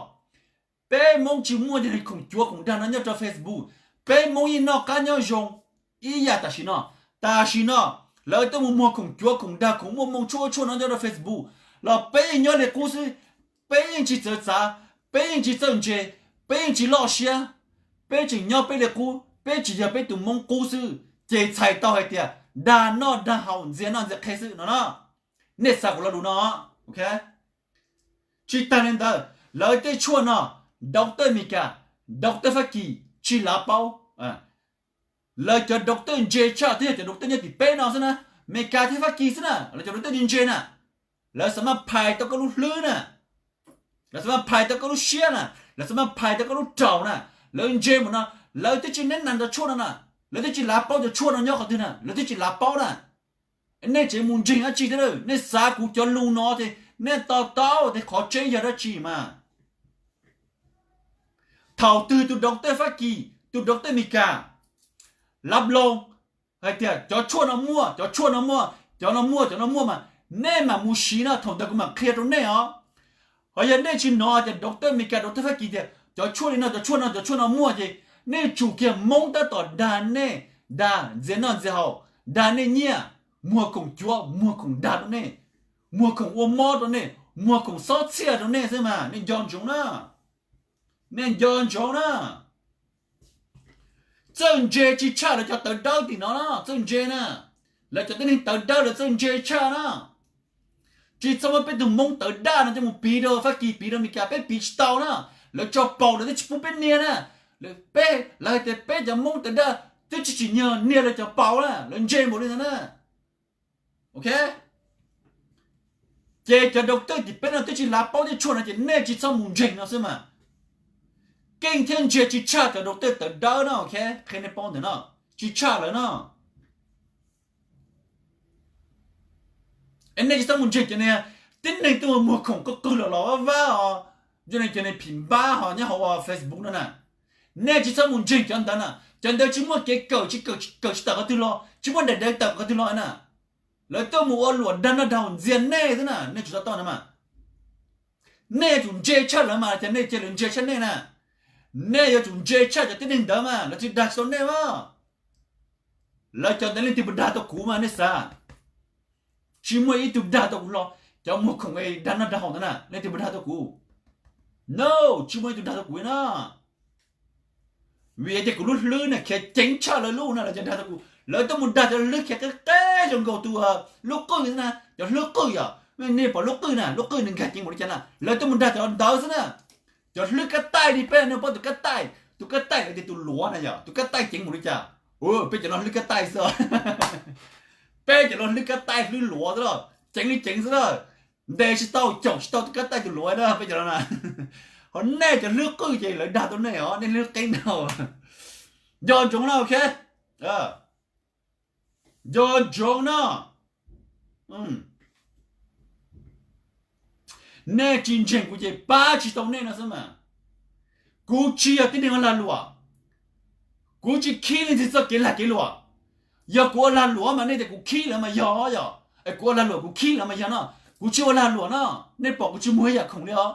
peb Hmoob tsis muaj cov khoom cuav khoom dag no nyob rau Facebook, peb Hmoob yeej noj qab nyob zoo ib yam tam sim no. Tam sim no lawv tuaj mus muag khoom cuav khoom dag khoom muaj moo tshuaj tshuaj no nyob rau Facebook los peb yeej nyob li qub xwb. Peb yeej tsis txawv txav, peb yeej tsis txawj ntse, peb yeej tsis loj siab, peb tseem nyob peb li qub, peb tsis yog peb tus Hmoob qub xwb ces txhais tau hais tias dag noj dag haus ntxias noj ntxias qhe xwb no na. Nej xav kuv lo lus no, ok. Tsis tag li ntawd, lawv tej tshuaj no, doctor Amelikas, doctor Fab Kis tsis lav paub. Lawv cov doctor ntse tshaj twb yog cov doctor nyob tim peb no xwb na, Amelikas thiab Fab Kis xwb na, lawv cov doctor ntse ntse na. Lawv xav mas phais tau koj lub hlwb na, lawv xav mas phais tau koj lub siab na, lawv xav mas phais tau koj lub raum na. Lawv ntse mus no, lawv twb tsis neb nas ntawd tshuaj no na, lawv twb tsis lav paub cov tshuaj no nyob qhov twg na, lawv twb tsis lav paub na. Nej tseem mus ntseeg dab tsi thiab? Nej xav kuv cov lus no ces nej to taub tias qhov tseeb yog dab tsi mas. Thaum twg tus doctor Fab Kis, tus doctor Amelikas lav loo hais tias cov tshuaj no muaj, cov tshuaj no muaj, cov no muaj, cov no muaj mas nej mam mus siv no, thaum ntawd kuv mam qhia rau nej os. Ho yog nej tsis hnov tias doctor Amelikas, doctor Fab Kis tias cov tshuaj li no, cov tshuaj no, cov tshuaj no muaj ces nej tsum kiag Hmoob tab tom dag nej, dag ntxias noj ntxias haus, dag nej nyiaj, muag khoom cuav, muag khoom dag rau nej, muag khoom ua mob rau nej, muag khoom xob txhiaj rau nej xwb mas nej nco ntsoov na. Nej nco ntsoov na. Txawj ntse tsis tshaj lawv cov tawv dawb tim no na, txawj ntse na. Lawv cov tib neeg tawv dawb lawv txawj ntse tshaj na. Tsis txhob muab peb tus Hmoob tawv daj no coj mus piv rau Fab Kis, piv rau Amelikas, peb piv tsis tau na. Lawv tso paus lawv twb tsis pub peb nias na. Peb, lawv hais tias peb cov Hmoob tawv daj twb tsis tsim nyog nias lawv cov paus na, lawv ntse npaum li ntawd na. Ok. Ces cov doctor tim peb no twb tsis lav paub tej tshuaj no ces nej tsis txhob mus ntseeg no xwb mas. Keej thiab ntse tsis tshaj cov doctor tawv dawb no, ok, qhia nej paub ntawm no, tsis tshaj lawv no. Es nej tsis txhob mus ntseeg cov niag tib neeg tuaj muag khoom qw qw los los vaj vaj os, zoo li cov niag phim npab ho nyob hauv Facebook no na. Nej tsis txhob mus ntseeg cov ntawd na, cov ntawd tsis muaj kev kawm, tsis kawm, kawm tsis tawm qhov twg los, tsis muaj daim dawb tawm qhov twg los na. Lawv tuaj mus ua luam dag noj dag haus ntxias nej xwb na, nej tsum to taub no mas. Nej yuav tsum ntse tshaj lawv mas, ces nej cia lawv ntse tshaj nej na. Nej yuav tsum ntse tshaj cov tib neeg ntawd mas, lawv thiaj dag tsis tau nej mas. Lawv cov ntawd leej twg puas dag tau kuv mas nej xav? Tsis muaj ib tug dag tau kuv los, cov muag khoom dag noj dag haus ntawd na, leej twg puas dag tau kuv? No, tsis muaj ib tug dag tau kuv na. Vim tias kuv lub hlwb na khiav ceev tshaj lawv lub na, lawv cov dag tau kuv, lawv tuaj mus dag cov hlwb khiav qeb qeb zoo nkaus tus lub qwj xwb na, cov hlwb qwj yom, nej pom lub qwj na, lub qwj nws nkag ceev npaum li cas na, lawv tuaj mus dag cov ntawd xwb na. Cov hlwb kab taij li peb nej paub tus kab taij, tus kab taij lawv tias tus luav na yom, tus kab taij ceev npaum li cas. Peb cov no hlwb kab taij xwb. Peb cov no hlwb kab taij hlwb luav xwb los, ceev li ceev xwb na. Ntes tsis tau, caum tsis tau tus kab taij tus luav na peb cov no na. Ho nej cov hlwb qwj ces lawv dag tau nej os, nej hlwb qeeb ntau. Nco ntsoov na, ok. Nco ntsoov na. Nej tsis ntseeg kuv ces pab tsis tau nej no xwb mas. Kuv tsis yog tib neeg ua lag luam. Kuv tsis khib leej twg txoj kev lag kev luam. Yog kuv ua lag luam mas nej tias kuv khib lawv mas yog, yog es kuv ua lag luam kuv khib lawv mas yog no. Kuv tsis ua lag luam no, nej pom kuv tsis muag ib yam khoom li os.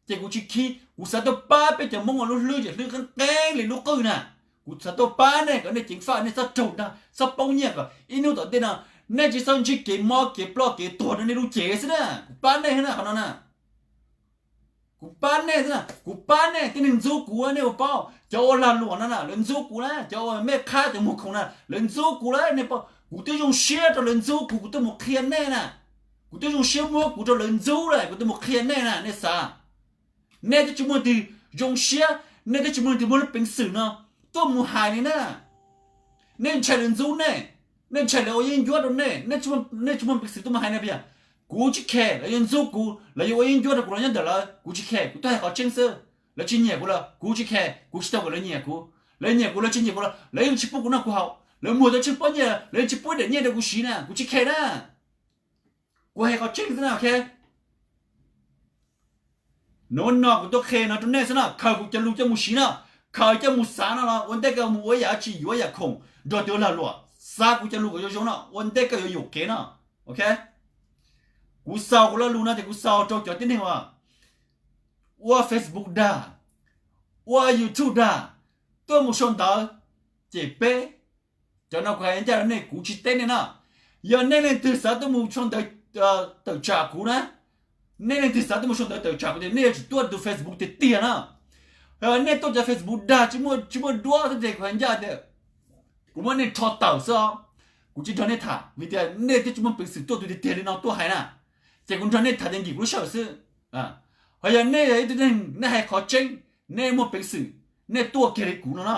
Ces kuv tsis khib, kuv xav tuaj pab peb cov Hmoob ua lub hlwb ces hlwb qeeb qeeb li lub qwj na. Kuv xav tuaj pab nej kom nej ceev faj, nej txhob raug dag, txhob poob nyiaj, kom ib hnub tom ntej no nej tsis txhob ntsib kev mob kev ploj kev tuag rau nej lub cev xwb na. Kuv pab nej na qhov no na. Kuv pab nej xwb na, kuv pab nej. Tib neeg ntxub kuv nej puas paub? Cov ua lag luam no na lawv ntxub kuv na, cov ua mej qhab cov muag khoom na lawv ntxub kuv na, nej paub? Kuv twb zoo siab rau lawv ntxub kuv, kuv twb mus qhia nej na. Kuv twb zoo siab muab kuv rau lawv ntxub lawm, kuv twb mus qhia nej na, nej xav. Nej twb tsis muaj leej twg zoo siab, nej twb tsis muaj leej twg muaj lub peev xwm no tuaj mus hais li na. Nej ntshai lawv ntxub nej, nej ntshai lawv ua yeeb ncuab rau nej, nej tsis muaj peev xwm tuaj mus hais na. Kuv tsis khe lawv yuav ntxub kuv, lawv yuav ua yeeb ncuab rau kuv los nyob ntawm lawv, kuv tsis khe, kuv tuaj hais qhov tseeb xwb. Lawv tsis nyiam kuv los kuv tsis khe, kuv tsis tau kom lawv nyiam kuv. Lawv nyiam kuv, lawv tsis nyiam kuv los lawv yeej tsis pub kuv noj kuv haus, lawv muag tau tsheej pob nyiaj, lawv yeej tsis pub daim nyiaj rau kuv siv na, kuv tsis khe na. Kuv hais qhov tseeb xwb na, ok. Nuav no kuv tuaj qhia no rau nej xwb na, khaws kuv cov lus coj mus siv na, khaws coj mus xav no los ua ntej koj mus ua ib yam dab tsi, yuav yam khoom nrog tus lag luam, xav kuv cov lus kom zoo zoo no ua ntej koj yuav yuam kev no, ok. Kuv xaus kuv lo lus no ces kuv xaus rau cov tib neeg uas ua Facebook dag, ua YouTube dag, tuaj mus sau ntawv, ces peb, cov no kuv hais ncaj rau nej, kuv tsis teb nej na. Yog nej leej twg xav tuaj mus sau ntawv tawm tsam kuv na, nej leej twg xav tuaj mus sau ntawv tawm tsam kuv ces nej yuav tsum tuaj tus Facebook tiag tiag na. Nej tuaj cov Facebook dag tsis muaj, tsis muaj duab xwb ces kuv hais ncaj tias kuv muab nej rho tawm xwb os. Kuv tsis nrog nej tham vim tias nej twb tsis muaj peev xwm tuaj tus tiag tiag li no tuaj hais na, ces kuv nrog nej tham ces nkim kuv lub sij hawm xwb. Ho yog nej yog ib tug neeg nej hais qhov tseeb, nej muaj peev xwm, nej tuaj kiag li kuv no na,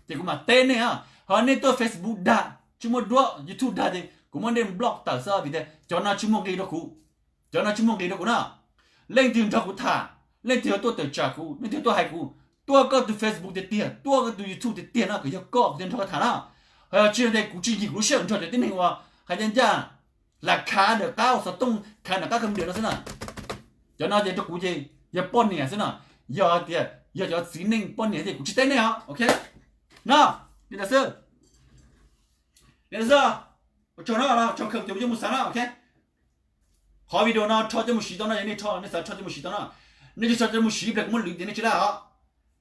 ces kuv mam teb nej. Ho nej tuaj Facebook dag tsis muaj duab, YouTube dag ces kuv muab nej block tawm xwb vim tias cov no tsis muaj nqis rau kuv. Cov no tsis muaj nqis rau kuv na. Leej twg nrog kuv tham, leej twg tuaj tawm tsam kuv, leej twg tuaj hais kuv, tuaj koj tus Facebook tiag tiag, tuaj koj tus YouTube tiag tiag no, kom yog koj kuv thiaj nrog koj tham na. Ho yog tsis yog tias kuv tsis nkim kuv lub sij hawm nrog cov tib neeg uas hais ncaj ncaj, lam khav ntawm qab uas xov tooj khav ntawm qab kha mdiam no xwb na. Cov no ces rau kuv ces yog poj niam xwb no, yog tias yog cov txiv neej poj niam ces kuv tsis teb nej os, ok. No, li ntawd xwb. Li ntawd xwb. Ua tsaug no, tsaug kawg cov coj mus xav no, ok. Qhov video no rho coj mus siv tau no, yog nej rho nej xav rho coj mus siv tau no, nej tsis rho coj mus siv pliag kuv muab lwv ces nej tsis laij os.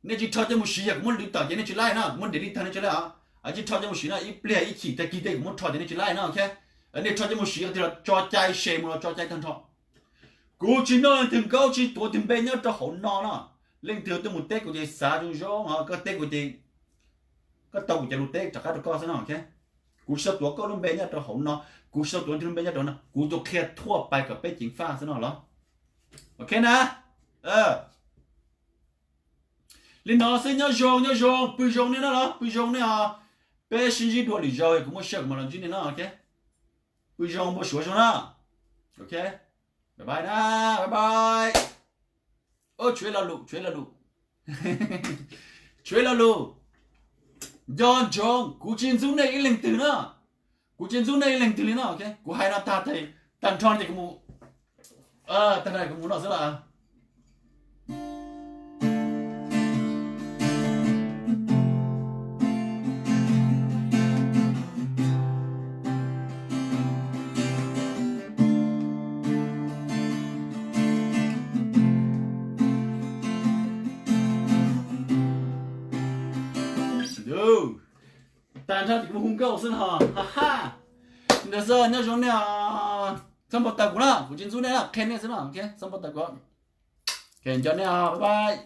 Nej tsis rho coj mus siv yog kuv muab lwv tawm ces nej tsis laij no, kuv muab delete tag nej tsis laij os. Tsis rho coj mus siv no, ib pliag ib chim tag kis tej kuv muab rho ces nej tsis laij no, ok. Nej rho coj mus siv tias los tso cai share mus los tso cai tag nrho. Kuv tsis noj leej twg nkaub tsis tuav twg npe nyob rau hauv no no. Leej twg tuaj mus teb kuv ces xav zoo zoo os, koj teb kuv ces koj tau kuv cov lus teb rov qab rau koj xwb no, ok. Kuv tsis tau tuav koj lub npe nyob rau hauv no, kuv tsis tau tuav leej twg lub npe nyob rau no, kuv tus qhia thuaj pais kom peb ceev faj xwb no los, ok na. Li no xwb, nyob zoo nyob zoo, pw zoo nej na los pw zoo nej os. Peb sib ntsib dua lwm zaus kuv muaj sij hawm kuv mam los ntsib nej no, ok. Pw zoo npau suav zoo na, ok. Bye bye na, bye bye. Tshuav ib lo lus, tshuav ib lo lus, tshuav ib lo lus. Nco ntsoov, kuv tsis ntxub nej ib leej twg na. Kuv tsis ntxub nej ib leej twg li no, ok. Kuv hais no tag, tag nrho ces kuv mus, tag nrho kuv mus no xwb las. Tag nrho ces kuv mus hu nkauj xwb no, ha ha. Ntawd xwb, nyob zoo nej, txhob npau taws kuv na, kuv tsis ntxub nej na, qhia nej xwb no, ok, txhob npau taws kuv. Ok, nco nej, bye bye.